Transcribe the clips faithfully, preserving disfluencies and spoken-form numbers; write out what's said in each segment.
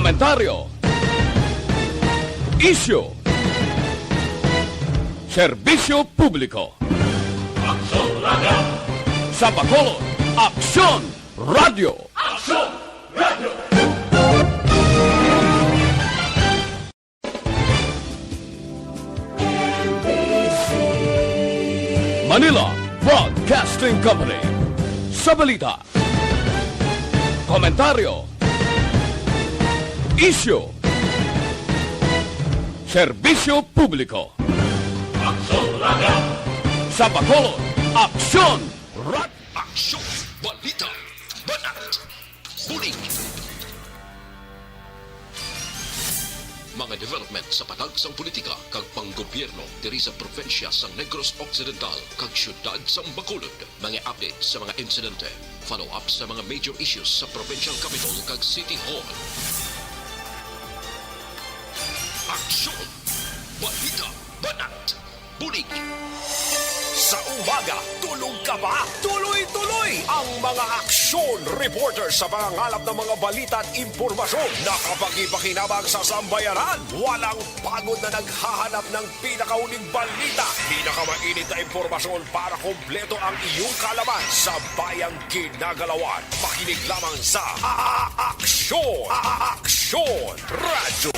Komentaryo. Isyu. Serbisyo publiko. Aksyon Radio. Sa Bacolod, Aksyon Radio. Aksyon Radio. Manila Broadcasting Company. Sa balita, komentaryo, isyu, serbisyo publiko. Aksyon Radio. Sa Bacolod, Aksyon Radio. Aksyon, balita, banat, bulig. Mga development sa patag sang politika kag panggobyerno diri sa probinsya sang Negros Occidental kag siyudad sang Bacolod. Mga update sa mga insidente, follow-up sa mga major issues sa provincial capital kag city hall. Aksyon! Balita! Banat! Bulig! Sa umaga, tulog ka ba? Tuloy-tuloy ang mga aksyon reporter sa pangangalap ng mga balita at impormasyon na kapakipakinabang sa sambayanan. Walang pagod na naghahanap ng pinakauling balita, pinakamainit na impormasyon para kompleto ang iyong kaalaman sa bayang ginagalawan. Makinig lamang sa A-, A-, Aksyon! A-, Aksyon Radyo!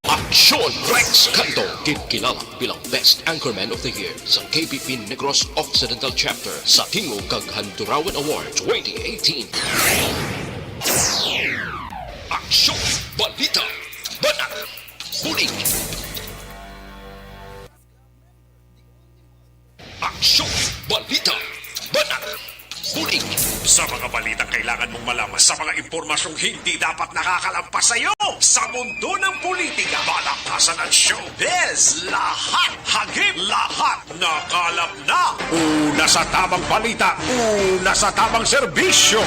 Aksyon Rex Canto, ginkilala bilang Best Anchorman of the Year sa K B P Negros Occidental Chapter sa Tingog kag Handurawan Award twenty eighteen. Aksyon! Balita! Banat! Bulig! Aksyon! Balita! Banat! Bulig! Sa mga balitang kailangan mong malaman, sa mga impormasyong hindi dapat nakakalampas sa iyo, sa mundo ng politika, balaktasan at showbiz, lahat, hagip, lahat, nakalap na! Una sa tamang balita, una sa tamang serbisyo!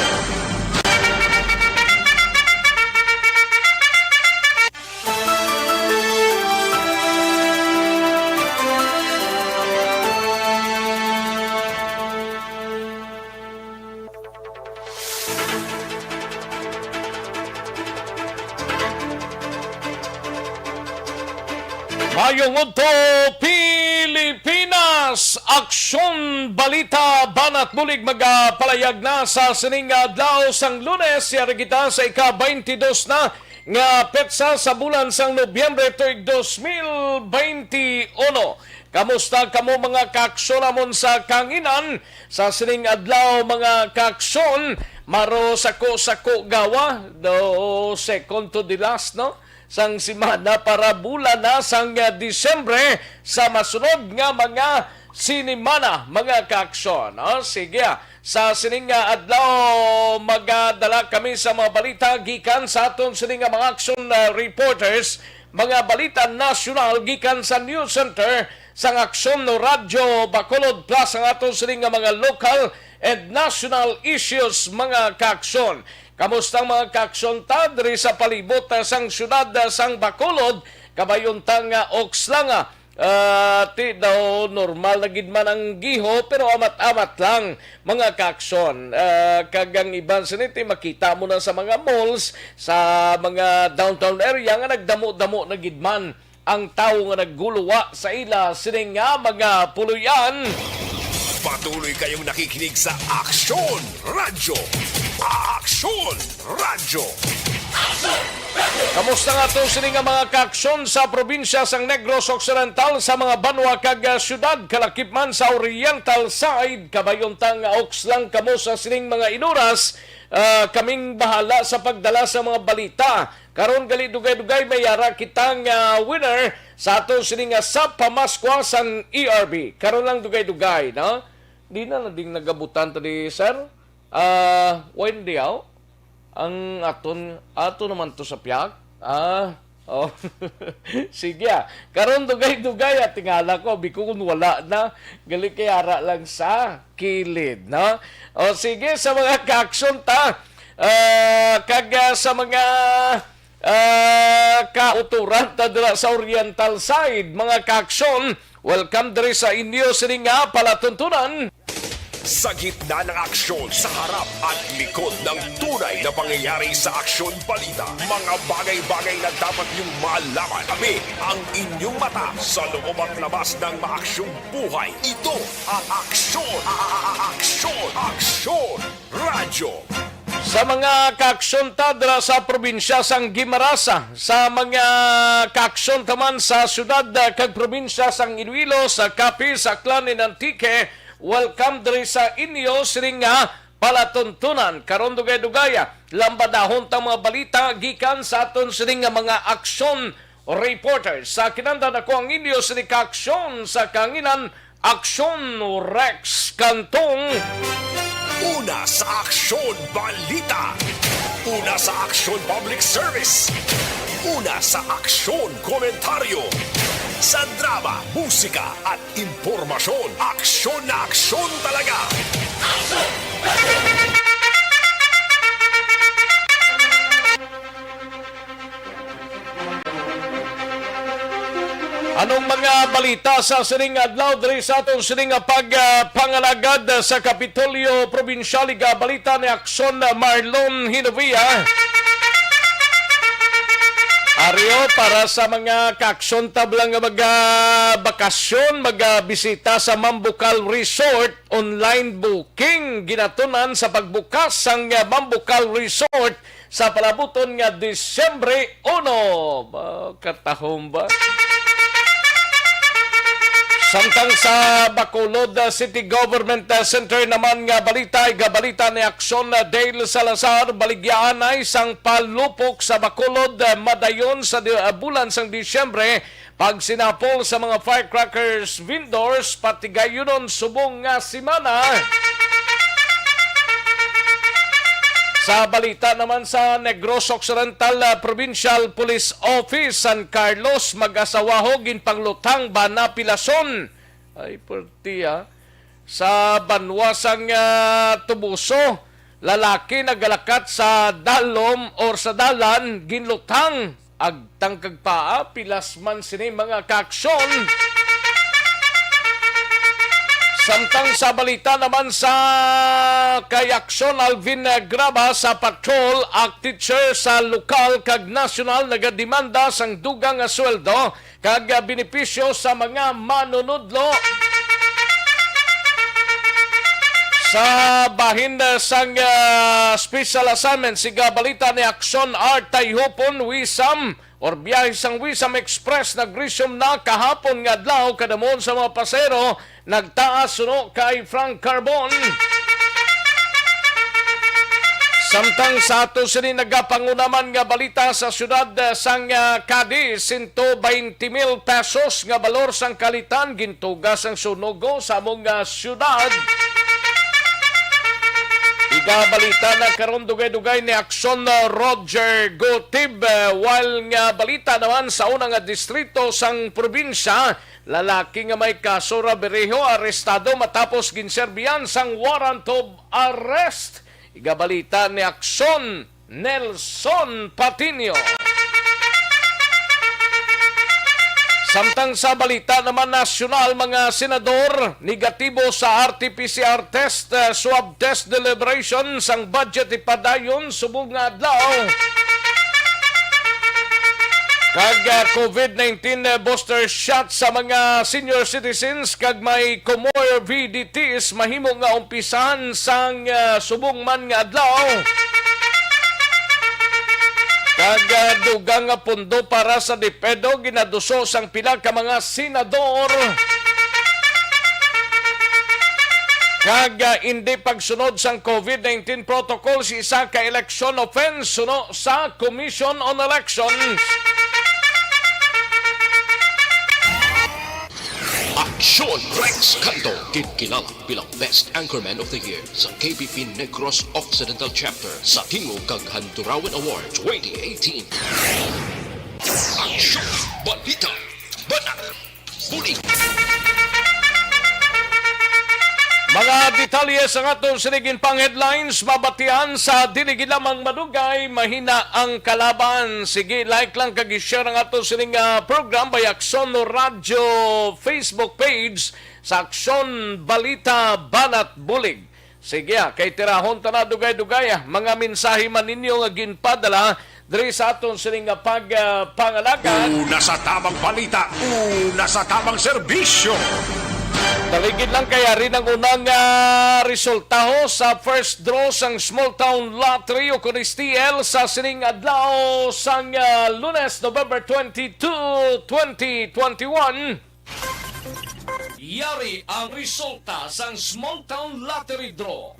Mayong udto, Pilipinas! Aksyon, balita, banat bulig magapalayag na sa sining adlaw sang Lunes. Yari kita sa ika-twenty-two na nga petsa sa bulan sang Nobyembre tuig dos mil twenty-one. Kamusta kamo, mga kaaksyon namon sa kahanginan, sa sining adlaw, mga kaaksyon? Maro sako-sako gawa, do second to the last, no? Sang semana para bulan na sang, ah, Disyembre sa masunod nga mga sinimana, mga kaaksyon. O, sige, ah, sa sining nga adlaw, magadala kami sa mga balita gikan sa aton sini nga mga action, ah, reporters, mga balita nasyonal gikan sa News Center sang Aksyon no Radyo Bacolod, plus ang aton sini nga mga local and national issues, mga kaaksyon. Kamusta ang mga kaaksyon ta diri sa palibot, ah, sang siyudad, ah, sang Bacolod? Kabayon ta nga oks lang, ah, Ah, ti daw normal na gid man ang giho, pero amat-amat lang, mga kaaksyon. Ah, kag ang iban sini ti makita mo na sa mga malls, sa mga downtown area nga nagdamo-damo na gid man ang tawo nga nagguluwa sa ila sini nga mga puloy-an. Patuloy kayong nakikinig sa Aksyon Radyo. Aksyon Radyo. Kamusta nga to sini nga mga kaaksyon sa probinsya sang Negros Occidental, sa mga banwa kag, ah, siyudad, kalakip man sa Oriental side? Kabayon ta nga oks lang kamo sa sining mga inuras. Ah, kaming bahala sa pagdala sa mga balita. Karon gali dugay-dugay may ara kita nga winner sa ato sini nga sa pamaskwa sang E R B. Karon lang dugay-dugay, no? Di na na ding nagabutan to di, sir. Ah, Wendy, aw? Ang aton, ato naman to sa piyak? Ah, oh. Sige, ah. Karon dugay-dugay, ah, tingala ko, biko kun wala na, gali kay ara lang sa kilid, no? O, sige, sa mga kaaksyon ta, ah, kag, ah, sa mga, ah, kauturan ta dira sa Oriental side, mga kaaksyon, welcome diri sa inyo sini nga palatuntunan. Sa gitna ng aksyon, sa harap at likod ng tunay na pangyayari sa Aksyon Balita, mga bagay-bagay na dapat niyong malaman. Kami ang inyong mata sa loob at labas ng maaksyong buhay. Ito ang Aksyon, a- a- a- Aksyon, Aksyon Radyo. Sa mga kaaksyon ta dira sa probinsya sang Guimaras, sa mga kaaksyon ta man sa syudad, ah, kag probinsya sang Iloilo, sa Capiz, Aklan, and Antique, welcome diri sa inyo sining nga palatuntunan. Karon, dugay-dugay, ah, lambadahon ta mga balita gikan sa aton sining nga mga aksyon reporters. Sa kinanda nako ang inyo sining kaaksyon sa kahanginan, Aksyon Rex Cantong. Una sa Aksyon Balita. Una sa Aksyon Public Service. Una sa Aksyon Komentaryo. Sa drama, musika, at impormasyon, aksyon na aksyon talaga. Anong mga balita sa sining adlaw diri sa aton sining nga pag, ah, pangalagad sa Kapitolyo Probinsyal? Igabalita ni Aksyon Marlon Hinovia. Ario, para sa mga kaaksyon tab lang nga maga-bakasyon, maga-bisita sa Mambucal Resort, online booking ginatunan sa pagbukas sang, ah, Mambucal Resort sa palabuton nga Disyembre uno. Ba, katahom ba? Samtang sa Bacolod, ah, City Government, ah, Center naman nga balita, igabalita ni Aksyon, ah, Dale Salazar, baligyaanay sang palupok sa Bacolod, ah, madayon sa di-, ah, bulan sang Disyembre, pagsinapol sa mga firecrackers vendors, patigayunon subong nga semana. Sa balita naman sa Negros Occidental, ah, Provincial Police Office, San Carlos, mag-asawaho ginpanglutang bana pilason. Ay, perti, ah. Sa banwa sang, ah, Toboso, lalaki nagalakat sa dalom or sa dalan, ginlutang. Agtang kag paa, pilas man sini mga kaaksyon. Samtang sa balita naman sa kay Aksyon, Alvin Graba sa patrol, ak teacher sa lokal kag nasyonal nagademanda sang dugang nga sweldo kag, ah, benepisyo sa mga manunudlo. Sa bahin, ah, sang, ah, special assignment, siga balita ni Aksyon Art Tayhupon, Wisam, or biyahe sang Wisam Express nag-resume na kahapon nga adlaw, kadamon sa mga pasahero nagtaas suno kay Frank Carbon. Samtang sa ato sini nagapanguna man nga balita sa siyudad, eh, sang, ah, Cadiz, sento baynte mil pesos nga balor sang kalitan gintuga sang sunog sa among, ah, siyudad. Igabalita na karon dugay-dugay ni Aksyon, ah, Roger Gutib, eh, while nga balita naman sa una nga distrito sang probinsya, lalaki nga may kaso rabiriho arestado matapos ginserbihan sang warrant of arrest. Igabalita ni Aksyon, Nelson Patiño. Samtang sa balita naman nasyonal, mga senador negatibo sa R T P C R test, eh, swab test deliberation sang budget ipadayon subong nga adlaw. Kag, ah, COVID nineteen, eh, booster shot sa mga senior citizens kag may comorbidities mahimo nga umpisahan sang, ah, subong man nga adlaw. Kag, ah, dugang nga pondo para sa DepEd ginaduso sang pila ka mga senador. Kag, ah, indi pagsunod sang COVID nineteen protocols isa ka election offense suno sa Commission on Elections. Aksyon Rex Canto, ginkilala bilang Best Anchorman of the Year sa K P P Negros Occidental Chapter sa Tingog kag Handurawan Award twenty eighteen. Aksyon, balita, banat, buli. Mga detalye sa aton sining pang headlines, mabatian sa dili gid lamang madugay, mahina ang kalaban. Sige, like lang kag i-share ang aton sining, ah, program by Aksyon Radyo Facebook page. sa Aksyon, Balita, Banat, Bulig. Sige, ah, kay tirahon ta na dugay-dugay, ah, mga mensahe man ninyo nga ginpadala diri sa aton sining nga pag, ah, pangalagad. Una sa tamang balita, una sa tamang serbisyo. Daligid lang kay ari ang unang, ah, resultaho sa first draw sang Small Town Lottery o kun S T L sa sining adlaw sang, ah, Lunes, November twenty-two, twenty twenty-one. Yari ang resulta sang Small Town Lottery Draw.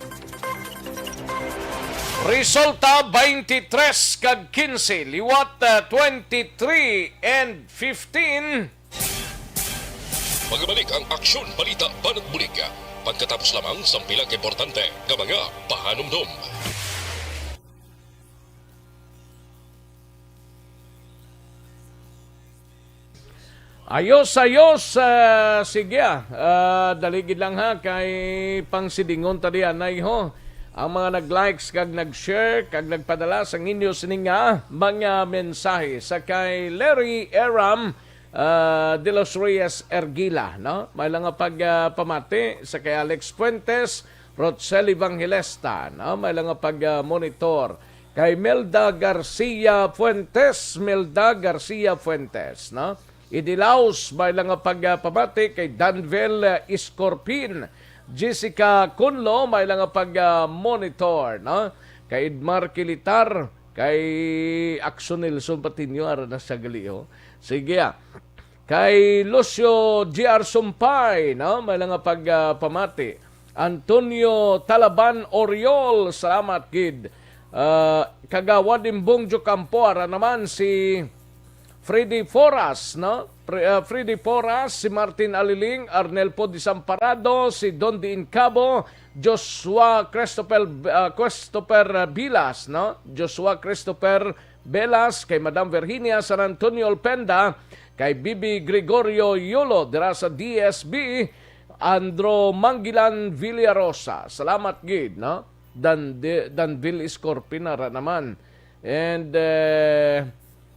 Resulta, twenty-three kag quince, liwat, ah, twenty-three and fifteen. Magabalik ang Aksyon, Balita, Banat, Bulig pagkatapos lamang sang pila ka importante nga mga pahanumdom. Ayos, ayos. Ah, sige, ah. Ah, dali gid lang, ha, kay pangsidingon ta diyan, ay, ho. Ang mga nag-likes kag nag-share kag nagpadala sang inyo sini nga mga mensahe sa kay Larry Eram, ah, de los Reyes Ergila, no? May lang nga pag, ah, pamati sa kay Alex Fuentes, Rochelle Evangelista, no? May lang nga pag, ah, monitor kay Melda Garcia Fuentes, Melda Garcia Fuentes, no? Idilaos, may lang nga pag, ah, pamati kay Danville, ah, Iscorpin, Jessica Cunlo, may lang nga pag, ah, monitor, no? Kay Edmar Kilitar, kay Action Nelson Patiño, ara na sa gali, ho. Sige, ah. Kay Lucio G R Sumpay, no? May lang nga pag, ah, pamati. Antonio Talaban Oriol, salamat gid. Ah, Kagawad Imbong Jocampo, ara naman si Freddy Foras, no? Pre-, ah, Freddy Foras, si Martin Aliling, Arnel Pod Desamparado, si Don Diin Cabo, Joshua Christopher, ah, Christopher, ah, Bilas, no? Joshua Christopher Belas, kay Madam Virginia San Antonio Olpenda, kay Bibi Gregorio Yulo dira sa D S B, Andro Manggilan Villarosa. Salamat gid, no? Dan-, Danville Scorpin, ara naman. And, eh,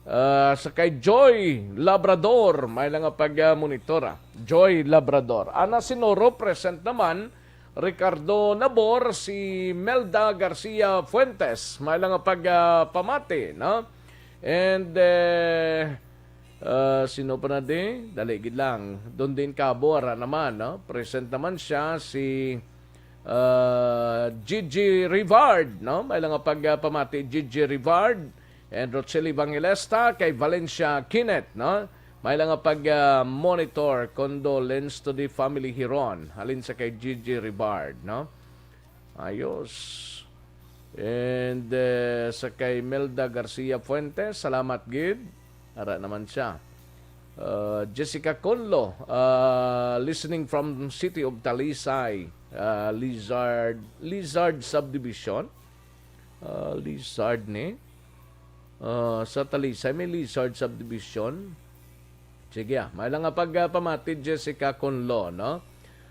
ah, sa kay Joy Labrador, may lang nga pag, ah, monitor, ah. Joy Labrador. Ana Sinoro, present naman. Ricardo Nabor, si Melda Garcia Fuentes, may lang nga pag, ah, pamati, no? And, eh, ah, sino pa na di? Dali gid lang. Don Din Cabo, ara naman, no? Present naman siya, si, ah, Gigi Rivard, no? May lang nga pag, ah, pamati, Gigi Rivard. And Rochelle Evangelista, kay Valencia Kinet, no? May lang nga pag, ah, monitor, condolence to the family Hiron. Halin sa kay Gigi Ribard, no? Ayos. And, eh, sa kay Melda Garcia Fuentes, salamat gid. Ara naman siya. Ah, Jessica Conlo, ah, listening from City of Talisay, ah, Lizard, Lizard Subdivision. Ah, Lizard ni. Ah, sa Talisay, may Lizard Subdivision. Sige, ah. May lang nga pag, ah, pamati, Jessica Conlo, no?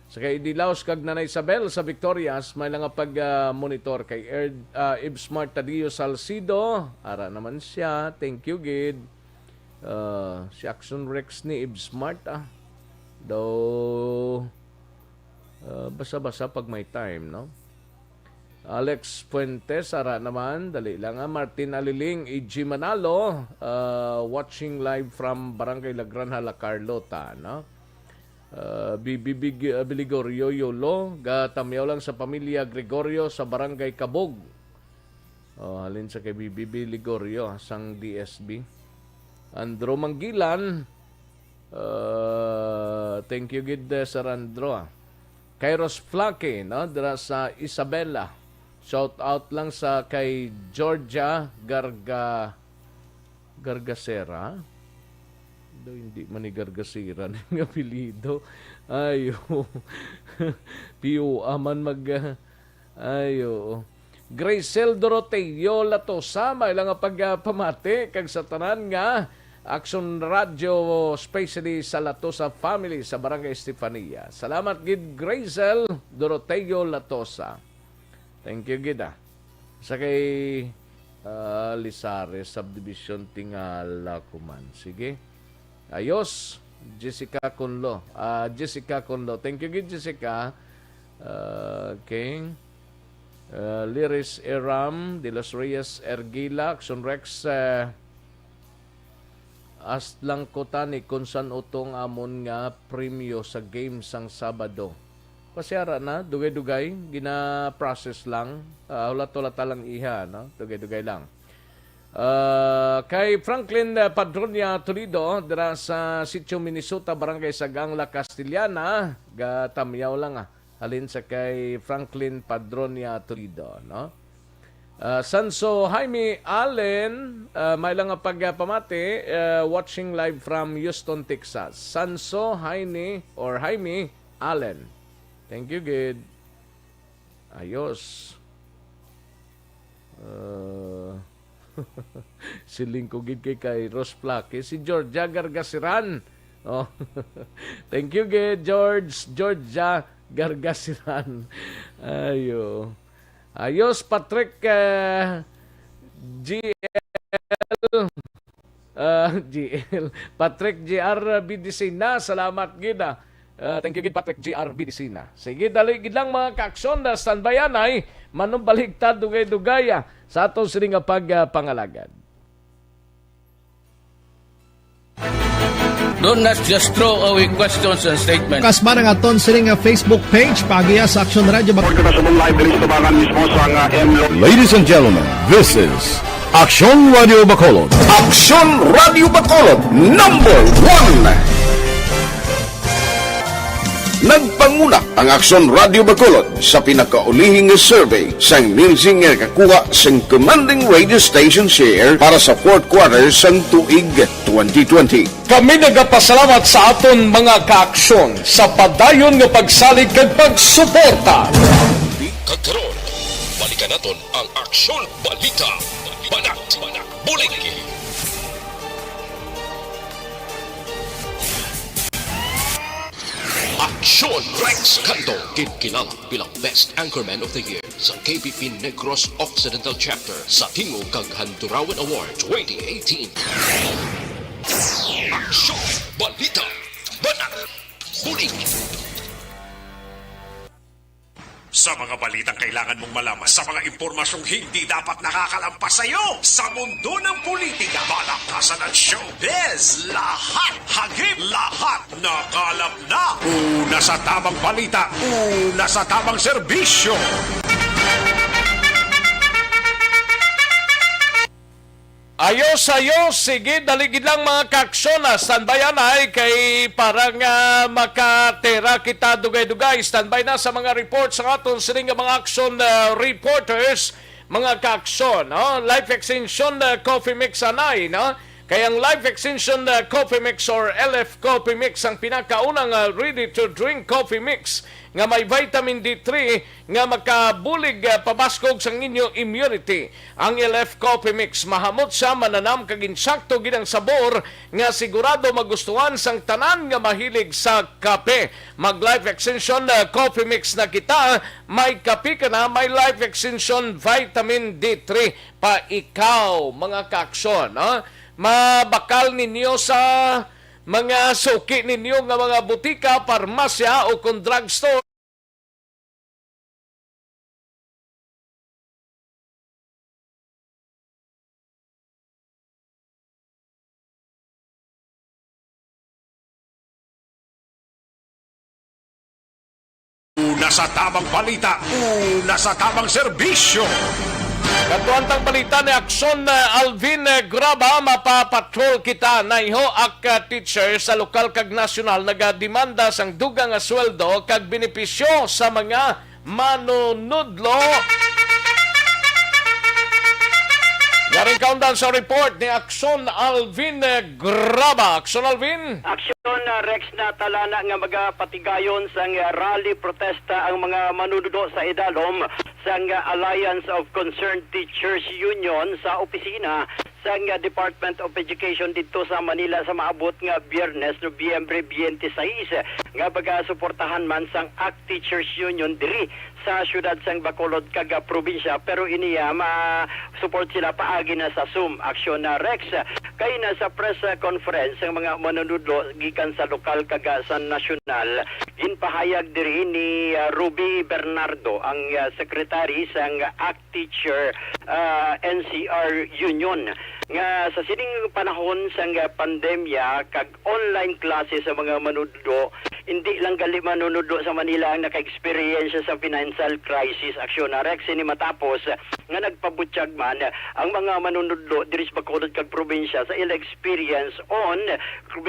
Sa kay Idilaos kag Nanay Isabel sa Victorias, may lang nga pag, ah, monitor kay Erd-, ah, Eve Smart Tadio Salcido. Ara naman siya. Thank you, gid. Ah, si Action Rex ni Eve Smart, ah. Daw, ah, basa-basa pag may time, no? Alex Fuentes, ara naman, dali lang, ah. Martin Aliling, E G Manalo, ah, watching live from Barangay La Granja, La Carlota, no? Ah, B B B G-, ah, Biligorio Yolo, gatamyaw lang sa pamilya Gregorio sa Barangay Kabog. Oh, halin sa kay B B B Ligorio, ah, sang D S B. Andro Manggilan, ah, thank you gid, eh, Sir Andro, ah. Kairos Flaque, no? Dira sa Isabela. Shout out lang sa kay Georgia Garga-, Gargasera. Do, hindi man ni Gargasera ang apelyido. Ayo. P O A man mag, ah, ayo. Gracel Doroteo Latosa, may lang nga pagpamati kag sa tanan nga Action Radio, especially sa Latosa family sa Barangay Estefania. Salamat gid, Gracel Doroteo Latosa. Thank you gid, ah. Sa kay, ah, Lizares Subdivision, tingala ko man. Sige. Ayos. Jessica Conlo. Ah, Jessica Conlo. Thank you gid, Jessica. Ah, okay. Ah, Liris Eram, De Los Reyes Ergila, Action Rex, ah, ask lang ko tani kung san utong amon nga premyo sa game sang Sabado. Pasiara na, dugay-dugay, gina-process lang. Ah, hulat-hulat lang iha, no? Dugay-dugay lang. Ah, kay Franklin, ah, Padronia Toledo, dira sa Sitio Minnesota, Barangay Sagang, La Castellana, gatamyaw lang, ah. Halin sa kay Franklin Padronia Toledo, no? Ah, Sanso Jaime Allen, ah, may lang nga pagpamati, ah, watching live from Houston, Texas. Sanso Jaime or Jaime Allen. Thank you, gid. Ayos. Uh, siling ko gid kay, kay Rose Plaque, si Georgia Gargasiran. Oh. Thank you, gid, George. Georgia Gargasiran. Ayo. Ayos, Patrick, eh, G L. Ah, G L. Patrick G R Bidisina, salamat gid, ah. Ah, thank you gid, Patrick G R Bidisina. Sige, dali gid lang, mga kaaksyon, na standby anay, manumbaligtad dugay-dugay, ah, sa aton sini nga pag, ah, pangalagad. Do not just throw away questions and statements. Kasbara nga aton sini nga Facebook page, paagiha sa Aksyon Radio Bacolod. Report kita subong live diri sa tubangan mismo sa nga M Lo- Ladies and gentlemen, this is Aksyon Radio Bacolod. Aksyon Radio Bacolod, number one. Nagpanguna ang Aksyon Radio Bacolod sa pinakaulihing survey sang Nielsen nga nakakuha sang commanding radio station share para sa fourth quarter sang tuig twenty twenty. Kami nagapasalamat sa aton mga kaaksyon sa padayon nga pagsalig kag pagsuporta. Kag karon, balikan naton ang Aksyon Balita. Banat, Bulig. Aksyon Rex Canto, ginkilala bilang Best Anchorman of the Year sa K B P Negros Occidental Chapter sa Tingog kag Handurawan Award twenty eighteen. Aksyon, balita, banat, bulig. Sa mga balitang kailangan mong malaman, sa mga impormasyong hindi dapat nakakalampas sa iyo, sa mundo ng politika, palakasan at showbiz, lahat hagip, lahat nakalap na. Una sa tamang balita, una sa tamang serbisyo. Ayos, ayos. Sige, dali gid lang, mga kaaksyon, ah. Standby anay kay para nga makatera kita dugay-dugay. Standby na sa mga report sa aton sining nga mga action, ah, reporters, mga kaaksyon, no? Life Extension, ah, Coffee Mix anay, no? Kay ang Life Extension, ah, Coffee Mix or L F Coffee Mix ang pinakaunang, ah, ready to drink coffee mix nga may vitamin D three nga makabulig, ah, pabaskog sang inyo immunity. Ang L F Coffee Mix mahamot siya, mananam kag insakto gid ang sabor nga sigurado magustuhan sang tanan nga mahilig sa kape. Mag Life Extension, ah, Coffee Mix na kita. May kape ka na, may Life Extension Vitamin D three pa ikaw, mga kaaksyon, no? Mabakal ninyo sa mga suki ninyo nga mga butika, parmasya o kung drugstore. Una sa tamang balita, una sa tamang serbisyo. Katuan tang balita ni Aksyon, uh, Alvin, uh, Graba, mapapatrol kita. Naiho ak, uh, teacher sa lokal kag nasyonal nagademanda sang dugang nga sweldo kag benepisyo sa mga manunudlo. Yaring kaundan sa report ni Aksyon Alvin, eh, Graba. Aksyon Alvin. Aksyon, ah, Rex, natalana nga magapatigayon sang rally protesta ang mga manunudlo sa idalom sang Alliance of Concerned Teachers Union sa opisina sang Department of Education didto sa Manila sa maabot nga Biyernes, Nobyembre twenty-six, nga magasuportahan man sang ACT Teachers Union diri sa siyudad sang Bacolod kag, ah, probinsya, pero ini, ah, ma-support sila paagi na sa Zoom, Aksyon na Rex. Kay na sa press, ah, conference ang mga manunudlo gikan sa lokal kag, ah, sa nasyonal, ginpahayag diri ni, ah, Ruby Bernardo, ang, ah, secretary sang ACT Teacher, ah, N C R Union, nga sa sining panahon sang, ah, pandemya kag online classes sa mga manunudlo, hindi lang gali manunudlo sa Manila ang naka-experience sa financial crisis, Aksyon na Rex. Ini matapos nga nagpabutyag man ang mga manunudlo diri sa Bacolod kag probinsya sa ila experience on,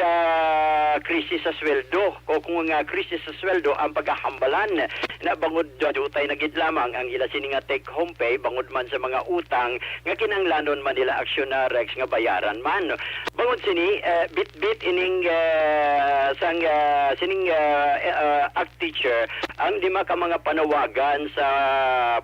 ah, krisis sa sweldo, o kung nga krisis sa sweldo ang pagkahambalan, na bangod diutay na gid lamang ang ila sini nga take-home pay, bangod man sa mga utang nga kinahanglanon man nila, Aksyon na Rex, nga bayaran man. Bangod sini, eh, bitbit ining, eh, sang, eh, sining, eh, eh, ah, ACT Teacher ang lima ka mga panawagan sa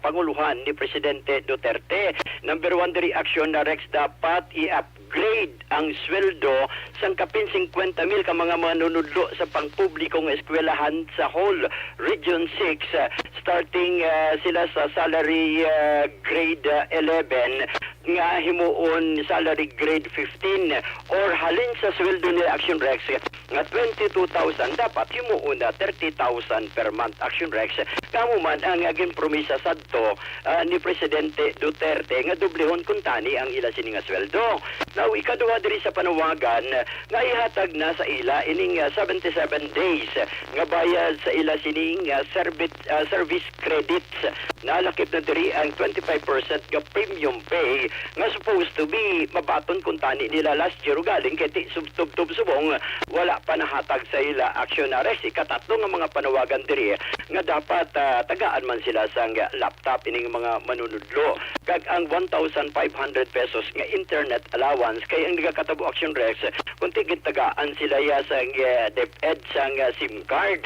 panguluhan ni Presidente Duterte. Number one diri, Aksyon na Rex, dapat i-upgrade ang sweldo sang kapin singkwenta mil ka mga manunudlo sa pangpubliko nga eskwelahan sa whole Region six, ah, starting, ah, sila sa salary, ah, grade, ah, eleven nga himuon salary grade fifteen, or halin sa sweldo nila, Aksyon Rex, nga twenty-two thousand, dapat himuon na thirty thousand per month, Aksyon Rex. Kamo man ang ginpromisa sadto, ah, ni Presidente Duterte nga dublihon kuntani ang ila sini nga sweldo. Now, ikaduha diri sa panawagan nga ihatag na sa ila ining, ah, seventy-seven days nga bayad sa ila sining, ah, servi-, ah, service credits. Nalakip na diri ang twenty-five percent nga premium pay nga supposed to be mabaton kuntani nila last year, ugaling kay ti-, sub-, tubtob subong wala pa nahatag sa ila, Aksyon na Rex. Ikatatlo nga mga panawagan diri nga dapat, ah, tagaan man sila sang laptop ining mga manunudlo, kag ang one thousand five hundred pesos nga internet allowance. Kay ang nagakatabo, Aksyon Rex, kung ti-, gintagaan sila ya sang, eh, DepEd sang, eh, SIM card,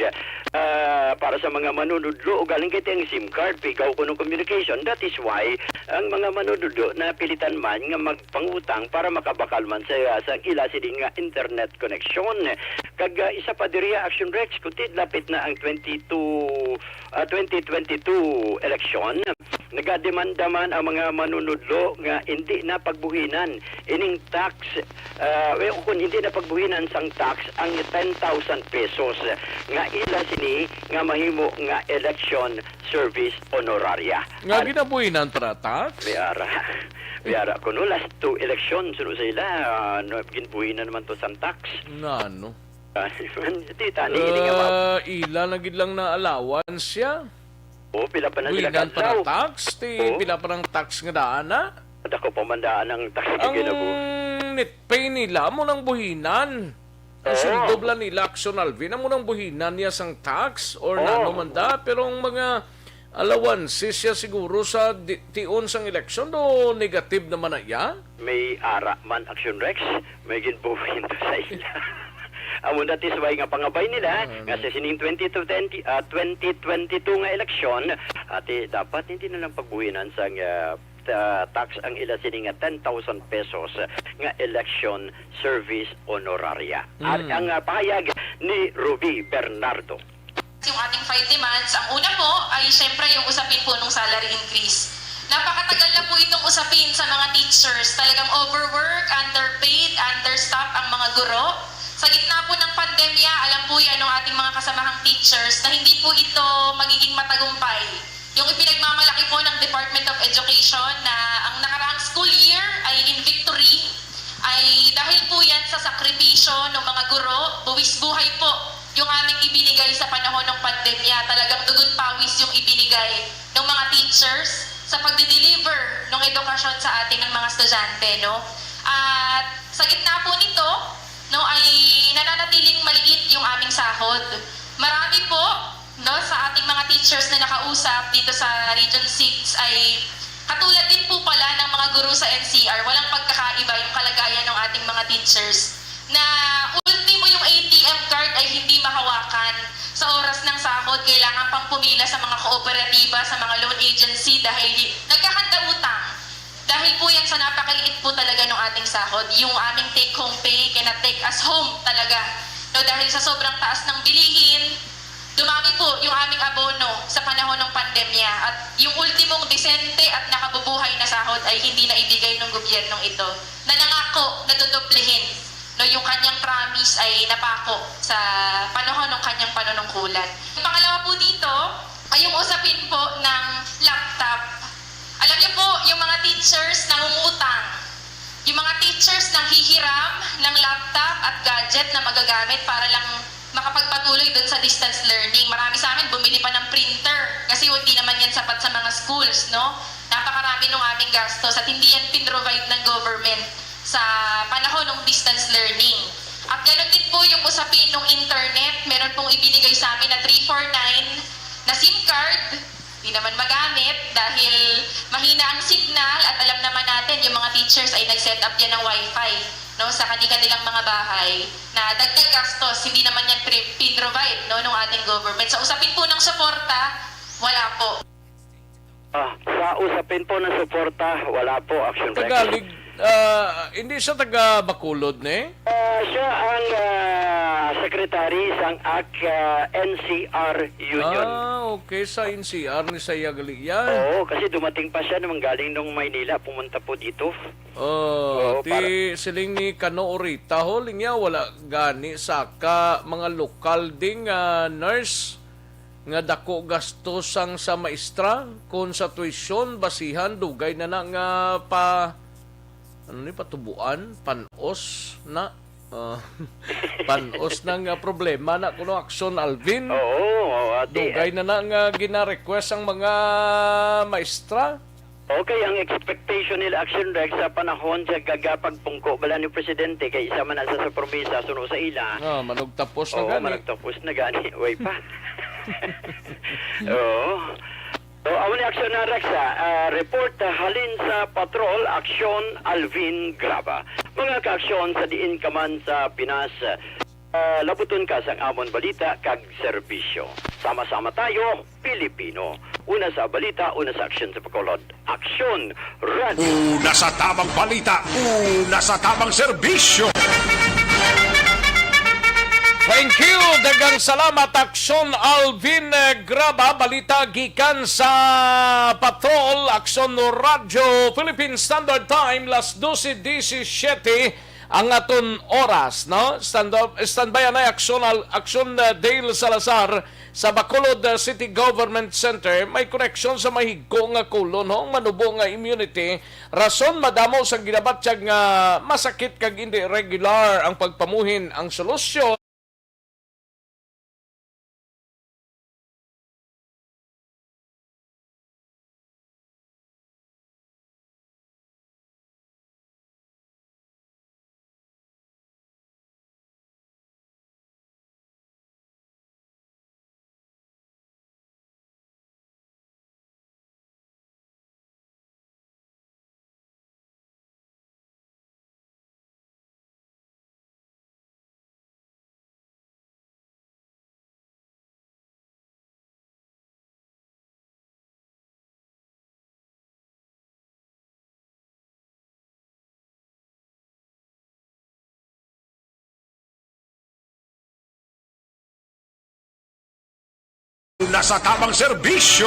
ah, para sa mga manunudlo, ugaling kay ti ang SIM card pigaw kuno communication. That is why ang mga manunudlo napilitan man nga magpangutang para makabakal man sa, sa ila sini nga internet connection. Kag, ah, isa pa diri, Aksyon Rex, kung ti-, lapit na ang twenty-two, ah, twenty twenty-two election, nagademanda man ang mga manunudlo nga hindi na pagbuhinan ining tax, ah, o kung hindi na pagbuhinan sang tax ang ten thousand pesos nga ila sini nga mahimo nga election service honoraria. Nga An- ginabuhinan para tax? May ara. May ara kuno, last two election, suno sa ila, ah, no, ginbuhinan naman to sang tax. Ngano? Ah, di tani, ini nga ma- Ah, ila na gid lang na allowance siya. O, pila pa na sila Buhinan pa kadlaw? Ng tax, ti Oo. Pila pa ng tax nga daan na? Dako pa man daan ang tax nga Ang ginabu- net pay nila mo nang buhinan. Ang Oo. Sundo bala nila, Action Alvin, amo nang buhinan niya sang tax or Oo. Nano man da, pero ang mga allowances siya siguro sa di-, tion sang eleksyon, do negative naman na iya? May ara man, Action Rex, may ginbuhin to sa ila. Amo that is why nga pangabay nila Ah, nga ano? Sa sining twenty twenty, ah, twenty twenty-two nga eleksyon, ati dapat hindi na lang pagbuhinan sang, ah, ta-, tax ang ila sini nga ten thousand pesos nga election service honoraria. At Mm. ang, ah, pahayag ni Ruby Bernardo. Yung ating five demands, ang una po ay siyempre yung usapin po ng salary increase. Napakatagal na po itong usapin sa mga teachers. Talagang overwork, underpaid, understaff ang mga guro. Sa gitna po ng pandemya, alam po yan ng ating mga kasamahang teachers na hindi po ito magiging matagumpay. Yung ipinagmamalaki po ng Department of Education na ang nakaraang school year ay in victory, ay dahil po yan sa sakripisyo ng mga guro, buwis buhay po yung aming ibinigay sa panahon ng pandemya. Talagang dugo't pawis yung ibinigay ng mga teachers sa pagdi-deliver ng edukasyon sa ating mga estudyante, no? At sa gitna po nito, no, ay nananatiling maliit yung aming sahod. Marami po, no, sa ating mga teachers na nakausap dito sa Region six ay katulad din po pala ng mga guro sa N C R, walang pagkakaiba yung kalagayan ng ating mga teachers na ultimo yung A T M card ay hindi mahawakan. Sa oras ng sahod, kailangan pang pumila sa mga kooperatiba, sa mga loan agency dahil y-, nagkakanda utang. Dahil po yan sa napakaliit po talaga ng ating sahod, yung aming take-home pay cannot take us home talaga. No, dahil sa sobrang taas ng bilihin, Dumami po yung aming abono sa panahon ng pandemya at yung ultimong disente at nakabubuhay na sahod ay hindi na ibigay ng gobyernong ito na nangako na tutuplihin, no, yung kanyang promise ay napako sa panahon ng kanyang panunungkulan. Yung pangalawa po dito ay yung usapin po ng laptop. Alam niyo po, yung mga teachers nangungutang, yung mga teachers nanghihiram ng laptop at gadget na magagamit para lang makapagpatuloy dun sa distance learning. Marami sa amin bumili pa ng printer kasi hindi naman yan sapat sa mga schools, no? Napakarami nung aming gastos at hindi yan pinrovide ng government sa panahon ng distance learning. At ganun din po yung usapin ng internet. Meron pong ibinigay sa amin na three four nine na SIM card. Di naman magamit dahil mahina ang signal at alam naman natin yung mga teachers ay nag-set up yan ng wifi, no, sa kani-kanilang mga bahay na dagdag gastos, hindi naman yan pre- pinrovide, no, ng ating government. Sa usapin po ng suporta, wala po. Ah, sa usapin po ng suporta, wala po, Action Rex. Tagalog, ah, hindi siya taga Bacolod, ne? Ah, siya ang ah, secretary sang A C, ah, N C R Union. Ah, okay. Sa N C R ni Saya Galian. Oo, kasi dumating pa siya naman galing nung Maynila, pumunta po dito. Oh, Oo, ti siling ni Kano Orita ho, linya wala gani sa ka mga lokal ding ah, nurse nga dako gasto sang sa maestra kon sa tuition basihan dugay na na nga pa ano ni patubuan panos na ah, panos na nga problema na kuno Action Alvin. Oo, oo, ate. Dugay na na nga gina-request ang mga maestra. Okay, ang expectation nila, Action Rex, sa panahon sa gagapagpungko bala ni Presidente, kay isa man na sa, sa probinsya, suno sa ila. Ah, manugtapos na Oo, gani. Managtapos na gani. Way pa. Oo. So, amo ni Action na Rex, ah, ah, report ah, halin sa Patrol, Action Alvin Graba. Mga kaaksyon sa diin ka man sa Pinas, ah, labuton ka sang amon balita kag serbisyo. Sama-sama tayo, Pilipino. Una sa balita, una sa aksyon sa Bacolod. Aksyon Radio. Una sa tamang balita, una sa tamang serbisyo. Thank you. Daghang salamat, Aksyon Alvin eh, Graba. Balita gikan sa Patrol, Aksyon Radyo, Philippine Standard Time, las doce diecisiete ang aton oras, no? Stand up, standby anay Aksyon Al, Aksyon eh, Dale Salazar sa Bacolod eh, City Government Center. May koneksyon sa mahigko nga kulon, ho, manubo nga immunity. Rason madamo sa ginabatyag nga masakit kag indi regular ang pagpamuhin ang solusyon. Una sa tamang serbisyo.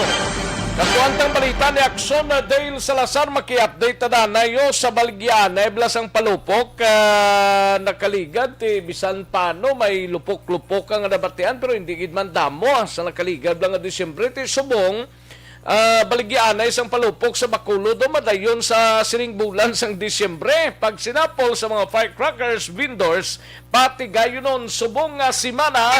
Kakuan tang balita ni Aksyon na Dale Salazar, maki-update ta danay sa Baligyaanay, Blasang Palupok, ah, nakaligad ti bisan pano may lupok-lupok nga nabatian pero hindi gid man damo ah, sa nakaligad lang nga Disyembre ti subong ah, Baligyaanay sang Palupok sa Bacolod o madayon sa sining bulan sang Disyembre. Pagsinapol sa mga firecrackers vendors, patigayunon subong nga semana.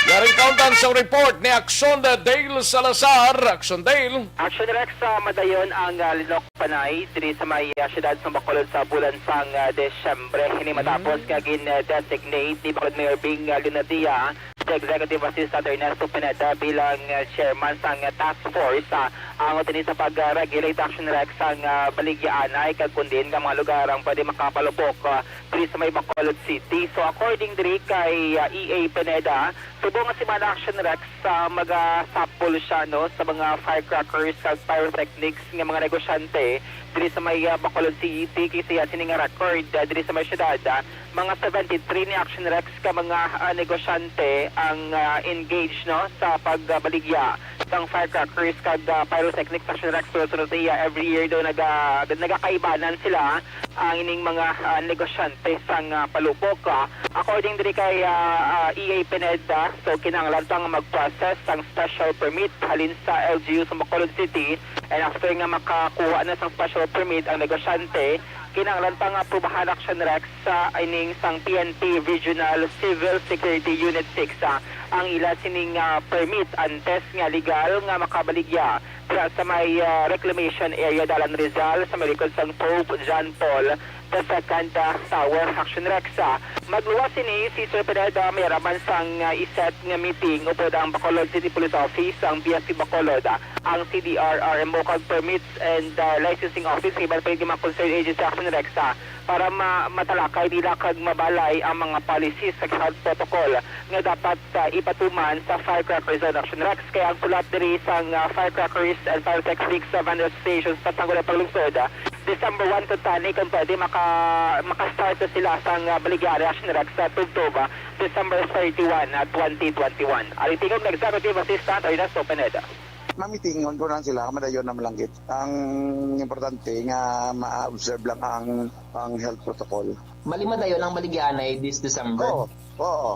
Yaring kauntan sa report ni Aksyon Dale Salazar. Aksyon Dale. Action Rex, ah, madayon ang ah, Linok Panay diri sa may ah, siyudad sa Bacolod sa bulan sang ah, Desyembre. Ini matapos nga gin-designate ni Bacolod Mayor Bing ah, Lunadia si Executive Assistant Ernesto Pineda bilang ah, chairman sang ah, task force ah, angot ini sa pag-regulate, Action Rex, sang ah, baligyaanay kag kun diin nga mga lugar ang pwede makapalupok ah, diri sa may Bacolod City. So according diri kay ah, E A Pineda, subong nga semana, Action Rex, ah, magasapol siya, no, sa mga firecrackers kag pyrotechnics nga mga negosyante diri sa may, ah, Bacolod City, kay sa iya sini nga record, ah, diri sa may syudad, ah, mga seventy-three ni Action Rex ka mga, ah, negosyante ang, ah, engaged, no, sa pagbaligya sang firecrackers kag, ah, pyrotechnics. Action Rex, pero sunod sa iya, every year daw naga-, nagakaibanan sila ang ining mga, ah, negosyante sang, ah, palubok. Ah, according diri kay, ah, ah, E A Pineda, so kinahanglan pa nga mag-process sang special permit halin sa L G U sa Bacolod City, and after nga makakuha na sang special permit ang negosyante, kinahanglan pa nga aprubahan, Action Rex, sa ining sang P N P Regional Civil Security Unit six, ah, ang ila sining, ah, permit antes nga legal nga makabaligya dira sa may, ah, reclamation area, Dalan Rizal, sa may likod sang Pope John Paul the Second, ah, Tower. Action Rex, ah, magluwas sini si Sir Pineda, may araman sang, ah, iset nga meeting upod ang Bacolod City Police Office, ang B F P Bacolod, ah, ang C D R R M O kag Permits and, ah, Licensing Office, kag iban pa nga mga concerned agency, Action Rex, ah, para ma-, matalakay nila kag mabalay ang mga policies kag health protocol nga dapat, ah, ipatuman sa firecracker zone. Action Rex, kay ang sulat diri sang, ah, Firecrackers and Pyrotechnics, ah, Vendor Association sa Sangguniang Panglungsod, ah, December one kuntani, kung pwede, maka-, maka-start na sila sang, ah, baligyanan, Action Rex, sa tubtob, ah, December thirty-one, ah, twenty twenty-one. Ari tingog na Executive Assistant Ernesto Pineda. Mamitingon ko lang sila, madayon naman lang gid. Ang importante nga ma-observe lang ang, ang health protocol. Bali, madayon ang baligyaanay this December? Oo, oo.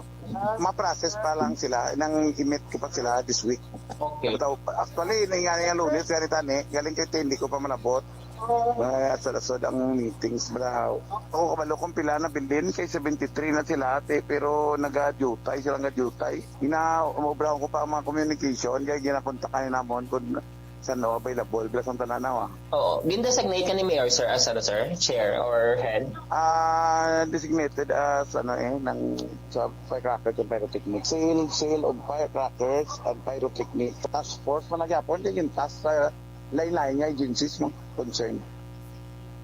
Ma-process pa lang sila. Nang i-meet ko pa sila this week. Okay. Bitaw, actually, ini nga nga Lunes, gani tani, galing kay Tindi ko pa malabot. Mga asod-asod ang meetings. Bala, ako kabalo kung pila na bilin, kay seventy-three na sila, ate, pero naga-dutay sila, naga-dutay. Gina-, umobrahon ko pa ang mga communication, kay ginakontakan namon kung saan na available, bala sang tanan na, ah. Oo. Gin-designate ka ni Mayor, sir, as ano, sir? Chair or head? Ah, designated as, ano, eh, ng, sa firecrackers and pyrotechnics. Sale, sale of firecrackers and pyrotechnics. Task force man na gyapon, kay yung task sa lain-lain nga agencies mo concern.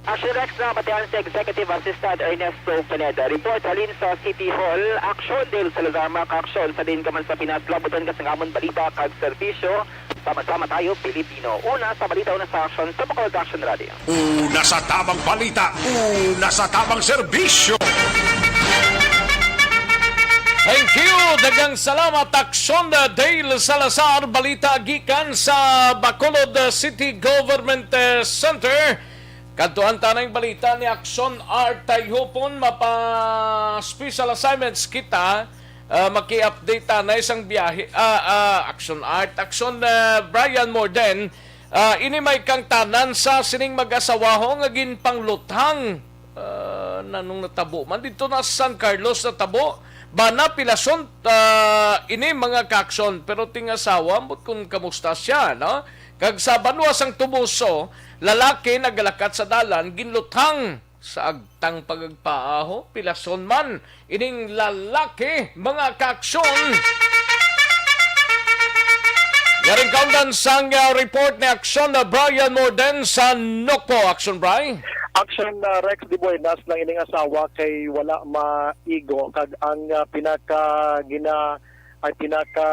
Action Rex, nabatian si Executive Assistant Ernesto Pineda. Report halin sa City Hall. Action, Dale Salazar, mga ka-action sa diin ka man sa Pinas, labuton ka sang amon balita kag serbisyo. Sama-sama tayo, Pilipino. Una sa balita, una sa action, sa Bacolod Action Radio. Una sa tamang balita, una sa tamang serbisyo. Thank you. Daghang salamat, Action Dale Salazar. Balita gikan sa Bacolod City Government, eh, Center. Kadtuan ta na ang balita ni Action Art Tayhupon. Mapa-special assignments kita. Ah, maki-update ta na isang biyahe. Ah, ah, Action Art, Action, ah, Brian Morden. Ah, ini may kangtanan sa sining mag-asawaho nga ginpangluthang. Ah, nanong natabo man dito na sa San Carlos natabo. Bana, pilason, ah, ini mga ka-action, pero ting-asawa, ambot kung kamusta siya, no? Kag sa banwa sang Toboso, lalaki nagalakat sa dalan, ginluthang sa agtang pagagpaaho, pilason man ining lalaki, mga ka-action. Yaring kaundan sang, uh, report ni Action na Brian Morden sa Nokpo. Action, Bri? Action, uh, Rex de Buenas, nang ining asawa kay wala maigo, kag ang, uh, pinaka gina-, ay pinaka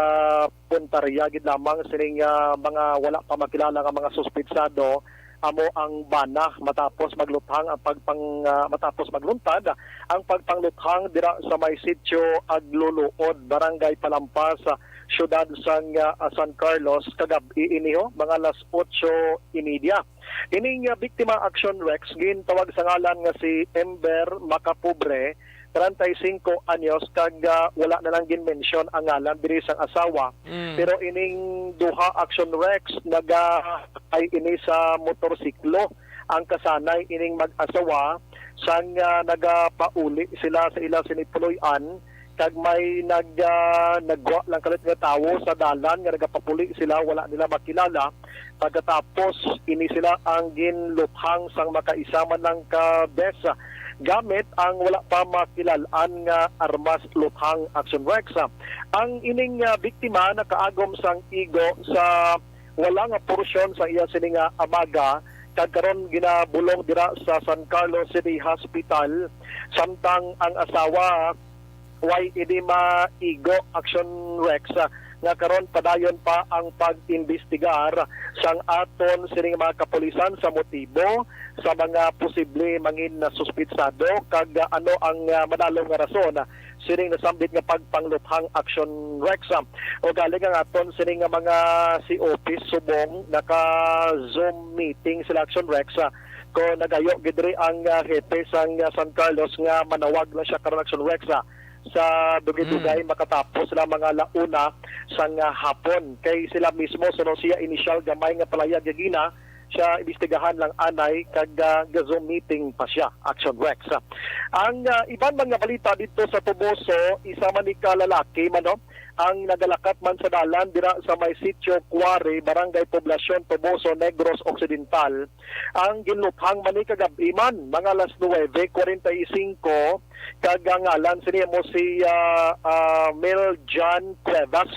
puntarya gid lamang sining, ah, mga wala pa makilala nga mga suspetsado amo ang bana matapos magluthang ang pagpang-, ah, matapos magluntad ang pagpangluthang dira sa may sitio Agluluod, Barangay Palampas, sa siyudad sang, ah, San Carlos, kagab-i ini, ho, mga alas otso y media. Ining, ah, biktima, Action Rex, gintawag sa ngalan nga si Ember Macapobre, treinta y cinco anyos, kag, ah, wala na lang ginmensyon ang ngalan diri sang asawa. Mm. Pero ining duha, Action Rex, naga-, ay ini sa motorsiklo ang kasanay ining mag-asawa sang, ah, nagapauli sila sa ila sini puloy-an, kag may nag-, ah, nagwa lang kalit nga tawo sa dalan nga nagapapuli sila, wala nila makilala. Pagkatapos, ini sila ang ginluthang sang makaisa man lang ka beses gamit ang wala pa makilal-an nga armas, luthang, Action Rex. Ang ining, ah, biktima nakaagom sang igo sa wala nga porsyon sa iya sini nga amaga, kag karon ginabulong dira sa San Carlos City Hospital, samtang ang asawa way ini maigo, Action Rex. Ah, nga karon padayon pa ang pag-imbestigar sang aton sining mga kapulisan sa motibo sa mga posible mangin na suspitsado kag, ah, ano ang, ah, madalom nga rason sining nasambit nga pagpangluthang, Action Rex. Ah, o galing ang aton sining nga mga C O Ps subong naka-Zoom meeting sila, Action Rex. Ah, kung nagayo gid diri ang, ah, hepe sang, ah, San Carlos nga manawag lang siya karon, Action Rex, ah, sa dugay-dugay Mm. makatapos sila mga launa sang, ah, hapon. Kay sila mismo, suno siya initial gamay nga palayag gagina, siya imbestigahan lang anay kag, ah, ga-Zoom meeting pa siya, Action Rex. Ang, ah, iban man nga balita dito sa Toboso, isa man ni ka lalaki man, no, ang nagalakat man sa dalan dira sa may Sitio Quarry, Barangay Poblacion, Toboso, Negros Occidental. Ang ginluthang man ni kagab-i man, mga alas nuwebe kwarenta y singko, kag ang ngalan sini mo si, ah, ah, Mel John Cuevas,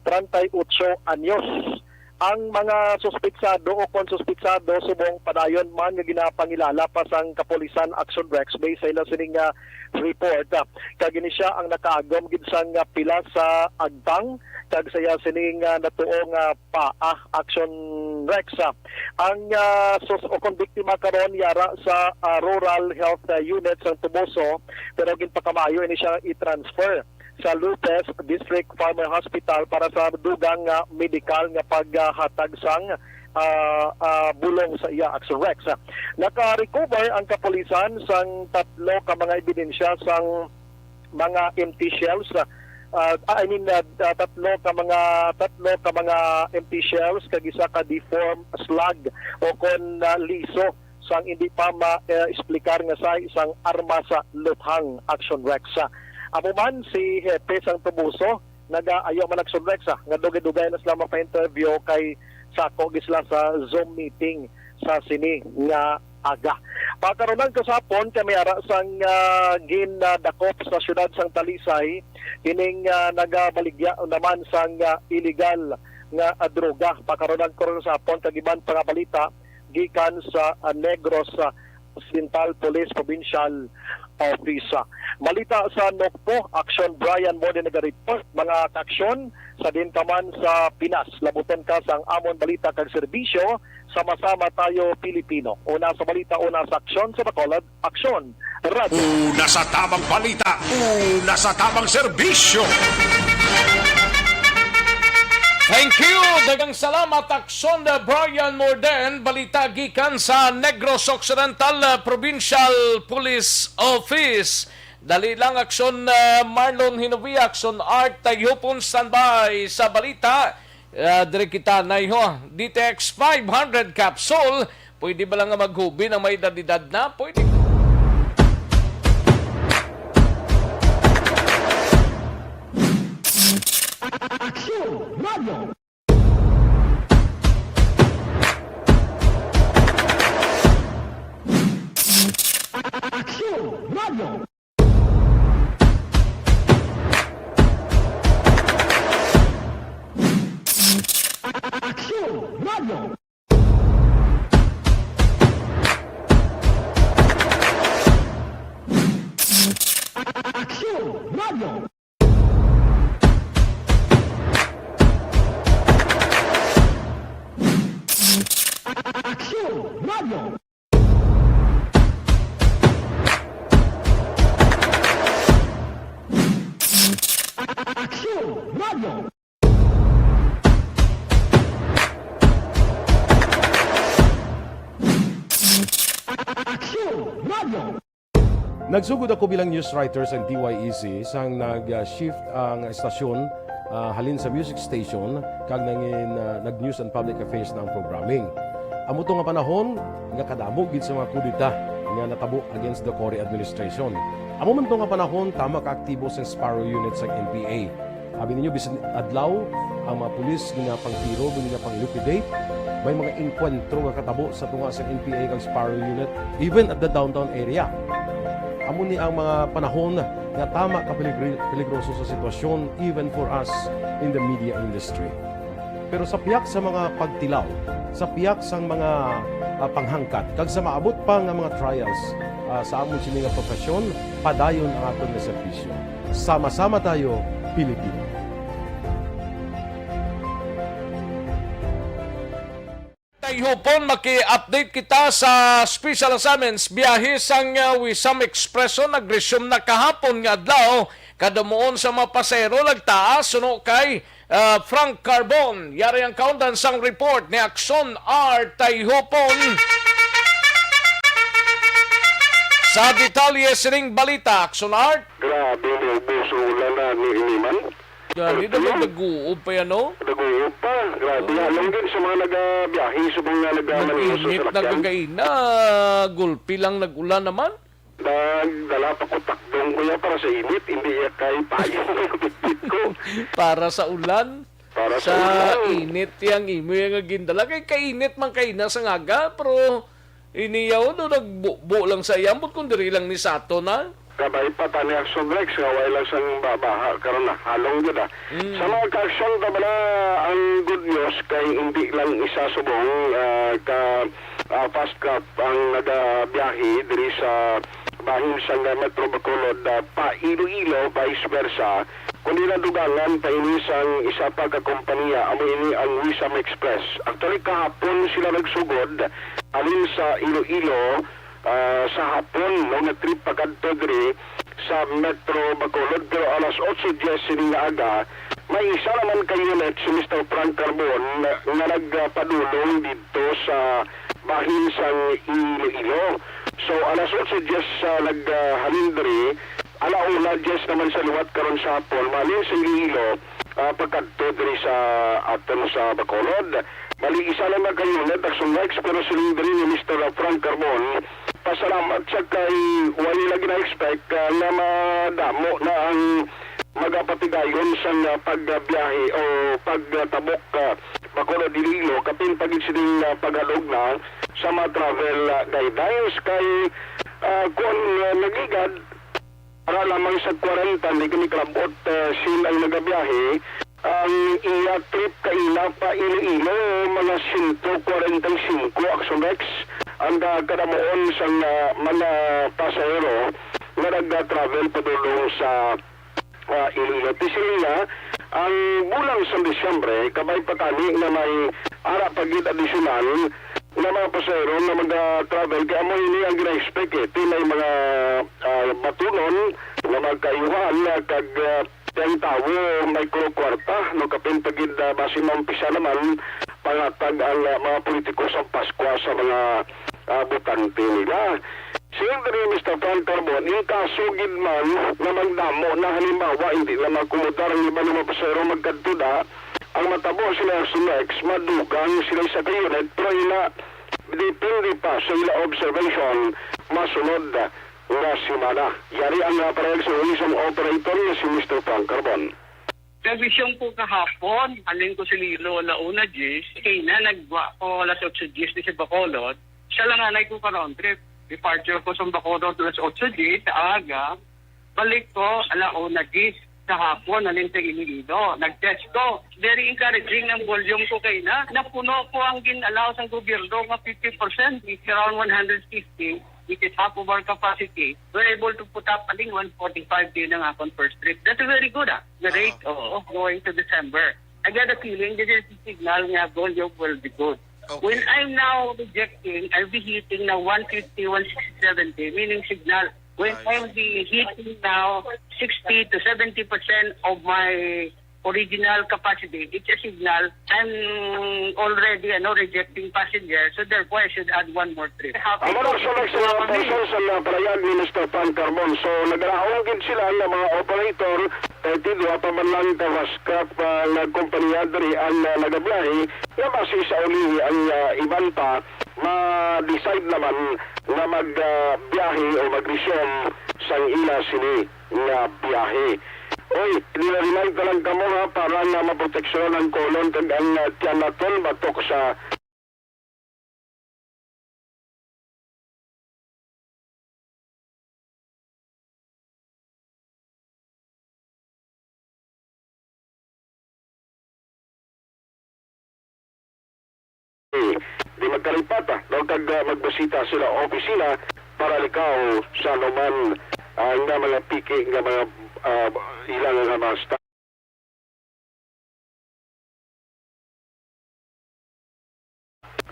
treinta y ocho anyos. Ang mga suspitsado o kon suspitsado subong padayon man nga ginapangilala pa sang kapulisan, Action Rex, base sa ila sining, ah, report, ah, kag ini siya ang nakaagom gid sang, ah, pila sa agtang kag sa iya sining, ah, natuo nga paa, Action Rex. Ah, ang, ah, sus-, o kon biktima karon yara sa, ah, Rural Health, ah, Unit sang Toboso, pero ginpakamayo ini siya i-transfer sa Lopez District Farmer Hospital para sa dugang nga medikal nga paghatag sang, ah, ah, bulong sa iya, Action Rex. Naka-recover ang kapulisan sang tatlo ka mga ebidensya sang mga empty shells, ah, ah, I mean, ah, ah, tatlo ka mga, tatlo ka mga empty shells kag isa ka deformed slug o kon, ah, liso sang hindi pa ma-, eh, explicar nga size sang arma sa luthang, Action Rex. Amo man si Hepe sang Toboso, nagaayo man, Action Rex, ah, nga dugay-dugay na sila mapa-interview kay sako gid sila sa Zoom meeting sa sini nga aga. Pagkaron lang kasapon kami ara sang, ah, gindakop sa siyudad sang Talisay, kining, ah, nagabaligya naman sang, ah, illegal nga, ah, droga. Pagkaron lang kasapon kag iban pa nga balita gikan sa, ah, Negros, ah, Occidental Police Provincial Office. Balita sa Nokpo, Action Brian Mode nagareport. Mga kaaksyon, sa din ka man sa Pinas, labuton ka sang amon balita kag serbisyo, sama-sama tayo Pilipino. Una sa balita, una sa aksyon, sa Bacolod, Aksyon Radio. Una sa tamang balita, una sa tamang serbisyo. Thank you. Daghang salamat, Aksyon Brian Morden. Balita gikan sa Negros Occidental, uh, Provincial Police Office. Dali lang, Aksyon, uh, Marlon Hinovia, Aksyon Art Tayupon, standby sa balita. Uh, diri kita, nayho, D T X five hundred capsule. Pwede ba lang nga maghubi ang may edad-edad na? Pwede. Aksyon Radio. Aksyon Radio. Aksyon Radio. Aksyon Radio. Aksyon Radio. Aksyon Radio. Aksyon Radio. Nagsugod ako bilang news writer sa D Y E C sang nag-shift ang estasyon, ah, halin sa music station kag nangin, ah, nag-news and public affairs na ang programming. Amo to nga panahon nga kadamo gid sa mga kudeta nga natabo against the Cory administration. Amo man to nga panahon tama ka aktibo sa Sparrow Unit sa N P A. Abi ninyo, bisan adlaw, ang mga pulis ginapangtiro, ginapang-liquidate. May mga engkwentro nga katabo sa tunga sa N P A kag Sparrow Unit, even at the downtown area. Amo ni ang mga panahon nga tama ka peligri-, peligroso sa sitwasyon, even for us in the media industry. Pero sa piyak sa mga pagtilaw, sa piyak sang mga, ah, panghangkat, kag sa maabot pa nga mga trials, ah, sa amon sini nga profesyon, padayon ang aton nga serbisyo. Sama-sama tayo, Pilipino. Hupon maki-update kita sa special assignments. Biyahe sang, uh, Wisam Expresso nag-resume na kahapon nga adlaw. Kadamuon sa mga pasahero nagtaas suno kay, uh, Frank Carbon. Yari ang kaundan sang report ni Axon R. Tayhupon. Sa detalye sining balita, Axon R. Grabe, may ubo sa ulan na ni Iniman. Gani, Ano? Daguob pa yan, no? Daguob pa. Grabe, Oo. Halong gid sa mga nagabiyahe, sa mga nagamaneho sa Nag-init na salakyan. Gagaina, gulpi lang nag-ulan naman. Nagdala pa ko takdong ko yan para sa init, hindi iya kay payong ang bitbit ko. Para sa ulan? Para sa Sa ulan. Init yang imo yang gindala. Kay kainit man kay na sa ngaga, pero iniyaw do nagbubo lang sa iyambot kung diri lang ni sato na. Kabay pa ta ni Action Rex, nga way lang sang babaha karon na. Halong gid, ah. Mm. Sa mga ka-action, ta bala, ang good news kay hindi lang isa subong, ah, ka, ah, fast craft ang nagabiyahe diri sa bahin sang Metro Bacolod, ah, pa Iloilo, vice versa, kundi nadugangan pa ini sang isa pa ka kompanya, amo ini ang Wisam Express. Actually, kahapon sila nagsugod halin sa Iloilo, ah, sa hapon, no, nga trip pakadto diri sa Metro Bacolod, pero alas otso diyes sini nga aga, may isa naman ka unit si Mister Frank Carbon nga nagpadulong didto sa bahin sang Iloilo. So, alas otso diyes sa naghalin diri, ala una diyes naman sa liwat karon sa hapon, malin sa Iloilo, ah, pagkadto diri sa aton sa Bacolod. Bali, isa lang na ka unit, Action Rex, pero siling diri ni Mister Frank Carbon, pasalamat siya kay wala nila gina-expect, ah, nga madamo na ang magapatigayon sang, ah, pagbiyahe o pagtabok, ah, Bacolod Iloilo, kapin pa gid sining, ah, paghalog na sa mga travel, ah, guidelines kay, ah, kung, ah, nagligad, para lamang sa kwarenta, hindi kini kalabot, ah, sin ang nagabiyahe, ang iya trip kaina pa Iloilo, mga siyento kwarenta y singko, Action Rex, ang, ah, kadamuon sang, ah, mga pasahero nga nag-travel padulong sa, ah, Iloilo. Ti siling niya, ang bulan sang Disyembre, kabay pa tani nga may ara pa gid additional nga mga pasahero nga mag-travel, kay amo ini ang gina-expect, eh. Ti may mga, ah, batunon nga magkaayuhan, ah, kag, ah, ti ang tawo may kuro kwarta, no, kapin pa gid, ah, basi maumpisa naman panghatag ang, ah, mga politiko sa Paskwa sa mga, ah, botante nila. Siling diri ni Mister Frank Carbon, in kaso gid man nga magdamo na, halimbawa, hindi na maakomodar ang iban nga mga pasahero magkadto da, ang matabo sila sa next, madugang sila sa ka unit, pero ina, depende pa sa ila observation, masunod nga semana. Yari ang, ah, parehag sa isang operator nga si Mister Frank Carbon. Sa vision ko kahapon, halin ko sa Iloilo, ala una diyes, kay na nagwa ko alas otso diyes di sa Bacolod, siya lang anay ko ka round trip. Departure ko sa Bacolod alas otso diyes sa aga, balik ko ala una diyes sa hapon, halin sa Iloilo. Nag-test ko. Very encouraging ang volume ko kay na. Napuno ko ang gin-allow sa gobyerno nga fifty percent, it's around one hundred fifty, which is half of our capacity. We're able to put up, I think, one forty-five din ang akong first trip. That's very good, ah. The rate, oo, going to December. I get a feeling this is a signal nga volume will be good. Okay. When I'm now rejecting, I'll be hitting na one fifty, one sixty, seventy, meaning signal. When I I'm see. Be hitting now sixty to seventy percent of my original capacity, it's a signal I'm already, ano, rejecting passengers, so therefore I should add one more trip. Amo na sa mga person sa mga pahayag ni Mister Frank Carbon. So, nagalaom gid sila nga mga operator, kay ti duha pa man lang ka fast craft, ah, nga kompanya diri ang, ah, nagabiyahe, nga basi sa ulihi ang, ah, iban pa ma-decide naman nga mag, ah, biyahe o mag-resume sang ila sini nga biyahe. Oy, nila-remind na lang kamo, ha, para nga maproteksyon ang colon kag ang, ah, tiyan naton batok sa Di magkalipata, no, kag, ah, magbisita sila opisina para likaw sa anuman, ah, nga mga piki nga mga, ah, ilang nga mga sta-,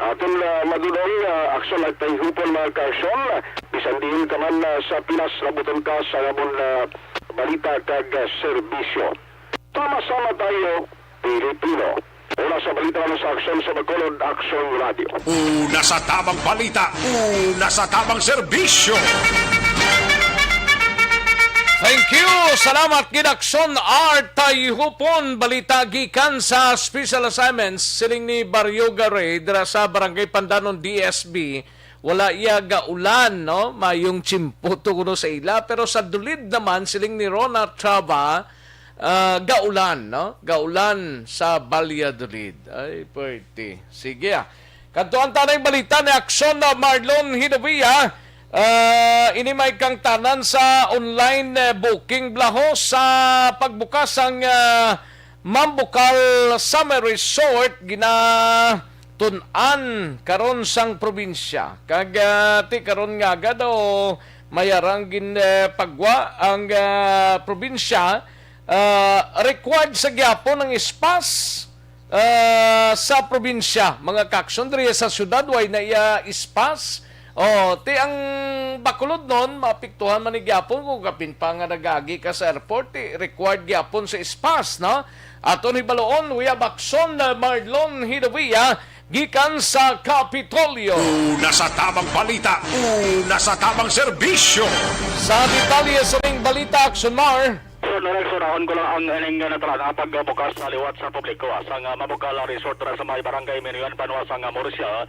Aton, ah, madudong, ah, aksyon at tayhupon, mga kaaksyon. Bisan diin ka man, ah, sa Pinas, labuton ka sa amon, ah, balita kag, ah, serbisyo. Sama-sama tayo, Pilipino. Una sa balita naman sa Aksyon sa Bacolod, Aksyon Radio. Una sa tamang balita, una sa tamang serbisyo. Thank you. Salamat gid, Aksyon Art Tayhupon. Balita gikan sa Special Assignments, siling ni Barrio Garay, dira sa Barangay Pandanon, D S B. Wala iya gaulan, no? Mayong tiyempo to kuno sa ila, pero sa Dulid naman, siling ni Rona Trava, ah, gaulan, no? Gaulan sa Valladolid. Ay, pwerte. Sige, ah. Kadtuan ta na ang balita ni Aksyon na Marlon Hidavia. Ah, ini may kangtanan sa online, eh, booking, bala, ho, sa pagbukas ang, ah, Mambukal Summer Resort, ginatun-an karon sang probinsya. Kag, ah, ti karon nga aga daw, mayarang gin, eh, pagwa ang, ah, probinsya. Ah, required sa gyapon ang spas, ah, sa probinsya. Mga kaaksyon, diri sa syudad, way na iya spas. Oh, ti ang Bacolod non, maapektuhan man ni gyapon kung kapin pa nga nagagi ka sa airport, ti required gyapon sa spas, no? Aton hibaluon, we have Aksyon na Marlon Hidavia, gikan sa Kapitolyo. Una sa tamang balita, una sa tamang serbisyo. Sa detalye sa ning balita, Aksyon Mar. So, Norex, unahon ko lang ang ining, uh, natalana pagbukas sa liwat sa publiko, ah, sang, uh, Mambukal Resort dira sa may Barangay Minuyan, Banwa sang, uh, Murcia.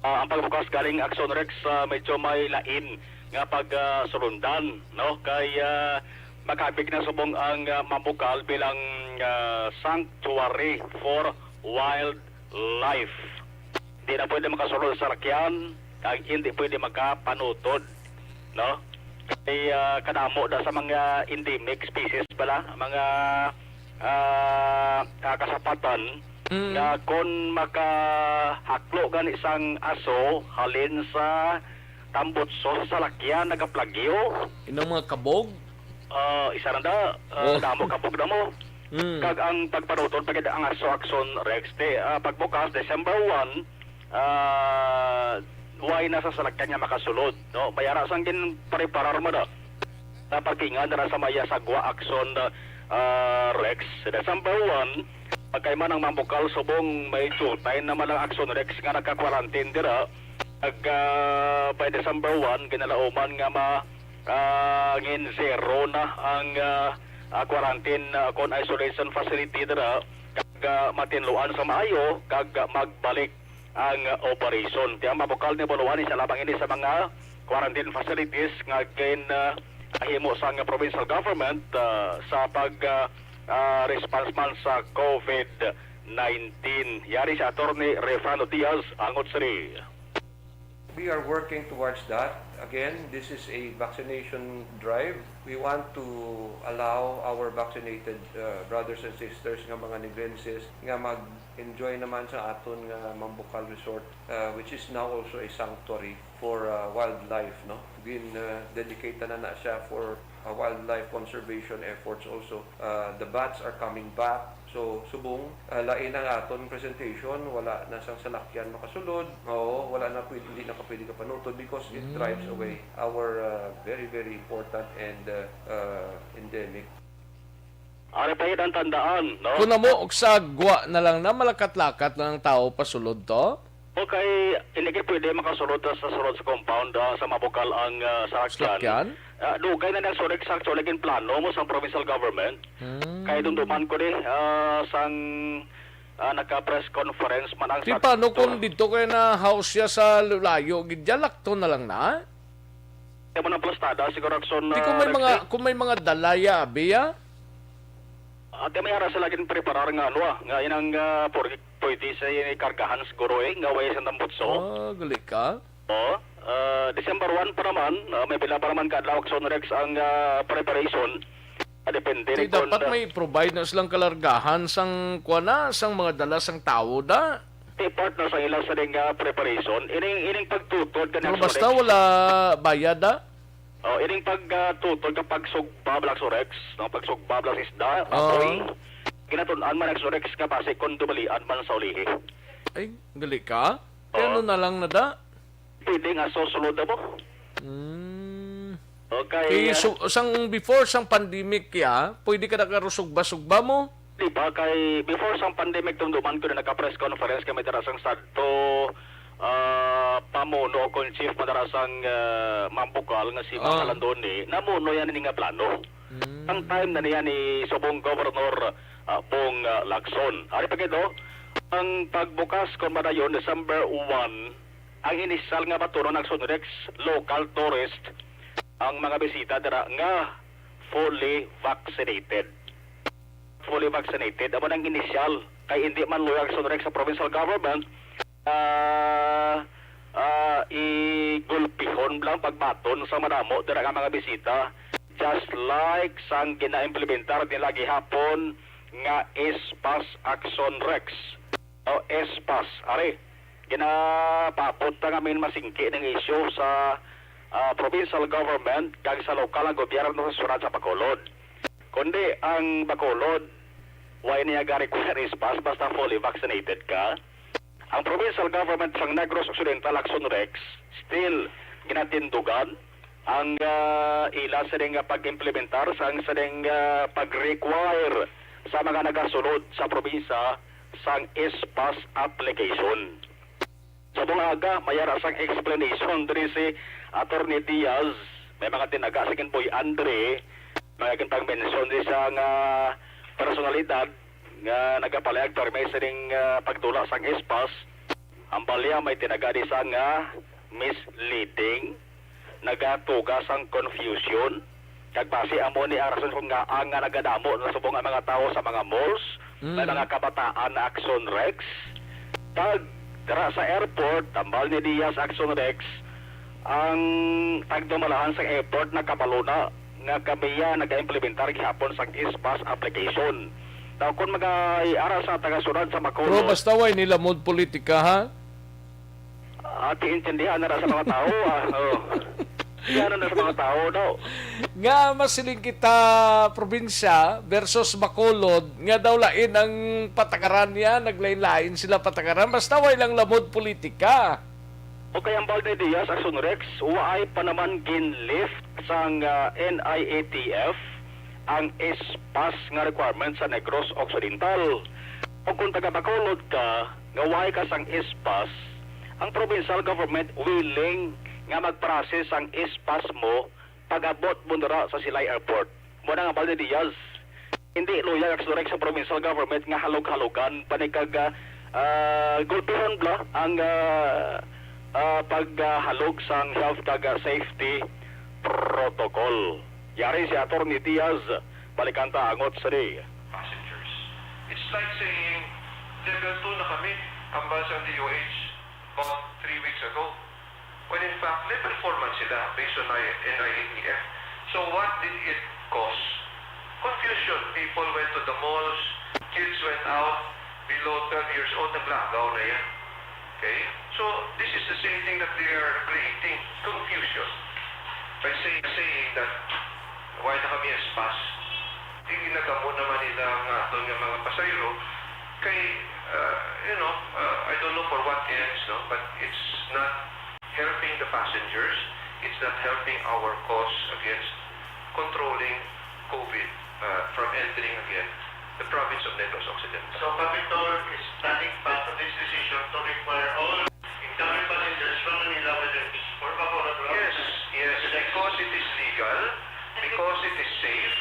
Ah, ang pagbukas galing Aksyon Rex, ah, medyo may lain nga pagsulundan, no? Kay, ah, makabig na subong ang, ah, Mambukal bilang, ah, sanctuary for wildlife. Di na pwede makasulod sa salakyan, kag hindi pwede makapanutod, no? Kay, ah, kadamo na sa mga endemic species pala, mga, ah, ah, kasapatan, Mm. nga kon makahaklo gani sang aso halin sa tambutso sa salakyan, nagaplagyo. Inang mga kabog? Ah, isa na da, ah, Oh. damo kabog na mo. Mm. Kag ang pagpanutod pa gid ang aso, Aksyon Rex, ti, ah, pagbukas December one, ah, way na sa salakyan nga makasulod, no? May ara sang ginpreparar mo na. Sa parkingan dira sa may Sagwa, Aksyon, ah, Rex. Sa December one, pagkaiman ang Mambukal subong may due time naman ang Aksyon Rex nga nagka-quarantine dira. Ag, ah, by December one, ginalauman nga ma-, ah, ngin zero na ang, ah, ah, quarantine, ah, kon isolation facility dira. Kag, ah, matinluan sa maayo, kag, ah, magbalik ang, ah, operation. Ti ang Mambukal ni Buluan, isa lamang ini sa mga quarantine facilities nga gin, ah, himo sang provincial government, ah, sa pag, ah, ah, response man sa COVID nineteen. Yari si Attorney Refrano Diaz, Angot Sri. We are working towards that. Again, this is a vaccination drive. We want to allow our vaccinated, uh, brothers and sisters nga mga Negrenses nga mag-enjoy naman sa aton nga Mambukal Resort, uh, which is now also a sanctuary for, uh, wildlife, no? Gin, uh, dedicate na na siya for, uh, wildlife conservation efforts also. Uh, the bats are coming back. So, subong, uh, lain ang aton presentation, wala na sang salakyan makasulod. Oo, wala na pwede, hindi na ka pwede kapanutod because it drives Mm. away our, uh, very, very important and, uh, uh, endemic. Ari pa gid ang tandaan, no? Kung amo, og sagwa na lang na, malakat-lakat na ang tao pasulod to? Okay, hindi ka pwede makasulod sa sulod sa compound, ah, sa Mambukal ang, ah, salakyan. Salakyan? Ah, dugay na nagsurik sa actually ginplano mo sa provincial government. Hmm. Kay dumduman ko di, ah, sang, ah, nagka-press conference man ang Di sa paano kung dito kay na house siya sa lulayo, gid dyan, lakto na lang na? Kaya mo nang plastada, siguro, Aksyon, Di kung may ah, mga, Rexy? Kung may mga dalaya, abi, ah? Ate, may ara sila ginpreparar nga, ano, ah, nga inang, ah, pur-, pwede sa kargahan siguro, eh, nga way sa tambutso. Ah, gali ka? Oo. Ah, December one pa naman, ah, may pila pa naman ka adlaw, Aksyon Rex, ang, ah, preparation. Ah, depende Di rin kung, dapat ah, may provide na silang kalargahan sang, kuwan na, sang mga dala sang tawo da. Di part na sa ila sa ning, ah, preparation. Ining, ining pagtutod ka Pero ng basta Aksyon Rex. Wala bayad, ah. Oh, ining pag, ah, tutol ka pagsugba, Black Sorex, no? Pagsugba, Black Isda, Oo. Apoy. Ginatun-an man ang Sorex nga base kung dumalian man sa ulihi. Ay, gali ka? Kaya Oo. ano na lang na da? Pwede nga susunod na mo. Mm. Okay, Kay ah, su-, sang before sang pandemic ya, pwede ka nakarusugba-sugba mo? Di ba, kay before sang pandemic, tumduman ko na naka-press conference kami dira sang sadto, ah, pamuno o kon chief pa dira sang, ah, Mambukal nga si Mang Ah. Kalandoni, namuno yan ini nga plano. Mm. Ang time na niya ni subong Governor, ah, Bong, ah, Lacson. Ari pa gid, oh, ang pagbukas kon madayon, December one, ang inisyal nga batunon, Action Rex, local tourist ang mga bisita dira nga fully vaccinated. Fully vaccinated, amo nang inisyal. Kay hindi man luya, Action Rex, sa provincial government, ah, ah, igulpihon lang pagbaton sa madamo dira nga mga bisita, just like sang gina-implementar nila gihapon nga S-Pass, Action Rex, o S-Pass. Ari, ginapaabot na nga main masingki ning isyu sa, ah, provincial government kag sa lokal nga gobyerno sa syudad sa Bacolod. Kundi ang Bacolod, wala niya ga-require S-Pass basta fully vaccinated ka. Ang provincial government sang Negros Occidental, Action Rex, still ginatindugan ang, ah, ila sining, ah, pag-implementar sang sining, ah, pag-require sa mga nagasulod sa probinsya sang S-Pass application. Sa mga aga, may ara sang explanation diri si Attorney Diaz, may mga tinaga sa Boy Andre, may ginpang-mention di sa nga personalidad nga nagapalayag permi sining, ah, pagdula sang S-Pass. Ang balya may tinaga di sa nga misleading, nagatuga sang confusion, kag basi amo ni ang rason kung ngaa nga nagadamo na subong ang mga tawo sa mga malls, may Mm. mga kabataan na Action Rex, kag dira sa airport, tambal ni Diaz, Action Rex, ang tagdumalahan sa airport nakabalo na nga kami ya nag-implementar gihapon sang S-Pass application. Now, kung mag-ara sa taga-syudad sa Bacolod, Pero basta way nila mood politika, ha? Ah, tiintindihan na ra sa mga tao, ah. Oh. Tiintindihan na sa mga tao daw. Nga masiling kita, probinsya versus Bacolod, nga daw lain ang patakaran niya, naglain-lain sila patakaran, basta way lang lamod politika. O kay ang Balde Diaz, Action Rex, waay pa naman gin-lift sang, ah, N I A T F ang S-Pass nga requirement sa Negros Occidental. O kung taga Bacolod ka, nga waay ka sang S-Pass, ang provincial government willing nga mag-process ang S-Pass mo pag-abot mo dira sa Silay Airport. Mo na nga, Balde Diaz, hindi loyal ang Action Rex sa provincial government nga halog-halogan pa ni kag, ah, ah, gulpihon bala ang, ah, ah, paghalog sang health kag, ah, safety protocol. Yari si Attorney Diaz, balikan ta angot sa di. Passengers. It's like saying, level two na kami, ambal sang D O H about three weeks ago. When in fact, level four man sila based on I-, N I A T F. So what did it cause? Confusion. People went to the malls, kids went out below twelve years old, naglagaw na yan. Okay? So, this is the same thing that they are creating, confusion. By say-, saying that, "Why na kami S-Pass?" Di ginagamo naman nila ang aton nga mga pasahero. Kay, uh, you know, uh, I don't know for what ends, no? But it's not helping the passengers. It's not helping our cause against controlling COVID, uh, from entering again the province of Negros Occidental. So, Capitol is standing by to this decision to require all incoming passengers from Manila, whether it's for Bacolod or Yes, yes, because it is legal, because it is safe.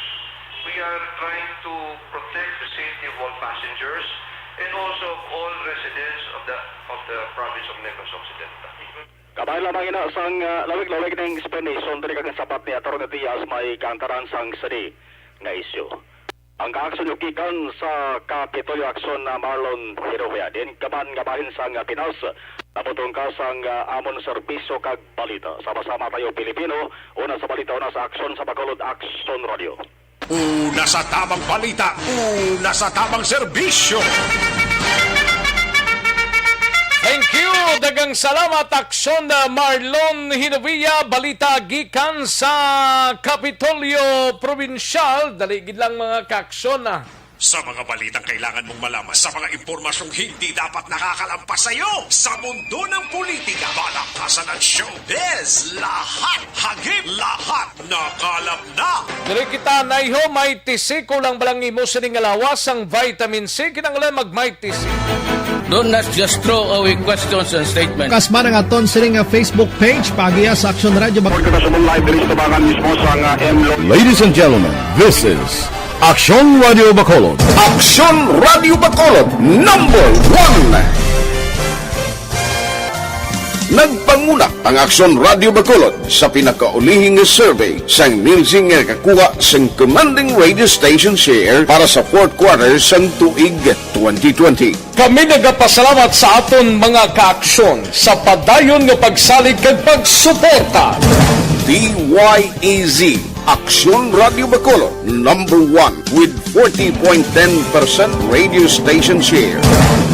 We are trying to protect the safety of all passengers and also of all residents of the, of the province of Negros Occidental. Kabay lamang ina sang, ah, lawig-lawig ning explanation diri kag sabat ni Attorney Diaz may kaantaran sang sini nga isyu. Ang kaaksyon gikan sa Kapitolyo Aksyon na Marlon Hirohea din kaman nga bahin sang Pinas. Nabutong ka sang, ah, amon serbisyo kag balita. Sama-sama tayo, Pilipino. Una sa balita, una sa aksyon, sa Bacolod Aksyon Radio. Una sa tamang balita, una sa tamang serbisyo. Thank you. Daghang salamat, Aksyon, uh, Marlon Hinovia. Balita gikan sa Kapitolyo Probinsyal. Dali gid lang, mga kaaksyon, ah. Sa mga balitang kailangan mong malaman, sa mga impormasyong hindi dapat nakakalampas sa iyo, sa mundo ng politika, palakasan at showbiz, lahat, hagip, lahat, nakalap na. Diri kita, Naiho, may tisi, kulang ba lang imo sining nga lawas ang vitamin C? Kinahanglan mag may tisi. Don't not just throw away questions and statements. Kasma ang aton sining nga Facebook page, paagiha sa Aksyon Radio Bacolod. Report na sa live diri sa Tabangan mismo sa nga M Lo- Ladies and gentlemen, this is Aksyon Radio Bacolod. Aksyon Radio Bacolod, number one. Nagpanguna ang Aksyon Radio Bacolod sa pinakaulihing nga survey sang Nielsen nga nakakuha sang commanding radio station share para sa fourth quarter sang tuig twenty twenty. Kami nagapasalamat sa aton mga kaaksyon sa padayon nga pagsalig kag pagsuporta. D Y E Z, Aksyon Radio Bacolod, number one with forty point ten percent radio station share.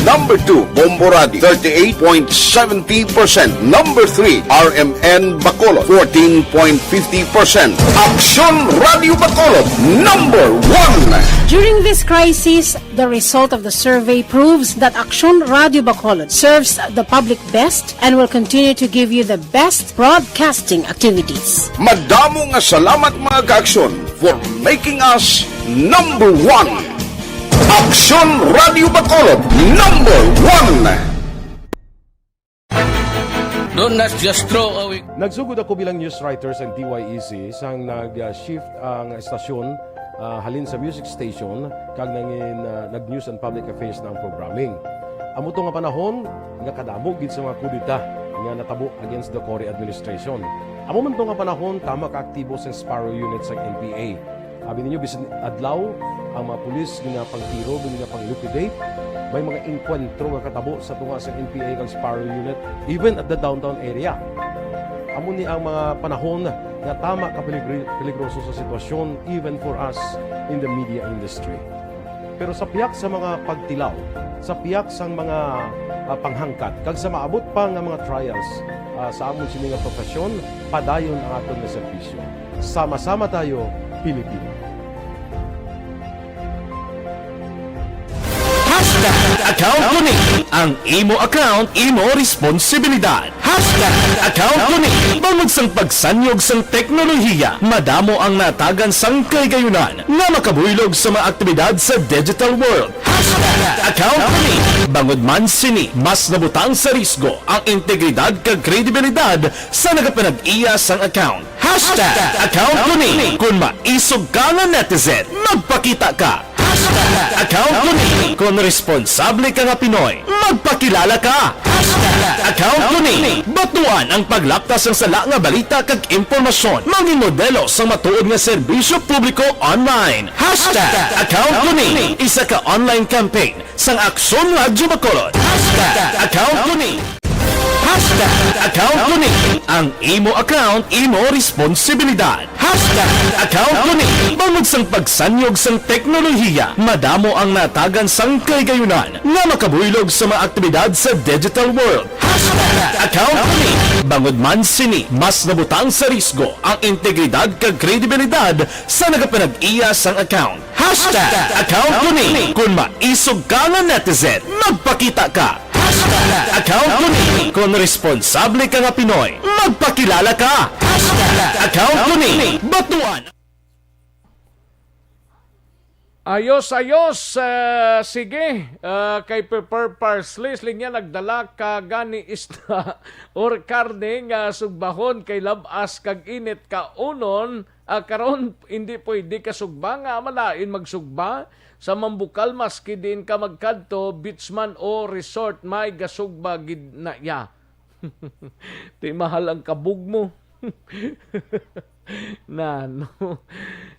Number two, Bombo Radio, thirty-eight point seventy percent. Number three, R M N Bacolod, fourteen point fifty percent. Aksyon Radio Bacolod, number one. During this crisis, the result of the survey proves that Aksyon Radio Bacolod serves the public best and will continue to give you the best broadcasting activities. Madamo nga salamat, mga kaaksyon, for making us number one. Aksyon Radio Bacolod, number one. Don't not just throw away. Nagsugod ako bilang news writer sa D Y E Z sang nag-shift ang estasyon, ah, halin sa music station kag nangin, ah, nag-news and public affairs na ang programming. Amo to nga panahon nga kadamo gid sa mga kudeta nga natabo against the Cory administration. Amo man to nga panahon tama ka aktibo sang Sparrow Unit sang N P A. Abi ninyo, bisan adlaw, ang mga pulis ginapangtiro, ginapang-liquidate. May mga engkwentro nga katabo sa tunga sa N P A kag Sparrow Unit, even at the downtown area. Amo ni ang mga panahon nga tama ka peligri-, peligroso sa sitwasyon, even for us in the media industry. Pero sa pihak sa mga pagtilaw, sa pihak sang mga, ah, panghangkat, kag sa maabot pa nga mga trials, ah, sa amon sini nga profesyon, padayon ang aton nga serbisyo. Sama-sama tayo, Pilipino. Hashtag account ko ni. Ang imo account, imo responsibilidad. Hashtag account ko ni. Bangod sang pagsanyog sang teknolohiya, madamo ang natagan sang kahigayunan nga makabuylog sa mga aktibidad sa digital world. Hashtag account ko ni. Bangod man sini mas nabutang sa risgo ang integridad kag kredibilidad sa nagapanag-iya sang account. Hashtag account ko ni. Kon maisog ka nga netizen, magpakita ka. Hashtag account ko ni. Kon responsable ka nga Pinoy, magpakilala ka. Hashtag account ko ni. Batuan ang paglapta sang sala nga balita kag impormasyon. Mangin modelo sang matuod nga serbisyo publiko online. Hashtag account ko ni. Isa ka online campaign sang Aksyon Radyo Bacolod. Hashtag account ko ni. Hashtag account ko ni. Ang imo account, imo responsibilidad. Hashtag account ko ni. Bangod sang pagsanyog sang teknolohiya, madamo ang natagan sang kahigayunan nga makabuylog sa mga aktibidad sa digital world. Hashtag account ko ni. Bangod man sini, mas nabutang sa risgo ang integridad kag kredibilidad sa nagapanag-iya sang account. Hashtag account ko ni. Kon maisog ka nga netizen, magpakita ka. Hashtag account ko ni. Kon responsable ka nga Pinoy, magpakilala ka. Hashtag account ko ni. Batuan. Ayos, ayos. Ah, sige. Ah, kay Pepper Parsley, siling niya, nagdala ka gani isda or karne nga sugbahon kay lab-as kag init kaunon. Ah, karon, hindi pwede kasugba nga malain magsugba sa Mambukal, maski diin ka magkadto, beach man o resort, may gasugba gid na iya. Ti mahal ang kabog mo. Na, no?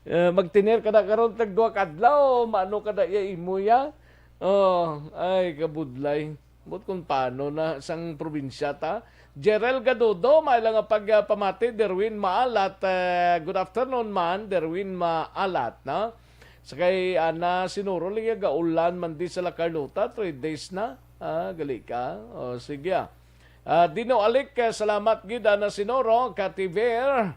Eh, magtener ka na karon tag duha ka adlaw, maano ka na iya imo ya? Oh, ay, kabudlay. But kung paano na sang probinsya ta? Jerel Gadudo, may lang nga pagpamati, Derwin Maalat, eh, good afternoon man, Derwin Maalat, no? Sa kay Ana Sinuro, liya gaulan man di sa La Carlota, three days na. Ah, gali ka. O, sige, ah. Ah, Dino Alik, eh, salamat gid, Ana Sinuro, Kativer.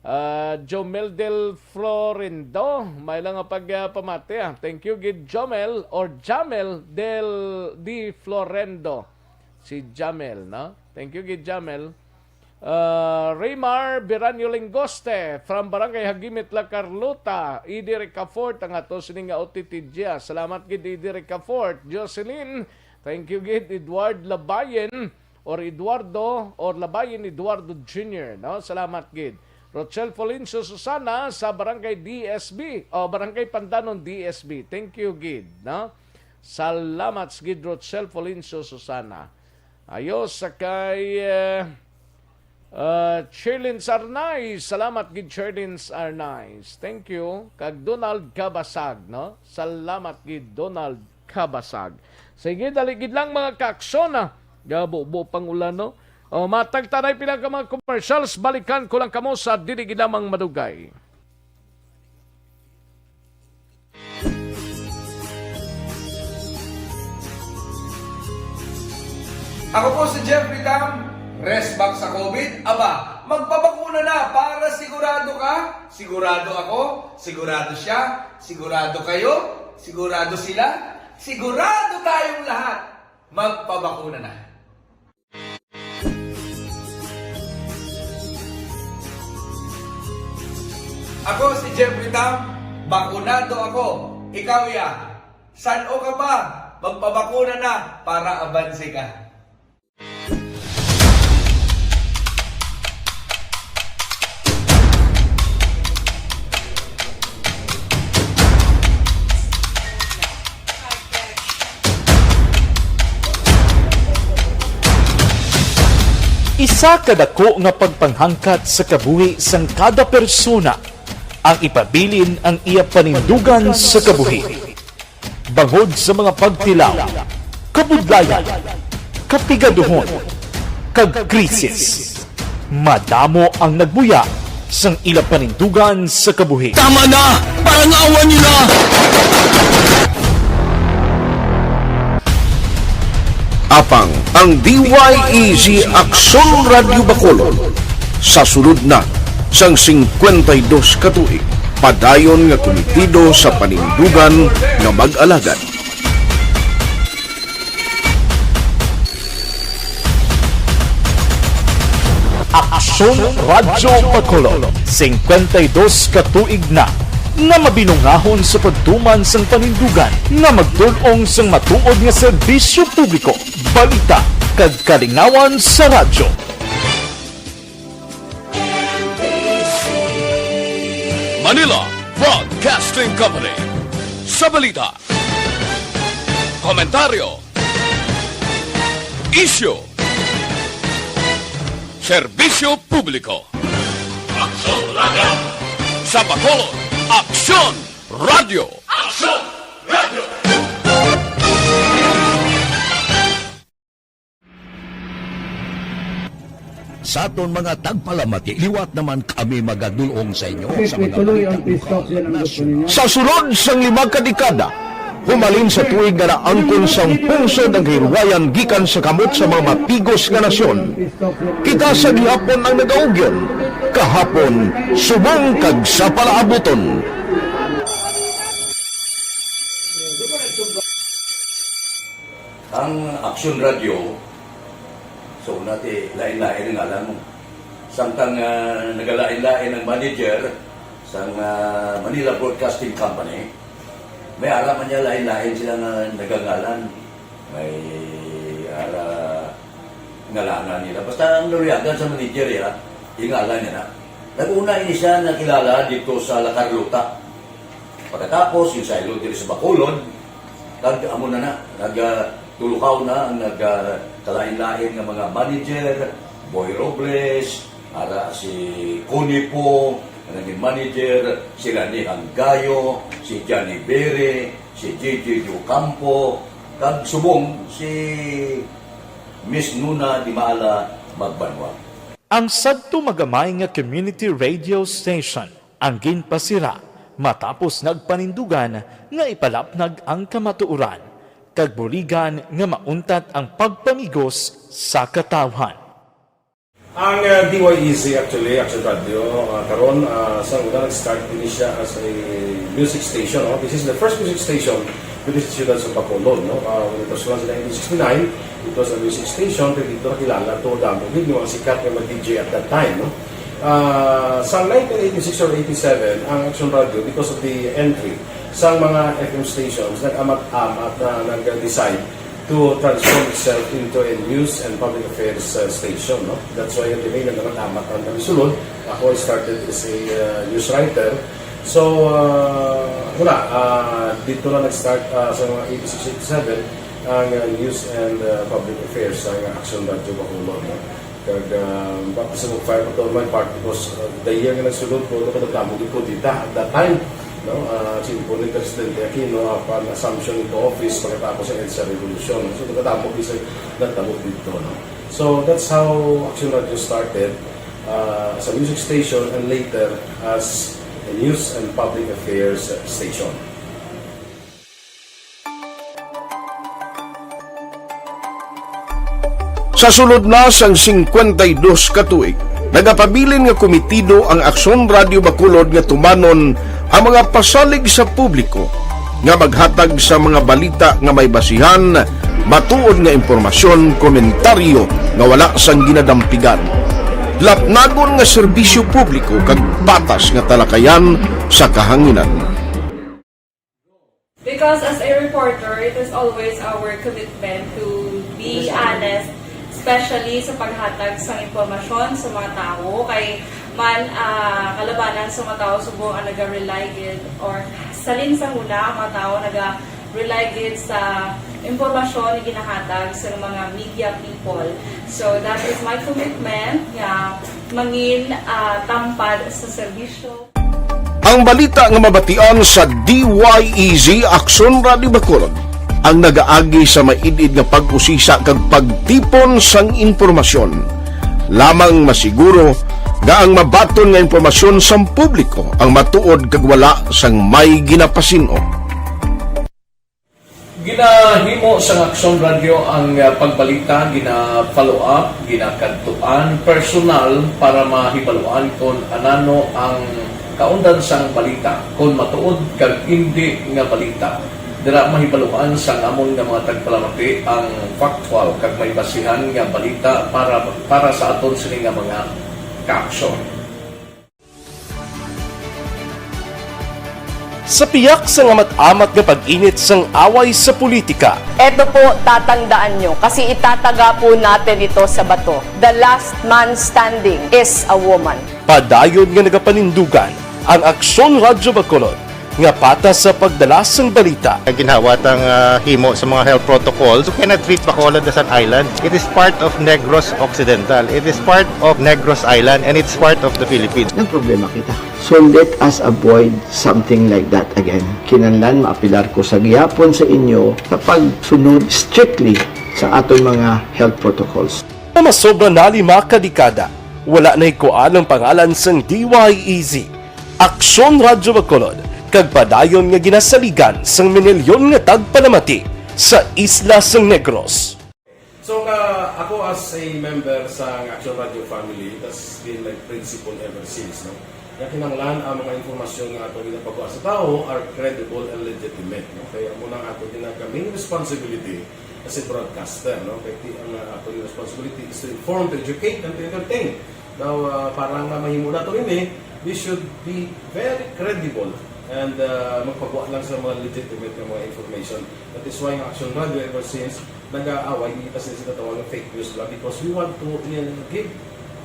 Ah, Jomel del Florendo, may lang nga pag, ah, pamati, ah. Thank you gid, Jomel or Jamel del, di Florendo. Si Jamel, no? Thank you gid, Jamel. Ah, Raymar Biranyo Lingoste from Barangay Hagimit, La Carlota, Edi Ricafort, ang ato sini nga O T T G. Salamat gid, Edi Ricafort. Jocelyn, thank you gid, Edward Labayen or Eduardo or Labayen Eduardo Junior, no? Salamat gid. Rochelle Folencio Susana sa Barangay D S B o Barangay Pandanon D S B. Thank you gid, no? Salamat gid, Rochelle Folencio Susana. Ayo sa kay, eh, ah, Cherlyn Sarnay. Salamat gid, Cherlyn Sarnay. Thank you. Kag Donald Cabasag, no? Salamat gid, Donald Cabasag. Sige, dali gid lang, mga kaaksyon, ah. Gabubo pang ulan, no? O, matag tanay pila ka mga commercials, balikan ko lang kamo sa dili gid lamang madugay. Ako po si Jeffrey Tam. Rest back sa COVID? Aba, magpabakuna na para sigurado ka, sigurado ako, sigurado siya, sigurado kayo, sigurado sila, sigurado tayong lahat. Magpabakuna na. Ako si Jeffrey Tam, bakunado ako. Ikaw ya, san-o ka pa? Magpabakuna na para abanse ka. Isa ka dako nga pagpanghangkat sa kabuhi sang kada persona ang ipabilin ang iya panindugan sa kabuhi. Bangod sa mga pagtilaw, kabudlayan, kapigaduhon, kag krisis, madamo ang nagbuya sang ila panindugan sa kabuhi. Tama na! Parangawan niyo na! Apang ang D Y E G Aksyon Radyo Bacolod sa sulod na sang singkwenta y dos ka tuig, padayon nga kumitido sa panindugan nga mag-alagad. Aksyon Radyo Bacolod, singkwenta y dos ka tuig na nga mabinungahon sa pagtuman sang panindugan nga magtul-ong sang matuod nga serbisyo publiko, balita, kag kalingawan sa radyo. Manila Broadcasting Company. Sa balita, komentaryo, isyu, serbisyo publiko. Aksyon Radyo. Sa Bacolod, Aksyon Radyo. Aksyon Radyo. Sa aton mga tagpalamati, liwat naman kami magadul-ong sa inyo sa mga balita. Sa sulod sang lima ka dekada, humalin sa tuig nga naangkon sang pungsod ang kahilwayan gikan sa kamot sa mga mapigos nga nasyon, kita sa gihapon ang nagaugyon, kahapon, subong kag sa palaabuton. Ang Aksyon Radyo, so, nati, lain-lain ang ngalan mo. Samtang, ah, nagalain-lain ang manager sang, ah, Manila Broadcasting Company, may ara man niya lain-lain sila nga nagangalan. May ara ngalanan nila. Basta ang naluyagan sa manager, ya, yung ngalan niya na. Nag-una ini siya nakilala dito sa La Carlota. Pagkatapos, yung saylo diri sa Bacolod, kag amo na na, nag, ah, tulukaw na ang nag, ah, kalain-lain nga mga manager, Boy Robles, ara si Connie Po, ang naging manager, si Rani Hanggayo, si Johnny Bere, si J J Ocampo, kag subong si Miss Nuna Dimaala Magbanwa. Ang sadto magamay nga community radio station ang ginpasira matapos nagpanindugan nga ipalapnag ang kamatuoran kag buligan nga mauntat ang pagpamigos sa katawhan. Ang uh, D Y E Z actually, Action Radio, uh, karon uh, sa una nag-start din siya as a music station. No? This is the first music station with the Ciudad sa Bacolod. No? Uh, when it was launched in nineteen sixty-nine, it was a music station. Kaya dito nakilala to damo gid yung mga sikat nga mga D J at that time. No? Uh, sa nineteen eighty-six or eighty-seven, ang Action Radio, because of the entry sa mga F M stations, nag-amat-amat na nag-decide to transform itself into a news and public affairs uh, station. No? That's why yung name na naman Amat ang Kamisulod. Ako, I started as a uh, news writer. So, uh, wala. Uh, dito na nag-start uh, sa mga eighty-six, eighty-seven ang uh, news and uh, public affairs sa uh, Action Radio Bacolod. No? Kag uh, baka sa mag-fire pa to my part because uh, the year nga nagsulod ko, nakadagdamo din ko dita at that time. No? Uh, Simpo ni Presidente Aquino, uh, pan assumption into office pagkatapos ng EDSA Revolution. So, nakadamo din sa nagtabo dito. No? So, that's how Action Radio started uh, as a music station and later as a news and public affairs station. Sa sulod na sang singkwenta y dos ka tuig, nagapabilin nga komitido ang Aksyon Radio Bacolod nga tumanon ang mga pasalig sa publiko nga maghatag sa mga balita nga may basihan, matuod nga impormasyon, komentaryo nga wala sang ginadampigan, lapnagon nga serbisyo publiko kag patas nga talakayan sa kahanginan. Because as a reporter, it is always our commitment to be honest, especially sa paghatag sa impormasyon sa mga tawo. Kay man uh, kalabanan sa mga tawo subong ang naga-rely gid or salin sa huna ang mga tawo naga-rely gid sa impormasyon na ginahatag sa mga media people. So that is my commitment nga mangin uh, tampad sa serbisyo. Ang balita nga mabatian sa D Y E Z Aksyon Radio Bacolod ang nagaagi sa maid-id nga pag-usisa kag pagtipon sang impormasyon. Lamang masiguro nga ang mabaton nga impormasyon sang publiko ang matuod kag wala sang may ginapasin-o. Ginahimo sang Aksyon Radio ang ah, pagbalita, gina-follow up, ginakadtuan personal para mahibaluan kon anano ang kaundan sang balita, kon matuod kag indi nga balita. Dira mahibaluan sang amon nga mga tagpalamati ang factual kag may basihan nga balita para para sa aton sini nga mga kaaksyon. Sa piyak sang amat-amat nga pag-init sang away sa politika. Eto po, tatandaan nyo, kasi itataga po natin ito sa bato. The last man standing is a woman. Padayon nga nagapanindugan ang Aksyon Radyo Bacolod nga patas sa pagdala sang balita. Ginhawat ang ah, himo sa mga health protocols. You cannot treat Bacolod as an island. It is part of Negros Occidental. It is part of Negros Island and it's part of the Philippines. Nagproblema kita. So let us avoid something like that again. Kinahanglan maapilar ko sa gihapon sa inyo sa pagsunod strictly sa aton mga health protocols. Nga masobra na lima ka dekada, wala nahikuan ang pangalan sang D Y E Z, Aksyon Radyo Bacolod, kag padayon nga ginasaligan sang minilyon nga tagpalamati sa isla sang Negros. So uh, ako as a member sa Action Radio family, that's been my principle ever since. No? Nga kinanglan ang mga informasyon nga ato ginapagawa sa tao are credible and legitimate. No? Kaya mo nang ato ginagawa main responsibility as a broadcaster. No? Kaya ti- ang uh, ato responsibility is to inform, to educate, and to entertain. Now, uh, para nga mahimo nato ini, we should be very credible and uh, magpagawa lang sa mga legitimate nga mga information. That is why ang Action Radio ever since nag-aaway kita sa ginatawag nga fake news lang because we want to uh, give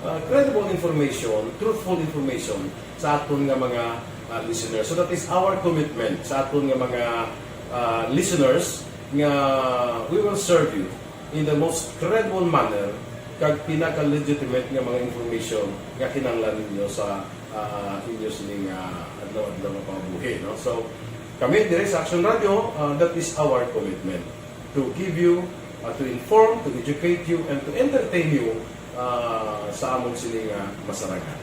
uh, credible information, truthful information sa aton nga mga uh, listeners. So that is our commitment sa aton nga mga uh, listeners nga we will serve you in the most credible manner kag pinaka-legitimate nga mga information nga kinahanglan ninyo sa uh, inyo sining uh, adlaw-adlaw nga pangabuhi. No? So, kami dire sa Action Radio, uh, that is our commitment to give you, uh, to inform, to educate you, and to entertain you uh, sa amon sining uh, masarangan.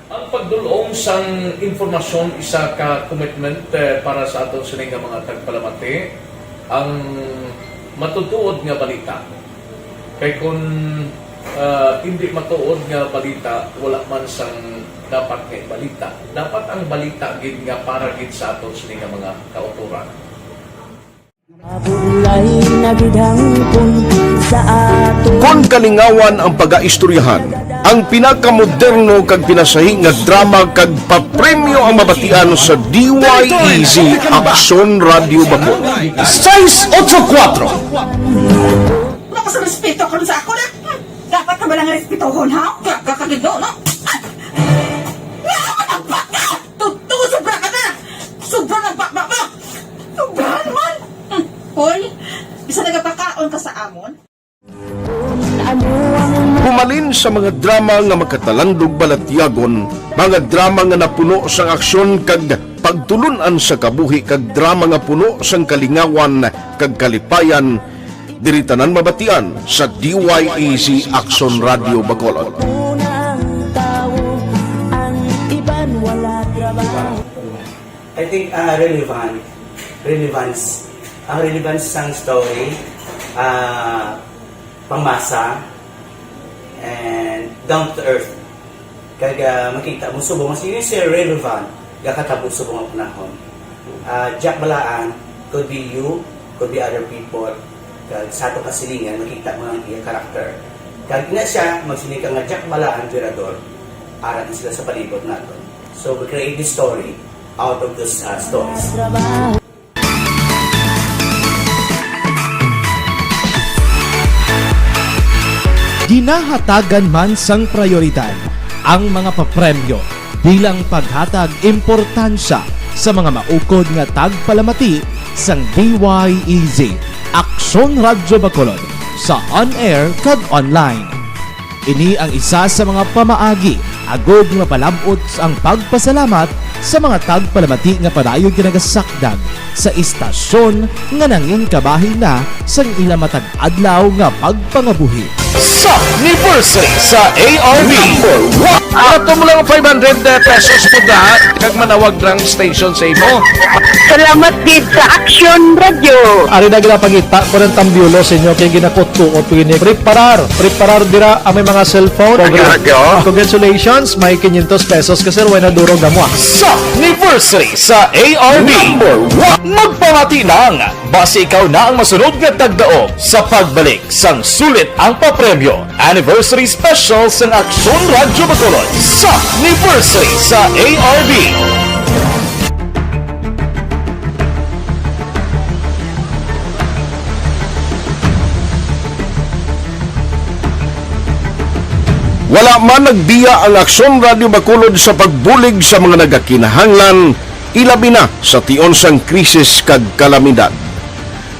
Ang pagdul-ong sang impormasyon isa ka commitment eh, para sa aton sini nga mga tagpalamati ang matutuod nga balita. Kay kun Ah, hindi matuod nga balita, wala man sang dapat nga balita. Dapat ang balita gid nga para gid sa aton sini nga mga kautoran. Mabulay na gid hangpon sa ato. Kon kalingawan ang pagaistoryahan, ang pinakamoderno kag pinasahi nga drama kag papremyo ang mabatian sa D Y E Z Aksyon Radyo Bacol. Sais otso kuwatro. Wala ka sa respeto karon sa ako na. Hmm, dapat ka ba lang respetohon, ha? Kaya ka kagido, no? Ay! Nga ako nagbaka! Totoo, sobra ka na! Sobra ng baba mo! Sobrahan man! Hmm, hoy, isa nagapakaon ka sa amon? Humalin sa mga drama nga makatalandog balatyagon, mga drama nga napuno sang aksyon kag pagtulun-an sa kabuhi kag drama nga puno sang kalingawan kag kalipayan, diri tanan mabatian sa D Y E Z Aksyon Radyo Bacolod. Unang tao, ang iban wala trabaho. I think, ah, relevant, relevance, ang relevance sang story, ah, pangmasa, and down to earth. Kag, ah, makita mo subong, mas yun siya relevant, gakatabo subong ang panahon. Ah, Jack Balaan, could be you, could be other people. Kag sa ato kasilingan, makita mo ang iya character. Kag ina siya, magsiling ka nga Jack Balaan, Virador, ara na sila sa palibot nato. So, we create this story out of those, ah, stories. Ginahatagan man sang prayoridad ang mga papremyo bilang paghatag importansya sa mga maukod nga tagpalamati sang D Y E Z Aksyon Radyo Bacolod sa on-air kag online. Ini ang isa sa mga pamaagi agod nga mapalab-ot ang pagpasalamat sa mga tagpalamati nga padayon ginagasakdag sa istasyon nga nangin kabahin na sang ila matag adlaw nga pagpangabuhi. Sa anniversary sa A R B. Number one. Ato mo lang five hundred pesos po na kag manawag ng station sa imo. Salamat gid sa Action Radio. Ari na ginapangita ko ng tambyulo sa inyo kay ginakutkuot ko ini. Preparar, preparar dira ang may mga cellphone. Radyo. Congratulations, may quinientos pesos ka, sir. Way na durog na mo, ah. Sa anniversary sa A R B. Number one. Magpamati lang. Basi ikaw na ang masunod nga tagdaog sa pagbalik sang sulit ang papremyo. Anniversary Special sang Aksyon Radyo Bacolod sa anniversary sa A R B. Wala man nagbiya ang Aksyon Radyo Bacolod sa pagbulig sa mga nagakinahanglan, ilabi na sa tion sang krisis kag kalamidad.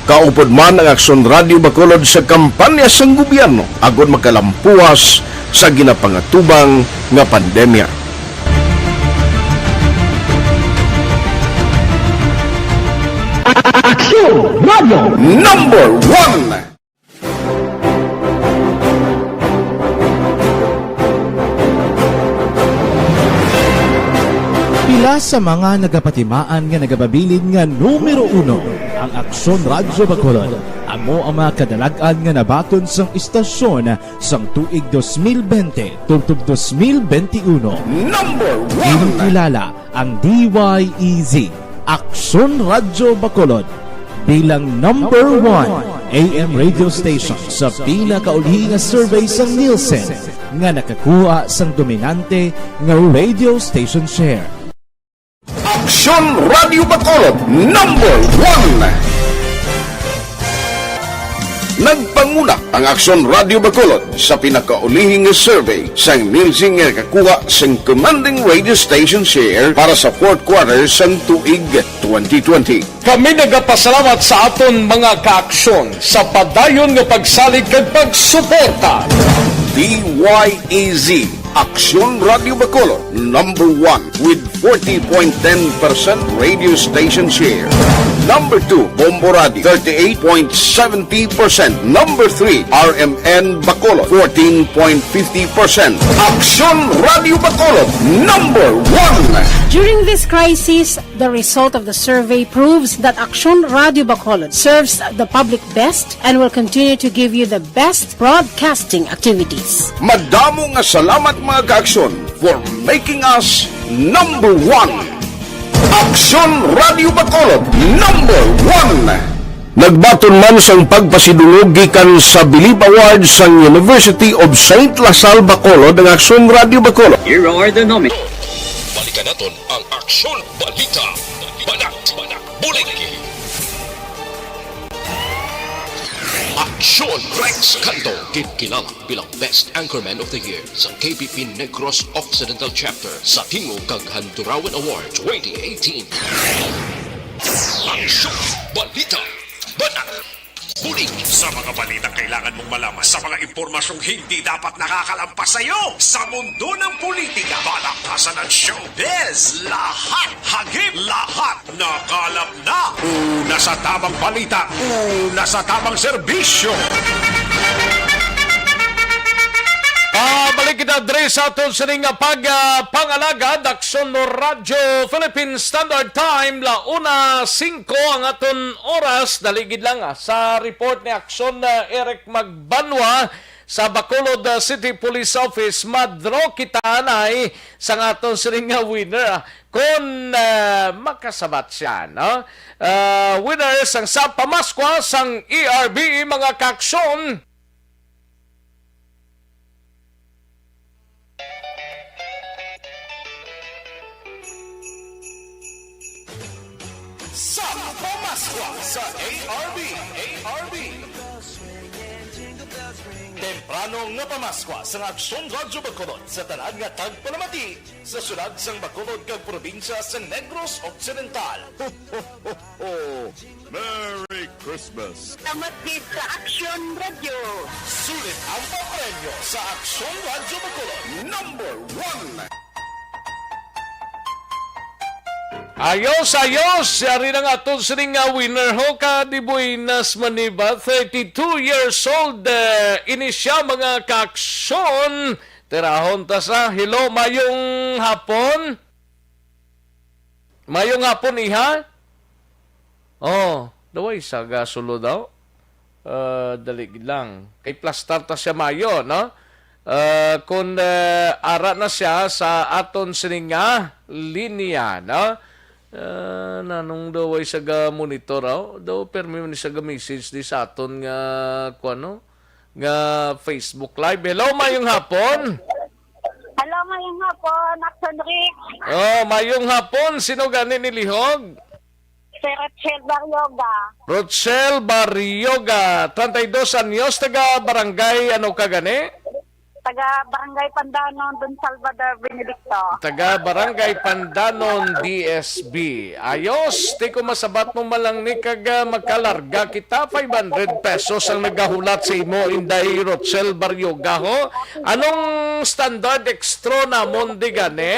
Kaupod man ang Aksyon Radyo Bacolod sa kampanya sang gobyerno agod makalampuwas sa ginapangatubang nga pandemya. Aksyon Radyo Number One. Pila sa mga nagapatimaan nga nagababilin nga numero uno ang Aksyon Radyo Bacolod. Amo ang mga kadalag-an nga nabaton sang istasyon sang tuig dos mil bente tubtob dos mil bente uno. Number one. Ginkilala ang D Y E Z, Aksyon Radyo Bacolod, bilang number one A M radio station sa pinakauli nga survey sang Nielsen, nga nakakuha sang dominante nga radio station share. Aksyon Radyo Bacolod, number one. Nagpanguna ang Aksyon Radyo Bacolod sa pinakaulihi nga survey sang Nielsen nga nakakuha sang commanding radio station share para sa fourth quarter sang tuig twenty twenty. Kami nagapasalamat sa aton mga kaaksyon sa padayon nga pagsalig kag pagsuporta. D Y E Z Aksyon Radio Bacolod, number one with forty point ten percent radio station share. Number two, Bombo Radio, thirty-eight point seventy percent. Number three, R M N Bacolod, fourteen point fifty percent. Aksyon Radio Bacolod, number one. During this crisis, the result of the survey proves that Aksyon Radio Bacolod serves the public best and will continue to give you the best broadcasting activities. Madamo nga salamat, mga ka-Aksyon, for making us number one. Aksyon Radio Bacolod, number one. Nagbaton man sang pagpasidungog gikan sa Bilib Awards sang University of Saint La Salle Bacolod ang Aksyon Radio Bacolod. Here are the nominees. Balikan naton ang Aksyon Balita. Banat, banat, bulig. Aksyon Rex Canto, ginkilala bilang Best Anchorman of the Year sa K P P Negros Occidental Chapter sa Tingog kag Handurawan Award twenty eighteen. Aksyon Balita. Banat. Bulig. Sa mga balitang kailangan mong malaman, sa mga impormasyong hindi dapat nakakalampas sa iyo, sa mundo ng politika, palakasan at showbiz, lahat, hagip, lahat, nakalap na. Una sa tamang balita, una sa tamang serbisyo. Pabalik kita diri sa aton sining nga pag, ah, pangalagad, Aksyon Radyo Philippine Standard Time, la una singko ang aton oras. Dali gid lang, ah, sa report ni Aksyon, ah, Eric Magbanwa sa Bacolod, ah, City Police Office, ma-draw kita anay sang aton sining nga winner, ah, kon, ah, makasabat siya, no? Ah, winner sang sa pamaskwa sang E R B, mga ka-Aksyon. Sa pamaskwa sa A R B, A R B. Temprano nga pamaskwa sang Aksyon Radyo Bacolod sa tanan nga tagpalamati sa syudad sang Bacolod kag probinsya sa Negros Occidental. Ho, ho, ho, ho! Merry Christmas! Salamat gid sa Aksyon Radyo. Sulit ang papremyo sa Aksyon Radyo Bacolod, number one. Ayos, ayos! Yari na nga aton sining nga winner, ho, ka di buenas man ni ba? Thirty-two years old, eh, ini siya, mga ka-Aksyon. Tirahon ta sa, hello, mayong hapon. Mayong hapon, iha. Oh, daway sa gasulo daw. Ah, dali lang. Kay plastar ta siya mayo, no? Ah, kung, ah, ara na siya sa aton sining nga linya, no? Ah, nanong daw ay sa ga-monitor, oh? Daw permi man siya ga-message di sa aton nga, kuwan, no? Nga Facebook Live. Hello, mayong hapon. Hello, mayong hapon, Action Rick. Oh, mayong hapon. Sino gani nilihog? Si Rachel Barrioga. Rochelle Barrioga, treinta y dos anyos, taga barangay, ano ka gani? Taga Barangay Pandanon, Don Salvador Benedicto. Taga Barangay Pandanon, D S B. Ayos, ti ko masabat mo malang ni kag, ah, magkalarga kita, five hundred pesos ang nagahulat sa imo, Inday Rochelle Barrioga, ho. Anong standard extra namon di gani?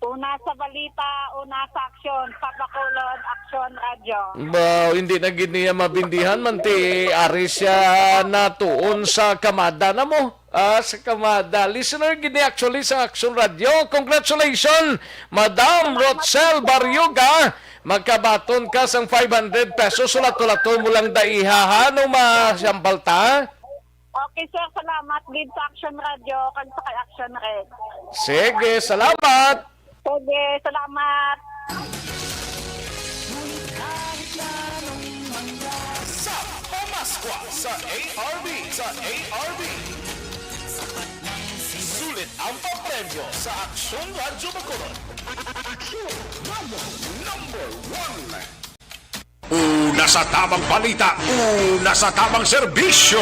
Una sa balita, una sa aksyon, sa Bacolod, Aksyon Radyo. Ba, hindi na gid niya mabindihan man ti ari siya natuon sa kamada na mo. Ah, sa kamada. Listener gid ni actually sa Aksyon Radyo. Congratulations, Madam Rochelle Barrioga. Magkabaton ka sang five hundred pesos. Sulat-sulaton mo lang daiha, ha, nung masyambal ta. Okay, sir. Salamat gid sa Action Radio kag sa kay Action Red. Sige, salamat. Sige, salamat. Sa pamaskwa sa A R B, sa A R B. Sulit ang papremyo sa Aksyon Radyo Bacolod. Aksyon Radyo number one. Una sa tamang balita, una sa tamang serbisyo.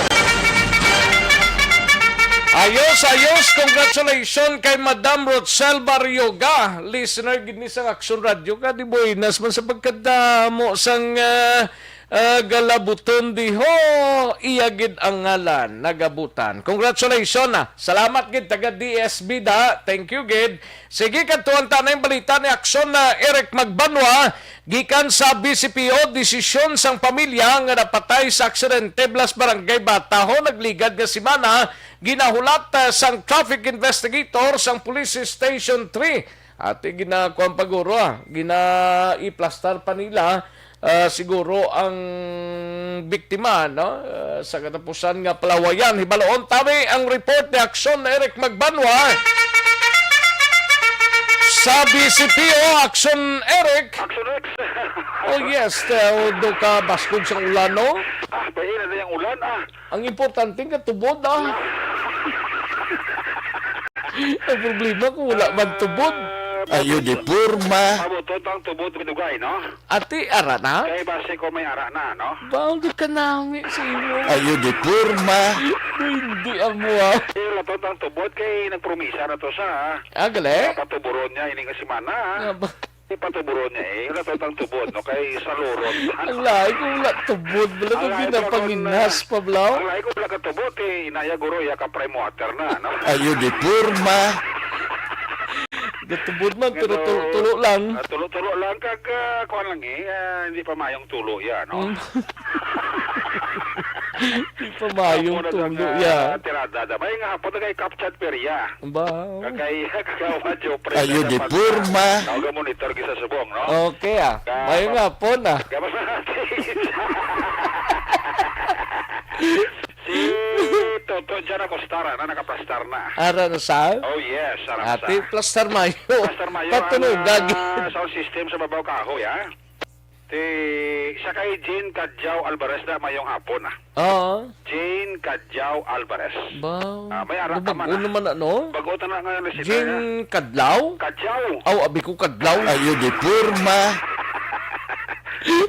Ayos, ayos. Congratulations kay Madam Rochelle Barrioga. Listener gid ni sa Aksyon Radio ka. Di buenas man sa pagkadamo sang, ah, Ah, Galabuton diho, iya gid ang ngalan, nagabutan. Congratulations, ah. Salamat gid, taga D S B da. Thank you gid. Sige, kadtuan ta na yung balita ni Aksyon na Eric Magbanwa. Gikan sa B C P O, desisyon sang pamilya nga napatay sa aksidente, Blas Barangay Bataho, nagligad nga semana, ginahulat, ah, sang traffic investigator sang Police Station three. Ati ginakuan pa guro, ah. Gina-iplastar pa nila, ah, siguro ang biktima, no? Ah, sa katapusan nga palawayan, hibaloon tani ang report ni Aksyon Eric Magbanwa. Sa B C P O, Aksyon Eric. Aksyon Rex. Oh yes, uh, do ka baskog sa ulan, no? Ah, bahin na yung ulan, ah. Ang importante nga tubod, ah. Ang problema kung wala man tubod. Ah, Ayo di purma. Mabutot ang tubod, minugay, no? Ati, ara na? Kay base ko may ara na, no? Baon di ka nami sa imo. Ayo di purma. Hindi amo, ah. Pero latot ang tubod kay nagpromisa na to sa, ah. Ah, gali? Patuburon niya ining semana, ah. Nga ba? Ipatuburon niya, eh. Wala to tang tubod, no? Kay sa lurot. Ang lahi kung wala tubod, wala Ang kung lahi ko ginapanginas kung, pa, Blaw. Ang lahi kung wala ka tubod, eh, inaya guro, iya ka prime water na, no? Ayo di purma. Gatubod man, pero Pero, tulo-tulo lang. Ah, tulo-tulo lang, kag, ah, kuwan lang, eh, ah, hindi pa mayong tulo, ya, no? Mm. Di pa mayong Amo na tulo, ang, ya. Ah, tirada, da. May nga hapon na kay Capchat Peria. Ba? Kay, kay Kagawad Joe Prenda Ayo di Zapata. Purma. Tawag ang monitor gid sa subong, no? Okay, ah. Ka- Maayong hapon, ah. Ka- Si Toto Jan Acosta ra na nakaplastar na. Ara na sa? Oh, yes, ara na Ati, sa. Plastar mayo. Plastar mayo Patunog ang, ah, gagi. Sound system sa Babaw Kahoy, ah. Ti, sa kay Jean Cadiao Alvarez na mayong hapon, ah. Oo. Jean Cadiao Alvarez. Ba, Ah, may ara ka man, nabag-o ah. naman, ano? Bago ta na nga na sila Jean na. Kadlaw? Cadiao. Aw, abi ko kadlaw. Ayo di purma.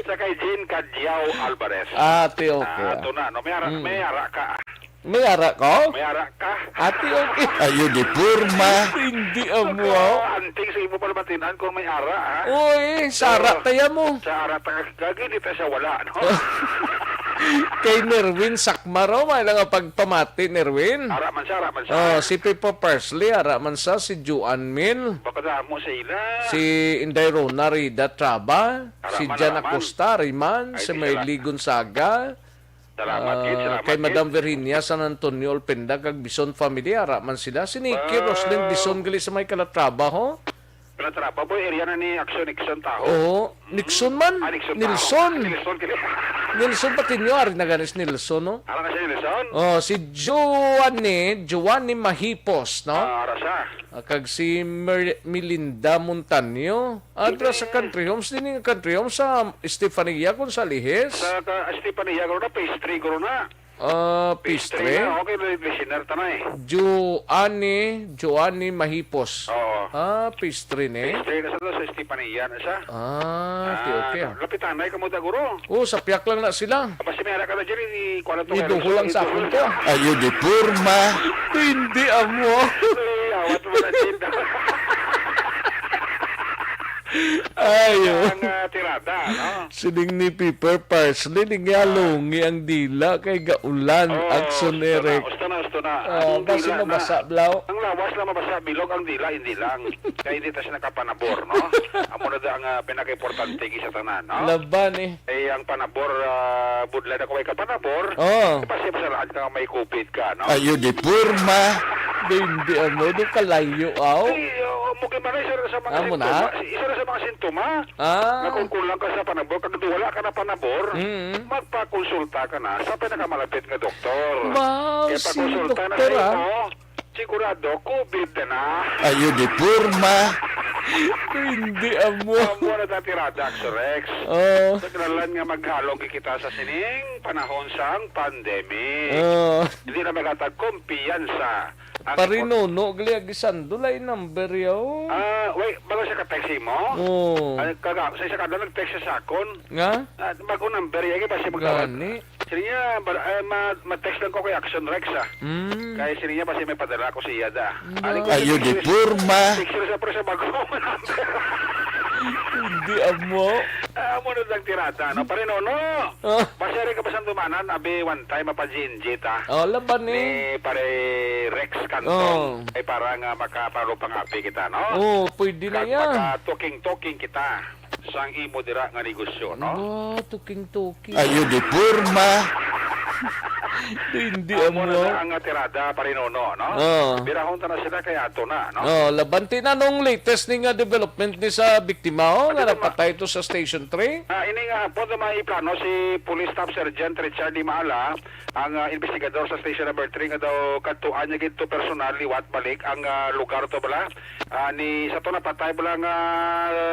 Sa kay Jean Cadiao Alvarez. Ah, ti, okay, Ah, ah. Ito na, no? May ara, Mm. may ara ka, ah. May ara ko? May ara ka. Ati, okay. Ayo di purma. Hindi amo. Anting sa imo pala matinan kung may ara, ha? Uy, sa ara So, taya mo. Sa ara ta-, gagi, di ta siya wala, no? Kay Nerwin Sakmaro, may lang ang pagpamati, Nerwin. Ara man siya, ara man siya. Oh, si Pipo Parsley, ara man sa, si Juan Mil. Baka damo sa ila. Si Inday Rona Rida Traba, Ara si man, Jan ara man. Acosta, Riman, Ay, si di Mayli sila. Gonzaga, Salamat, gid. Ah, Salamat, kay gid. Madam Virginia San Antonio Olpenda kag Bison family, ara man sila. Si Nikki Wow. Roslyn Bison gali sa may Calatrava, ho? Calatrava, boy, area na ni Action Nixon Taho. Oo, Nixon man. Ah, Nixon Taho. Nilson. Nilson, gali. Nilson Patiño, ari na ganis Nilson, no? Ara na si Nilson? Oh, si Joanne, Joanne Mahipos, no? Ah, ara siya. Ah, kag si Mer-, Melinda Montaño. Adra sa Hindi. Country Homes, din yung Country Homes sa Estefania Gonzalez. Sa ka-, Estefania, guro na, pastry, guro na. Ah, Pastry pastry? na, okay, may listener ta na eh. Joanne, Joanne Mahipos. Oo. Ah, pastry ni? Pastry na sa to, sa Estefania na siya. Ah, okay, Ah, okay, ah. Lapitan na, ikaw mo da, guro. Oh, sa piyak lang na sila. Basta may anak ka na dyan, i-, kuha na to, Iduhol lang sa akin to. Ayo di purma. Hindi amo. Ay, awat mo na din. Ayo. Ang, ah, tirada, no? Sining ni Piper Parsley, ni nga Ah. lungi ang dila kay gaulan, Oh, Action gusto na, Eric. gusto na, gusto na. Ah, Ang basi dila na. mabasa, Blaw. Ang lawas lang mabasa, bilog ang dila, hindi lang. Kaya hindi ta siya nakapanabor, no? Amo na da ang, ah, pinaka-importante sa tanan, no? Laban eh. Eh, ang panabor, ah, budlay na kung may kapanabor, Oo. Kasi masalaad ka nga may covid ka, no? Ayo di purma. Di, hindi, ano, doon kalayo, aw. Ay, oh, mo kay Maray, isa ra sa mga Amo na? sintoma, isa ra sa mga sintoma Ah. nga kung kulang ka sa panabor, kag wala ka na panabor, Mm. magpakonsulta ka na sa pinakamalapit nga doktor. Wow, Kaya si pakonsulta na doktor, sa ah. imo, Sigurado, covid na na. Ayo di purma. Hindi amo. Amo na dati, Radax Rex. Oh. Sa kinalan nga maghalong kita sa sining panahon sang pandemic. Oh. Hindi na magatag kumpiyansa. Ang Parinuno, gali, agi sandulay number yaw. Ah, wait, bago siya ka-text mo? Oh. Ay, kaga, sa isa ka doon, nag-text siya sa akon. Nga? Ah, bago number, yan, ba siya magtawag? Gani. Sino niya, bar-, eh, ma-, ma-text lang ko kay Action Rex, ah. Mm. Kay sino niya, basi may padala ko siya da. Mm. Ano ko Ayo si di Chris? Purma. Picture sa pre sa bago. Hindi amo. Ah, amo na ang tirada, no? Pare Nono, ah, basta rin ka pa sa tumanan, abi, one time, mapa-G N G ta. Oh, laban ni. Ni Pare Rex Canton. Oh. Ay, para nga makapalo pangapi kita, no? Oh, pwede na. Kag yan. Maka-talking-talking kita sang imo dira nga negosyo, no? Oh, talking-talking. Ayo, di porma. Hindi amo. Amo na ang tirada, Pare Nono, no? Oh. Birahon ta na sila kay ato na, no? Oh, laban ti na nung latest ni nga development ni sa biktima, oh, nga napatay to sa Station three. Ah, ini nga hapon na may plano si Police Staff Sergeant Richard Dimala, ang, ah, investigador sa Station Number Three, nga daw kadtuan niya gid to personal liwat balik ang, ah, lugar to bala. Ah, ni sa to napatay bala nga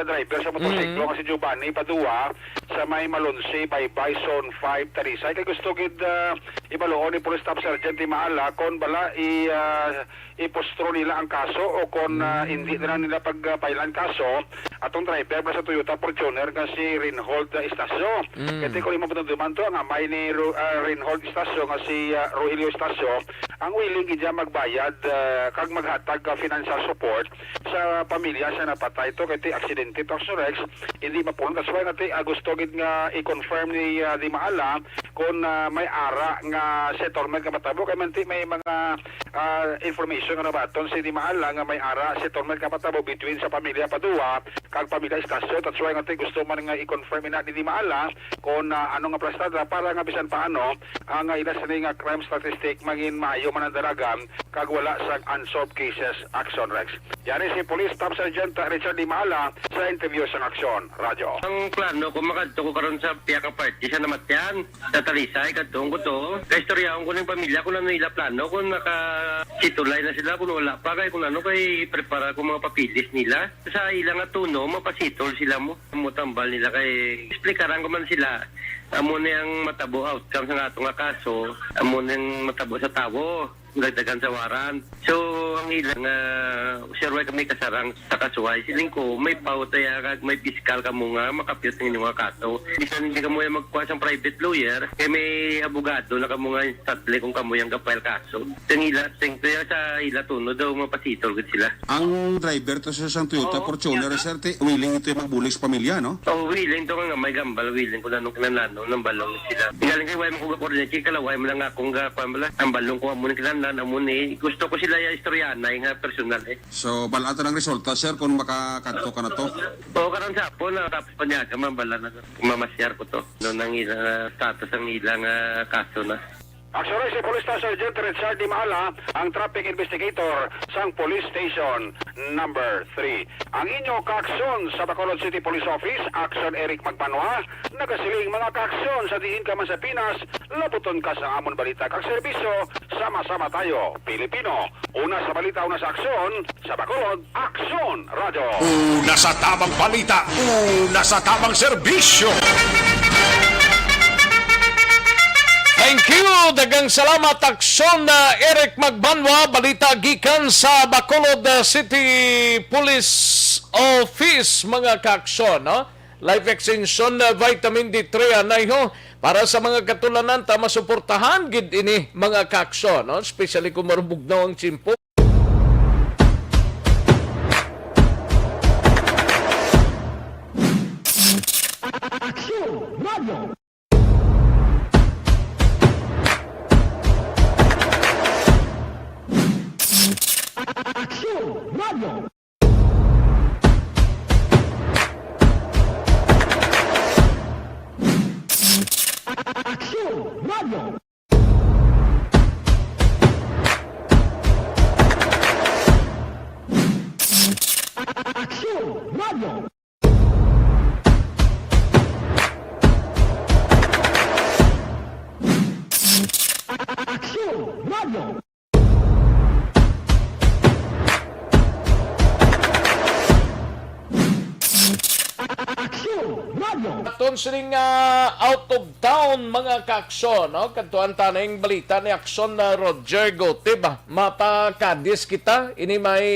driver sa motorsiklo, mm, nga si Giovanni Padua sa may Malonsi, Baybay, Zone Five, Talisay. Kay gusto gid, ah, ibaluon ni Police Staff Sergeant Dimala kon bala i, ah, ipostro nila ang kaso o kon, ah, hindi na lang nila pag, ah, file ang kaso atong driver ba sa Toyota Fortuner nga si Reinhold, ah, Estacio. Mm. Kay kon imo patumduman to, ang amay ni Ro-, ah, Reinhold Estacio nga si, ah, Rogelio Estacio, ang willing gid siya magbayad, ah, kag maghatag ka financial support sa pamilya sa napatay to, kay ti aksidente to, Action Rex, hindi mapulong. That's why nga ti, ah, gusto gid nga i-confirm ni, ah, Dimala kung, ah, may ara nga settlement nga matabo, kay man ti may mga, ah, information nga nabaton si Dimala nga may ara settlement nga matabo between sa pamilya Padua kag pamilya Estacio. That's why nga ti gusto man nga i-confirm ina ni Dimala kung, ah, ano nga plastada para nga bisan paano ang, ah, ila sini nga crime statistic mangin maayo man ang dalagan kag wala sang unsolved cases, Action Rex. Yari si Police Staff Sergeant Richard Dimala sa interview sang Aksyon Radyo. Ang plano ko, makadto ko karon sa pihak nga party sa namatyan, sa Talisay, kadtuon ko to. Kaistoryahon ko ning pamilya kung ano ila plano, kung nakasitulay na sila, kung wala pa, kay kung ano, kay prepara ko mga papilis nila. Sa ila nga tuno, mapasitol sila mo. Amo tambal nila kay explikaran ko man sila. Amo ni ang matabo outcome sa ato nga kaso, amo ni ang matabo sa tawo. Dagdagan sa warrant. So, ang ilang, ah, sir, way kami kasarang sa kasuhay. Siling ko, may pautaya kag may piskal kamo nga makapyot ng inyong kaso. Bisan hindi kamo yung magkuha sang private lawyer, kay may abogado na kamo nga instantly kung kamo yung kapile kaso. Sa ila, sing-, kaya sa ila tuno daw mapasitol gid sila. Ang driver to sa sang Toyota Oo, Fortuner, yeah, sir, ti, willing ito yung magbulig sa pamilya, no? Oh, willing to nga may gambal, willing ko na nung kinanlano, nang balong sila. Galing kay way mo ko ga-coordinate, kay kalaway mo lang akong ga-, kwan bala. Ang balong ko amo ni kinanlan, amo ni, gusto ko sila ya istoryanay nga personal eh. So, bala ato ng resulta, sir, kung makakadto ka na to? Oo, karon sa hapon, na tapos panyaga, mabala na, mamasyar ko to. No, nang ila, status ang ilang, ah, kaso na. Aksyon si Police Staff Sergeant Richard Dimala, ang traffic investigator sang Police Station Number Three. Ang inyo kaaksyon sa Bacolod City Police Office, Aksyon Eric Magbanwa, nagasiling, mga kaaksyon, sa diin ka man sa Pinas, labuton ka sa amon balita kag serbisyo, sama-sama tayo, Pilipino. Una sa balita, una sa aksyon, sa Bacolod, Aksyon Radyo. Una sa tamang balita, una sa tamang serbisyo. Thank you. Daghang salamat, Aksyon, uh, Eric Magbanwa. Balita gikan sa Bacolod, uh, City Police Office, mga kaaksyon, no? Life Extension, uh, Vitamin D three, anay ho. Para sa mga katulanan, ta masuportahan gid ini, mga kaaksyon, no? Especially kung marubugnaw ang tiyempo. Aksyon Radio. Aksyon Radio. Aksyon Radio. Aksyon Radio. Aksyon Radio. Aksyon Radio. Aton sining, ah, out of town, mga kaaksyon, no? Kadtuan ta ning balita ni Aksyon, ah, Roger Gotib. Mapakadis kita, ini may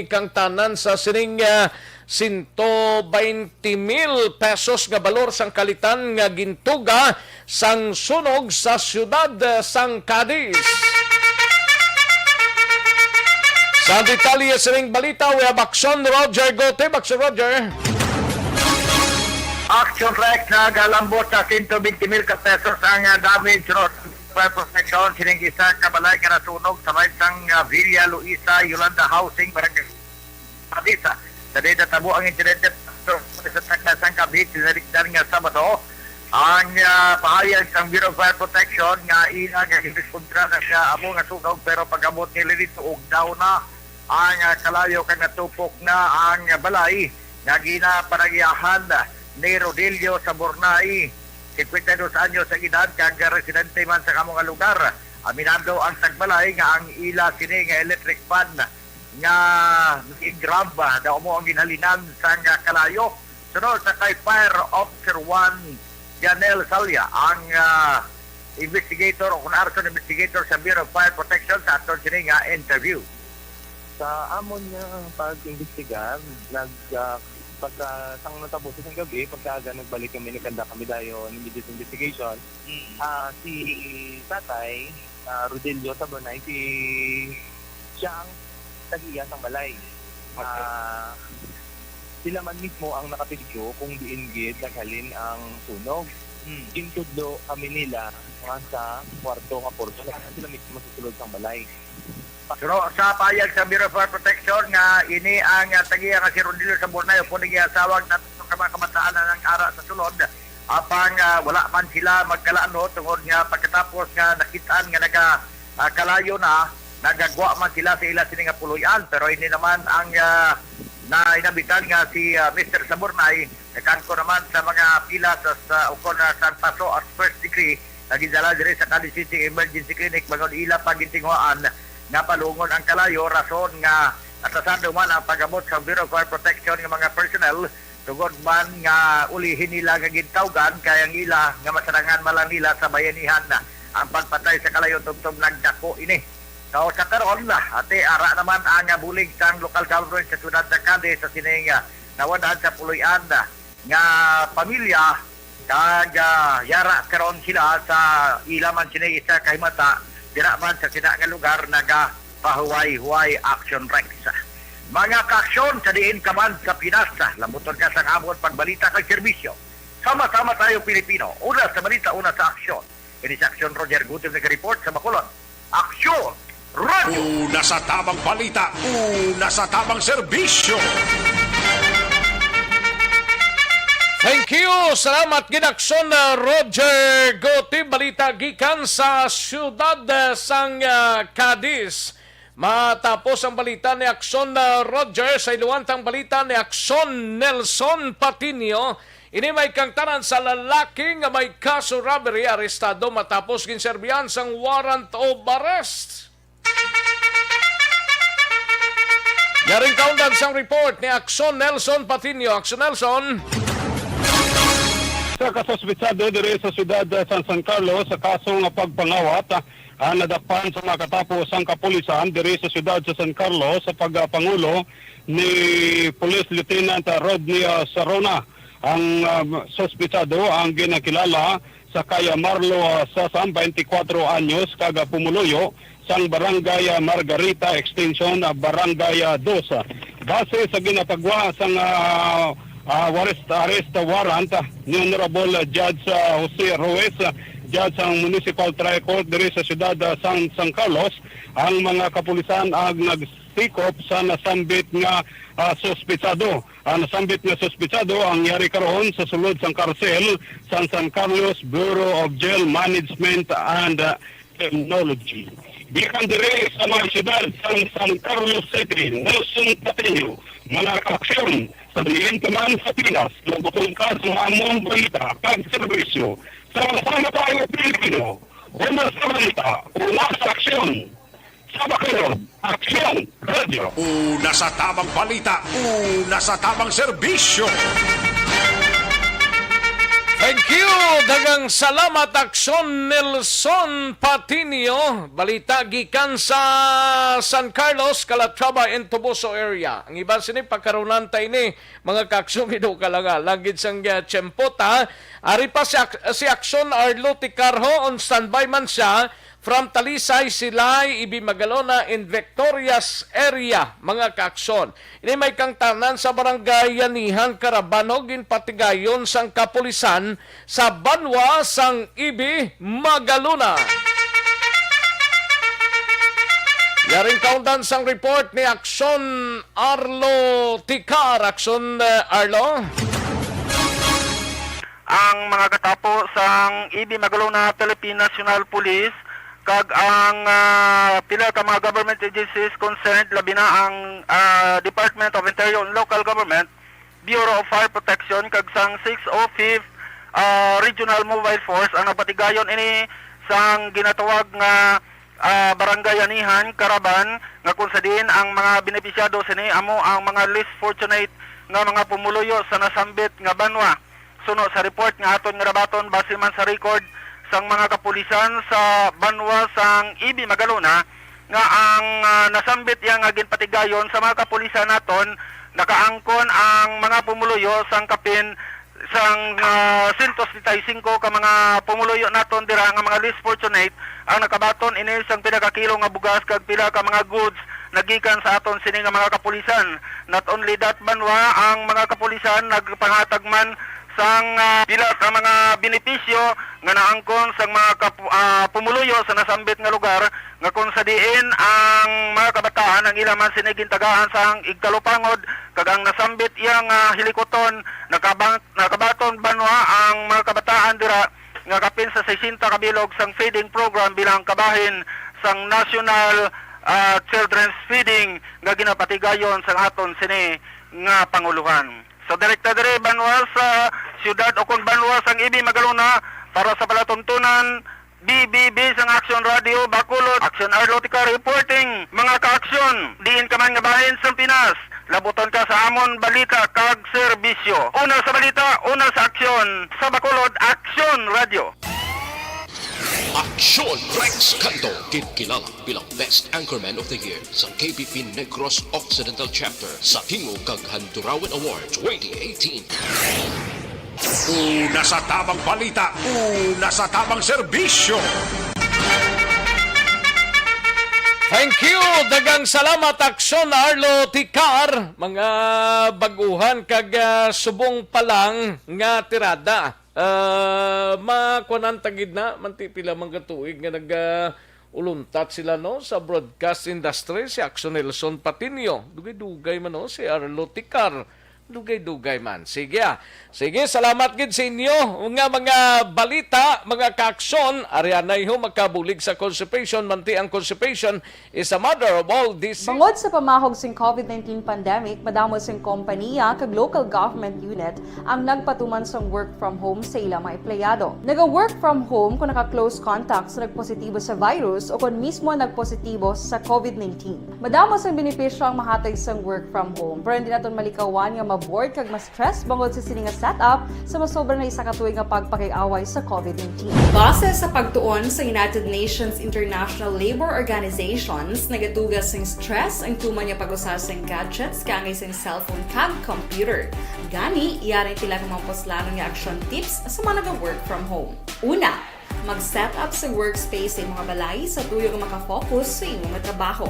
kangtanan sa sining, ah, sento baynte mil pesos nga balor sang kalitan nga gintuga sang sunog sa siyudad sang Cadiz. Sa detalye sining balita, we have Aksyon Roger Gotib. Aksyon Roger. Action Rex, nagalambot sa sento bente mil ka pesos ang, ah, damage, no, sa fire protection sining isa ka balay nga nasunog sa may sang, ah, Villa Luisa, Yolanda Housing, Barangay Pabisa. Sa di natabo ang insidente sa takna sang gabi, sinalikdan nga Sabado, ang, ah, pahayag sang Bureau of Fire Protection nga ila nga girespontra na siya amo nga sunog, pero pag-abot nila dito, ugdaw na ang, ah, kalayo kag natupok na ang balay nga ginapanagiahan ni Rodelio Saburnay, cincuenta y dos anyos ang edad, kag residente man sa kamo nga lugar. Aminado ang tagbalay nga ang ila sini nga electric fan nga nag-grab daw mo ang ginhalinan sang kalayo. Sunod sa kay Fire Officer one, Janelle Salya, ang, ah, investigator o kung arson investigator sa Bureau of Fire Protection sa aton sini nga interview. Sa amon nga pag-imbestigar, nag, ah, pagka sang natabo sa isang gabi, pagkaaga nagbalik kami, nagkanda kami dayon immediate investigation. Mm. Ah, si tatay, ah, Rodelio Saburnay, si, siya ang tag-iya sang balay. Okay. Ah, sila man mismo ang nakatudlo kung diin gid naghalin ang sunog. Mm. Gintudlo kami nila nga sa kwarto nga portion, sila mismo sa sulod sang balay. Pero sa payag sa Bureau of Fire Protection nga ini ang, ah, tag-iya nga si Rodrigo Saburnay, upod ang iya asawa, tatlo ka mga kabataan na nang ara sa sulod. Apang, ah, wala man sila magkalaano tungod nga pagkatapos nga nakitaan nga naga, ah, kalayo na, nagagwa man sila sa ila sini nga puloy-an. Pero ini naman ang, ah, nainabitan nga si, ah, Mister Saburnay, nagkangko naman sa mga pila sa, sa ukon na sang paso at first degree nga gidala diri sa Cadiz City Emergency Clinic bangod ila pa gintinguhaan nga palungon ang kalayo, rason nga atrasado man ang pag-abot sa Bureau of Fire Protection nga mga personnel, tungod man nga ulihi nila nga gintawgan kay ang ila nga masarangan man lang nila sa bayanihan ang pagpatay sa kalayo tubtob nagdako ini. So, sa karon, ate, ara naman ang bulig sang local government sa siyudad sa Cadiz sa sining, ah, nawad-an sa puloy-an nga pamilya, kag, ah, yara karon sila sa ila man sini isa ka himata, dira man sa sina nga lugar nagapahuway-huway. Action Rex. Mga kaaksyon sa diin ka man sa Pinas, lambuton ka sang amon pagbalita kag serbisyo. Sama-sama tayo, Pilipino. Una sa balita, una sa aksyon. Ini si Aksyon Roger Gutim nag-report sa Bacolod. Aksyon! Radyo! Una sa tamang balita, una sa tamang serbisyo. Thank you. Salamat gid, Aksyon, uh, Roger Gutim. Balita gikan sa siyudad, uh, sang, uh, Cadiz. Matapos ang balita ni Aksyon, uh, Roger, sa iluwantang balita ni Aksyon Nelson Patiño, ini may kangtanan sa lalaki nga may kaso robbery arestado matapos ginserbihan sang warrant of arrest. Yaring kaundan sang report ni Aksyon Nelson Patiño. Aksyon Nelson. Sa kasuspetsado diri sa siyudad sa San Carlos sa kaso nga pagpangawat, ah, nadakpan sa makatapo sang kapulisan diri sa siyudad sa San Carlos sa pagpangulo ni Police Lieutenant, ah, Rodney, ah, Sarona. Ang, ah, suspetsado ang ginakilala sa kay, ah, Marlo, ah, Sasam, twenty-four anyos, kag, ah, pumuluyo sang Barangay, ah, Margarita Extension, ah, Barangay, ah, Dos. Base sa ginapagwa sang, ah, ah, warest-, arrest warrant, ah, ni Honorable, ah, Judge, ah, Jose Ruiz, ah, Judge sang Municipal Trial Court diri sa siyudad, ah, sang San Carlos, ang mga kapulisan ang nagsikop sa nasambit nga, ah, suspetsado. Ang nasambit nga suspetsado ang yari karon sa sulod sang karsel sang San Carlos Bureau of Jail Management and, ah, Technology. Gikan diri sa mga siyudad sang San Carlos City, Nelson Patiño, mga kaaksyon sa diin ka man sa Pinas, magutom ka sa among balita kag serbisyo. Sama-sama tayo, Pilipino, una sa balita, una sa aksyon. Sa Bacolod, Aksyon Radyo. Una sa tamang balita, una sa tamang serbisyo. Thank you. Daghang salamat, Aksyon Nelson Patiño. Balita gikan sa San Carlos, Calatrava, and Toboso area. Ang iban sini pagkarunan ta ini, mga kaaksyon, ido ka lang, ah, langit sang, ah, tiyempo ta. Ari pa si Ak-, si Aksyon Arlo Ticarho, on standby man siya. from Talisay, Silay, Ibi Magalona, in Victorias area, mga kaaksyon. Ini may kangtanan sa Barangay Yanihan, Caraban, ho, ginpatigayon sang kapulisan sa banwa sang Ibi Magalona. Yaring kaundan sang report ni Aksyon Arlo Ticar. Aksyon, eh, Arlo? Ang mga katapo sang Ibi Magalona Philippine National Police kag ang, ah, pila ka mga government agencies concerned, labi na ang, ah, Department of Interior and Local Government, Bureau of Fire Protection, kag sang six oh fifth, ah, Regional Mobile Force ang nagpatigayon ini sang ginatawag nga, ah, Barangay Anihan, Caraban, nga kung sa diin ang mga benepisyado sini amo ang mga less fortunate nga mga pumuluyo sa nasambit nga banwa. Suno sa report nga aton nga nabaton, base man sa record sang mga kapulisan sa banwa sang Ibi Magalona, nga ang, ah, nasambit iya nga ginpatigayon sa mga kapulisan naton, nakaangkon ang mga pumuluyo sang kapin sang, ah, sento setenta y singko ka mga pumuluyo naton dira nga mga less fortunate ang nakabaton ini sang pila ka kilo nga bugas kag pila ka mga goods nagikan sa aton sini nga mga kapulisan. Not only that, banwa, ang mga kapulisan nagpangatag man sang, ah, pila ka mga benepisyo nga naangkon sang mga kapu-, ah, pumuluyo sa nasambit nga lugar, nga kung sa diin ang mga kabataan ang ila man sini gintagaan sang igkalupangod, kag ang nasambit iya nga hilikuton nakabang-, nakabaton banwa ang mga kabataan dira nga kapin sa sesenta ka bilog sang feeding program bilang kabahin sang National, ah, Children's Feeding nga ginapatigayon sang aton sini nga panguluhan. So, direkta diri, banwa sa siyudad o kon banwa sang Ibi Magalona, para sa palatuntunan, B B B sang Aksyon Radio, Bacolod, Aksyon Arlo Ticar reporting, mga ka-aksyon, diin ka man nga bahin sang Pinas, labuton ka sa amon balita kag serbisyo. Una sa balita, una sa aksyon, sa Bacolod, Aksyon Radio. Aksyon Rex Canto, kinkilala bilang Best Anchorman of the Year sa K B P Negros Occidental Chapter sa Tingog kag Handurawan Award twenty eighteen. Una sa tamang balita, una sa tamang serbisyo. Thank you. Daghang salamat, Aksyon Arlo Ticar. Mga baguhan kag, ah, subong pa lang nga tirada. Ah, makuanan ta gid na, manti pila man ka tuig nga nag, ah, uluntat sila, no, sa broadcast industry, si Aksyon Nelson Patiño. Dugay-dugay man, no, si Arlo Ticar. Dugay-dugay man. Sige, ah. Sige, salamat gid sa inyo nga mga balita, mga kaaksyon. Ari anay ho, makabulig sa constipation, manti ang constipation is a mother of all disease. Bangod sa pamahog sing covid nineteen pandemic, madamo sing kompaniya kag local government unit ang nagpatuman sang work from home sa ila mga empleyado. Naga-work from home kung naka-close contact sa nagpositibo sa virus o kon mismo nagpositibo sa covid nineteen. Madamo sang benepisyo ang mahatag sang work from home, pero hindi naton malikawan nga ma-bored kag ma-stress bangod sa sini nga setup sa masobra na isa ka tuig nga pagpakig-away sa covid nineteen. Base sa pagtuon sa United Nations International Labor Organizations, nagatuga sing stress ang tuman nga pag-usa sing gadgets kaangay sing cellphone kag computer. Gani, yari sila nga mga puslanon nga action tips sa mga naga-work from home. Una, mag-set up sa workspace sa imong balay sa tuyo nga makafocus sa imong trabaho.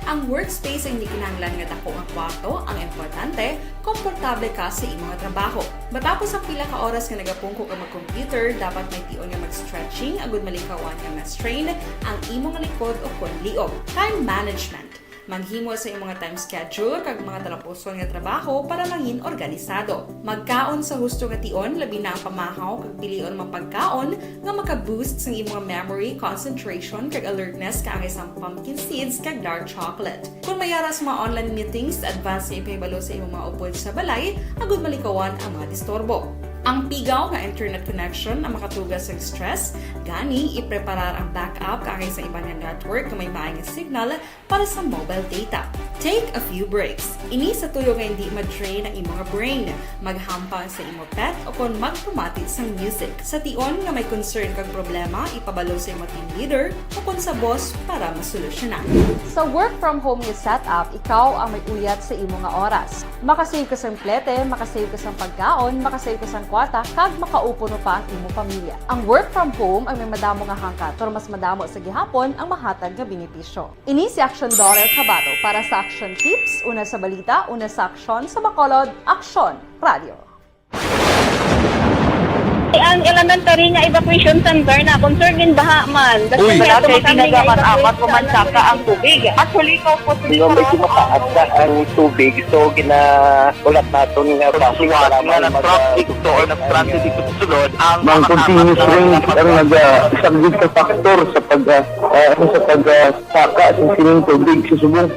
Ang workspace ay hindi kinahanglan nga dako nga kwarto, ang importante, komportable ka sa imong trabaho. Matapos ang pila ka oras nga nagapungko ka mag-computer, dapat may tion nga mag-stretching agud malikawan nga ma-strain ang imong likod o kon liog. Time management. Maghimo sa imong time schedule kag mga talapuson nga trabaho para mangin organisado. Magkaon sa husto nga tion, labi na ang pamahaw kag pilion mga pagkaon nga maka-boost sang imong memory, concentration, kag alertness kaangay sang pumpkin seeds kag dark chocolate. Kon may ara sa mga online meetings, advance nga ipahibalo sa imong mga upod sa balay agud malikawan ang mga disturbo. Ang pigaw nga internet connection ang makatuga sa stress, gani ipreparar ang backup kaangay sa iban nga network nga may maay nga signal para sa mobile data. Take a few breaks. Ini sa tuyo nga hindi ma-drain ang imong brain. Maghampang sa imo pet o kon magpamati sang music. Sa tion nga may concern kag problema, ipabalo sa imo team leader o kon sa boss para masolusyonan. Sa work from home nga setup, ikaw ang may uyat sa imo nga oras. Makasave ka sang plete, makasave ka sang pagkaon, makasave ka sang kwata kag makaupo no pa ang imo pamilya. Ang work from home ay may madamo nga hangkat, pero mas madamo sa gihapon ang mahatag nga benepisyo. Ini si Action Daughter Kabato para sa Action Tips, una sa balita, una sa aksyon, sa Bacolod, Aksyon Radio. Ang elementary nga evacuation center na concern din baha man. Uy, Kasi wala medyo kay makami nga tinaga man evacuation apat o man center. Saka ang tubig. Actually, ikaw po, Di ba, medyo mataas na ang tubig, so ginaulat naton nga Suwat nga mag- nag-traffic to or nag-transit dito sa sulod ang Mang mga continuous tama rain na ang naga-, subject sa factor sa pag, ah, ah, ano, sa pag, ah, saka sa sining tubig sa subong.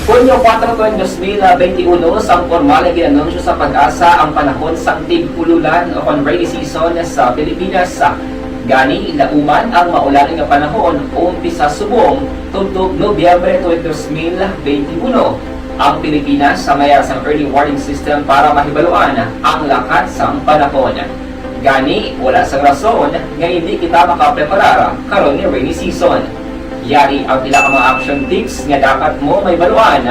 Hunyo kuwatro, tuig dos mil benti uno, sang pormal nga gin-anunsyo sa PAGASA ang panahon sang tig-ululan o kon rainy season sa Pilipinas. Gani, nauman ang maulan nga panahon umpisa subong tubtob Nobyembre tuig dos mil benti uno. Ang Pilipinas sa mayar sang early warning system para mahibaluan ang lakat sang panahon. Gani, wala sang rason nga hindi kita makapreparar karon nga rainy season. Yari ang pila ka mga action tips nga dapat mo mahibaluan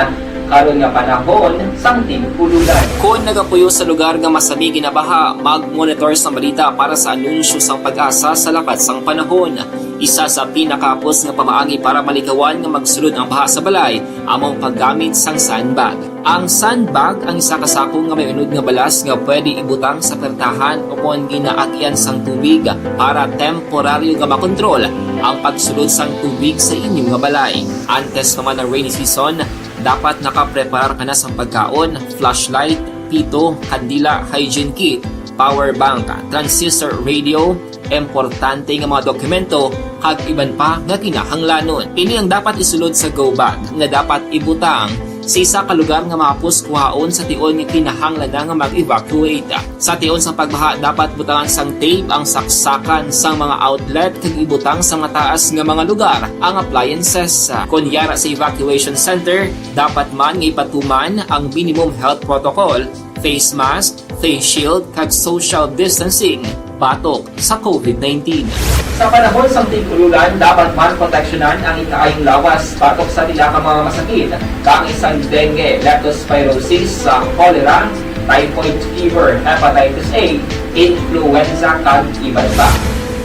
karon nga panahon sang tig-ululan. Kon nagapuyo sa lugar nga masami ginabaha, mag-monitor sang balita para sa anunsyo sang PAGASA sa lakat sang panahon. Isa sa pinakahapos nga pamaagi para malikawan nga magsulod ang baha sa balay amo ang paggamit sang sandbag. Ang sandbag ang isa ka sako nga may unod nga balas nga pwede ibutang sa pertahan o kon ginaagian sang tubig para temporaryo nga makontrol ang pagsulod sang tubig sa inyo nga balay. Antes pa man ang rainy season, dapat nakapreparar ka na sang pagkaon, flashlight, pito, kandila, hygiene kit, power bank, transistor radio, importante nga mga dokumento, kag iban pa nga kinahanglanon. Ini ang dapat isulod sa go bag nga dapat ibutang sa isa ka lugar nga mahapos kuhaon sa tion nga kinahanglan na nga mag-evacuate. Sa tion sang pagbaha, dapat butangan sang tape ang saksakan sang mga outlet kag ibutang sa mataas nga mga lugar ang appliances. Kon yara sa evacuation center, dapat man nga ipatuman ang minimum health protocol, face mask, face shield, kag social distancing batok sa COVID nineteen. Sa panahon sang tig-ululan, dapat man proteksyonan ang ikaayong lawas batok sa pila ka mga masakit, kaangay sang dengue, leptospirosis, sa cholera, typhoid fever, hepatitis A, influenza, kag iban pa.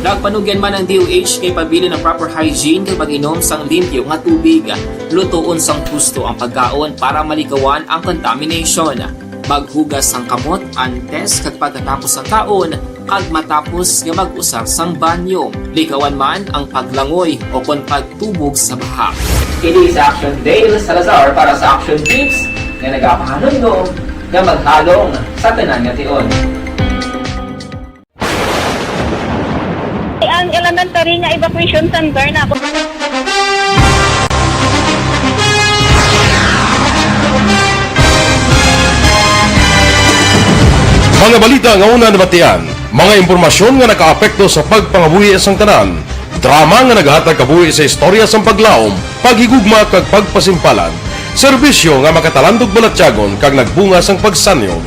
Nagpanugyan man ang D O H nga ipabilin ang proper hygiene kag pag-inom sang limpyo nga tubig. Lutoon sang husto ang pagkaon para malikawan ang contamination. Maghugas sang kamot antes kag pagkatapos sang kaon kag matapos nga mag-usar sang banyo. Likawan man ang paglangoy o kon pagtubog sa baha. Kini si Action Dale Salazar para sa Action Tips nga nagapahanumdom nga maghalong sa tanan nga tion. Ang elementary nga evacuation center na. Mga balita nga una nabatian, mga impormasyon nga nakaapekto sa pagpangabuhi sang tanan, drama nga naghatag kabuhi sa istorya sang paglaom, paghigugma kag pagpasimpalan, serbisyo nga makatalandog balatyagon kag nagbunga sang pagsanyog.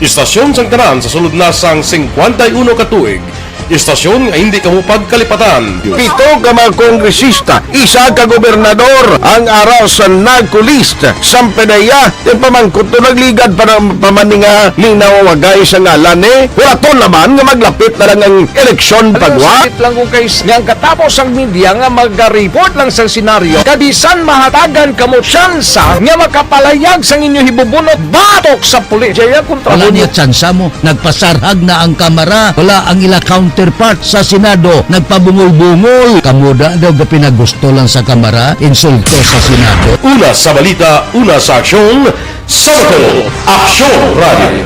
Istasyon sang tanan sa sulod na sang singkwenta y uno ka tuig. Istasyon nga hindi kamo pagkalipatan. Pito ka mga kongresista, isa ka gobernador ang ara sa NAGCO list. Sang PDEA, yung pamangkot to nagligad pa, na, pa man ni nga linawagay sa ngalan ni. Wala to naman nga maglapit na lang ang eleksyon. Ano pagwa? Sakit lang kung kay s-, nga ang katapos ang media nga maga-report lang sa senaryo, kabisan mahatagan kamo tsansa nga makapalayag sang inyo hibubunot batok sa pulis. Jaya kontra Wala mo. Niya tsansa mo. Nagpasarhag na ang Kamara. Wala ang ila counterpart sa Senado. Nagpabungol-bungol. Kamo da daw gapinagusto lang sa Kamara. Insulto sa Senado. Una sa balita, una sa aksyon, sa Bacolod, Aksyon Radio.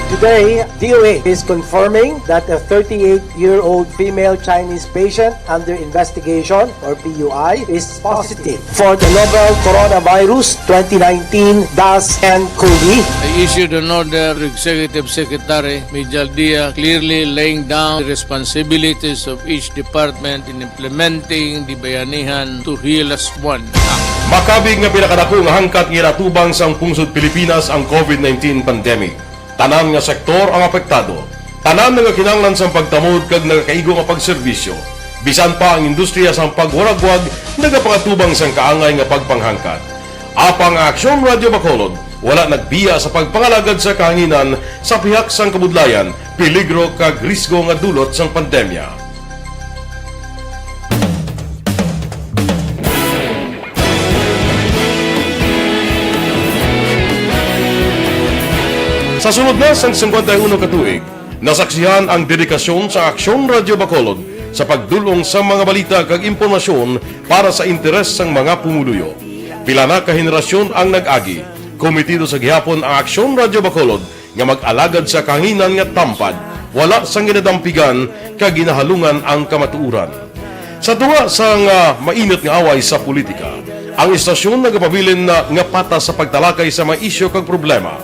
Today, D O H is confirming that a thirty-eight-year-old female Chinese patient under investigation, or P U I, is positive for the novel coronavirus twenty nineteen dash N COVID. I issued an order to Executive Secretary Mijal Dia, clearly laying down the responsibilities of each department in implementing the Bayanihan Turhilas One Act. Makabig nga pinakadako nga hangkat nga ginatubang sang pungsod Pilipinas ang COVID nineteen pandemic. Tanan nga sektor ang apektado. Tanan nga kinahanglan sang pagtamod kag nagakaigo nga pagserbisyo. Bisan pa ang industriya sang pagwaragwag nagapangatubang sang kaangay nga pagpanghangkat. Apang ang Aksyon Radio Bacolod, Wala nagbiya sa pagpangalagad sa kahanginan sa pihak sang kabudlayan, peligro kag risgo nga dulot sang pandemya. Sa sulod na sang singkwenta y uno ka tuig, nasaksihan ang dedikasyon sa Aksyon Radyo Bacolod sa pagdul-ong sa mga balita kag impormasyon para sa interes sang mga pumuluyo. Pila na ka henerasyon ang nag-agi, komitido sa gihapon ang Aksyon Radyo Bacolod nga mag-alagad sa kahanginan nga tampad, wala sang ginadampigan kag ginahalungan ang kamatuoran. Sa tunga sang, ah, mainit nga away sa politika, ang istasyon nagapabilin na nga patas sa pagtalakay sa mga isyu kag problema.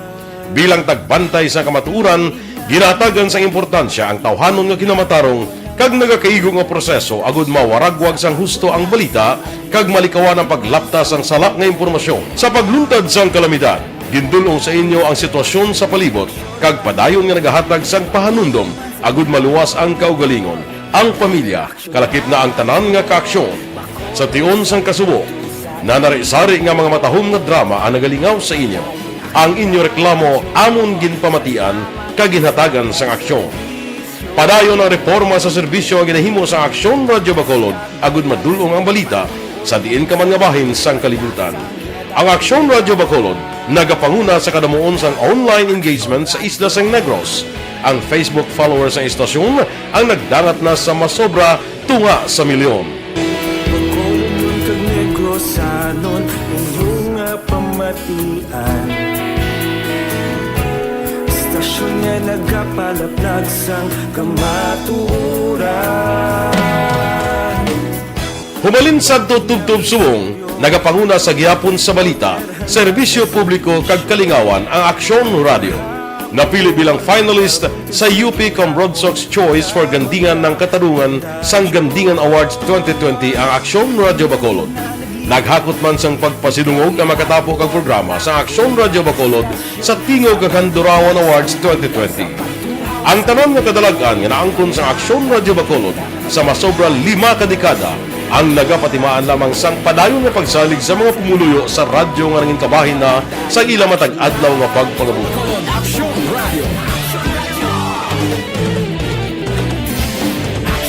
Bilang tagbantay sa kamatuoran, ginahatagan sang importansya ang tawhanon nga kinamatarong kag nagakaigo nga proseso agud mawaragwag sang husto ang balita kag malikawan ang paglapta sang sala nga impormasyon. Sa pagluntad sang kalamidad, gindul-ong sa inyo ang sitwasyon sa palibot kag padayon nga nagahatag sang pahanumdom agud maluwas ang kaugalingon, ang pamilya, kalakip na ang tanan nga kaaksyon. Sa tion sang kasubo, nanari-sari nga mga matahom nga drama ang nagalingaw sa inyo. Ang inyo reklamo amon ginpamatian kag ginhatagan sang aksyon. Padayon ang reporma sa serbisyo nga ginahimo sang Aksyon Radyo Bacolod agud madul-ong ang balita sa diin ka man nga bahin sang kalibutan. Ang Aksyon Radyo Bacolod nagapanguna sa kadamuon sang online engagement sa isla sang Negros. Ang Facebook followers sang istasyon ang nagdangat na sa masobra tunga sa milyon. Bacolodnon kag Negrosanon, inyo nga pamatian. Istasyon nga nagapalaplag sang kamatuoran. Hubalin sadto tubtob subong, nagapanguna sa gihapon sa balita, serbisyo publiko kag kalingawan ang Aksyon Radyo. Napili bilang finalist sa U P Cambronsox Choice for Gandingan ng Katarungan sang Gandingan Awards twenty twenty ang Aksyon Radyo Bacolod. Naghakot man sang pagpasidungog ang makatapo kag programa sa Aksyon Radyo Bacolod sa Tingog kag Handurawan Awards twenty twenty. Ang tanan nga kadalag-an nga naangkon sang Aksyon Radyo Bacolod sa masobra lima ka dekada ang nagapatimaan lamang sang padayon nga pagsalig sa mga pumuluyo sa radyo nga nangin kabahin na sa ila matag adlaw nga pagpangabuhi. Aksyon Radio.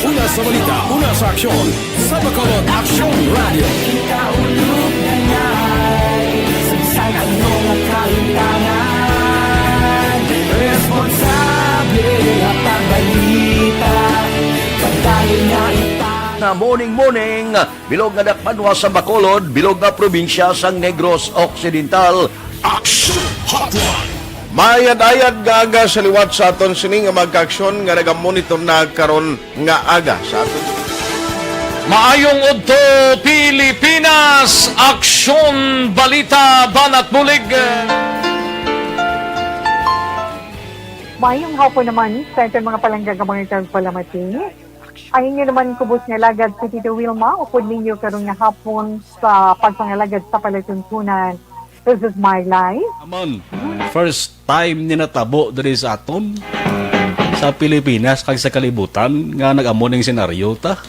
Una sa balita, una sa aksyon, sa Bacolod Aksyon Radio. Kita ulog na ngay, sa bisan ano nga kalimtangan, responsable nga pagbalita, pagdali nga ita. Na morning, morning, bilog nga dakbanwa sa Bacolod, bilog nga probinsya sang Negros Occidental. Aksyon Hotline. Maayad-ayad nga aga sa liwat sa aton sini nga mga kaaksyon nga nagamonitor na karon nga aga sa aton. Maayong udto, Pilipinas! Aksyon, balita, banat bulig. Maayong hapon naman sa aton mga palangga nga mga tagpalamati. Ang inyo naman kubos nga alagad si Tito Wilma, upod ninyo karon nga hapon sa pagpangalagad sa palatuntunan. This is my life. Amon, first time ni natabo diri sa aton, sa Pilipinas kag sa kalibutan nga nag-amo ning senaryo ta.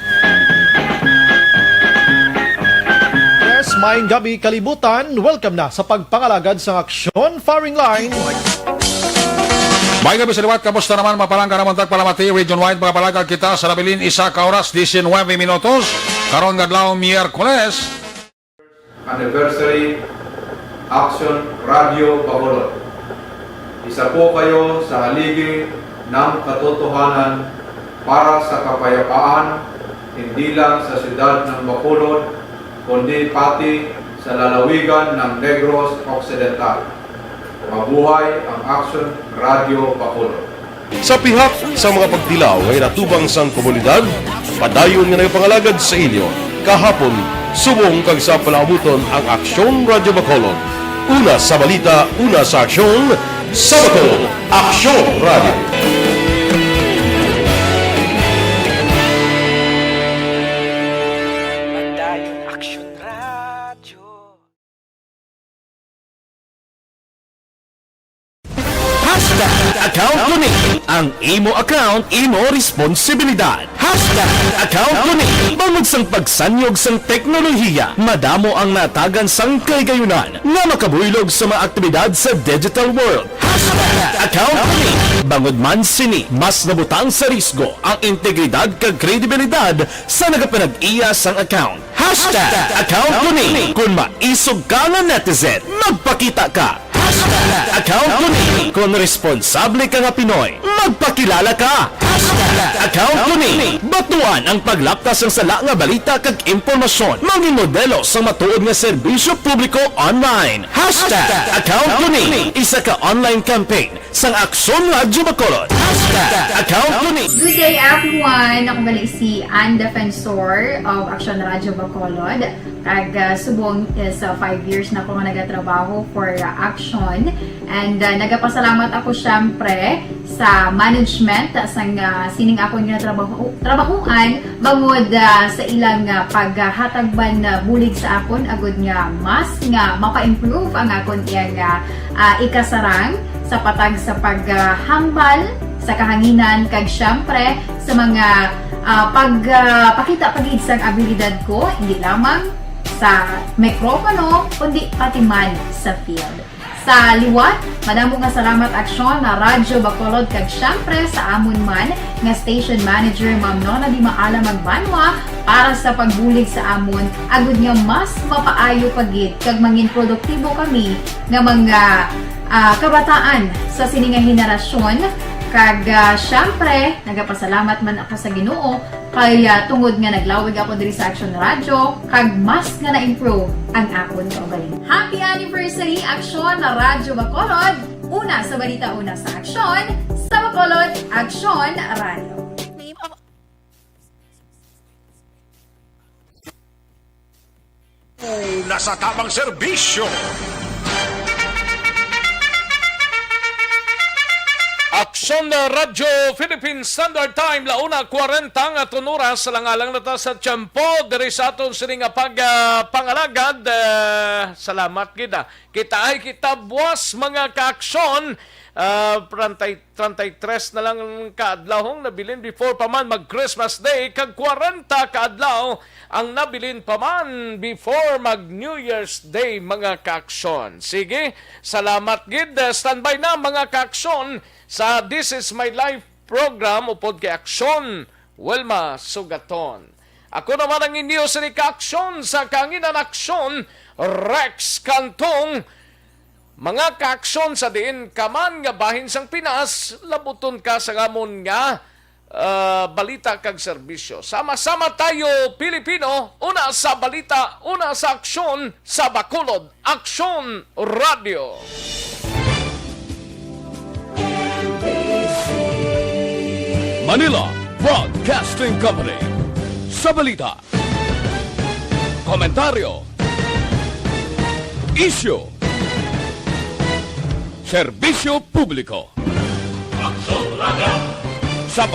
Yes, maayong gabi, kalibutan. Welcome na sa pagpangalagad sang aksyon, Firing Line. Maayong gabi sa liwat. Kamusta naman, mga palangga namon tagpalamati, region-wide, mga palangga, kita sa nabilin isa ka oras, diecinuebe minutos. Karon nga adlaw, Miyerkules. Anniversary Action Radio Bacolod. Isa po kayo sa haligi ng katotohanan para sa kapayapaan, hindi lang sa siyudad ng Bacolod, kundi pati sa lalawigan ng Negros Occidental. Mabuhay ang Action Radio Bacolod. Sa pihak sa mga pagtilaw nga ginatubang sang komunidad, padayon nga nagapangalagad sa inyo kahapon, subong kag sa palaabuton ang Aksyon Radyo Bacolod. Una sa balita, una sa aksyon, sa Bacolod, Aksyon Radyo. Padayon Aksyon Radyo. Hashtag account ko ni. Ang imo account, imo responsibilidad. Hashtag account ko ni. Bangod sang pagsanyog sang teknolohiya, madamo ang natagan sang kahigayunan nga makabuylog sa mga aktibidad sa digital world. Hashtag account ko ni. Bangod man sini, mas nabutang sa risgo ang integridad kag kredibilidad sa nagapanag-iya sang account. Hashtag account ko ni. Kung maisog ka nga netizen, magpakita ka. Hashtag account ko ni. Kung responsable ka nga Pinoy, magpakilala ka. Hashtag account ko ni. Batuan ang paglapta sang sala nga balita kag impormasyon. Mangin modelo sang matuod nga serbisyo publiko online. Hashtag account ko ni. Isa ka online campaign sang Aksyon Radyo Bacolod. Hashtag account ko ni. Good day, everyone. Ako gali si Ann Defensor of Aksyon Radyo Bacolod. Kag, ah, subong is, ah, five years na ako nga nagatrabaho for, ah, Aksyon. And, ah, nagapasalamat ako, syempre, sa management, ah, sang, ah, sining akon nga trabaho, trabahuan, bangod, ah, sa ilang, ah, paghatag man, ah, bulig sa akon, agud nga mas nga mapa-improve ang akon iyang, ah, ah, ikasarang sa patag sa paghambal sa kahanginan, kag syempre sa mga, ah, pag, ah, pakita pa gid sang abilidad ko, hindi lamang sa mikropono, kundi pati man sa field. Sa liwat, madamo nga salamat, Aksyon Radyo Bacolod, kag syempre sa amon man nga station manager, Ma'am Nona Di Maala Magbanwa, para sa pagbulig sa amon, agud nga mas mapaayo pa gid kag mangin produktibo kami nga mga, ah, kabataan sa sini nga henerasyon. Kag, ah, syempre, nagapasalamat man ako sa Ginoo kay, ah, tungod nga naglawig ako diri sa Aksyon Radyo, kag mas nga na-improve ang akon kaugalingon. Happy anniversary, Aksyon Radyo Bacolod! Una sa balita, una sa aksyon, sa Bacolod, Aksyon Radyo. Una sa tamang serbisyo. Aksyon na Radyo Philippine Standard Time, la una kwarenta ang aton oras, sa langalang na ta sa tiyempo, diri sa aton sini nga pag, ah, pangalagad. Ah, salamat gid, ah. Kita ay kita buwas, mga kaaksyon. Ah, treinta y tres na lang ka adlaw ang nabilin before pa man mag Christmas Day, kag kwarenta ka adlaw ang nabilin pa man before mag New Year's Day, mga kaaksyon. Sige, salamat gid. Standby na, mga kaaksyon, sa This Is My Life program upod kay Aksyon Wilma Sugaton. Ako naman ang inyo sini kaaksyon sa Kanginan Aksyon, Rex Cantong. Mga kaaksyon, sa diin ka man nga bahin sang Pinas, labuton ka sa amon nga, ah, balita kag serbisyo. Sama-sama tayo, Pilipino, una sa balita, una sa aksyon, sa Bacolod, Aksyon Radio. Manila Broadcasting Company. Sa balita, komentaryo, isyu, serbisyo publiko. Aksyon Radio.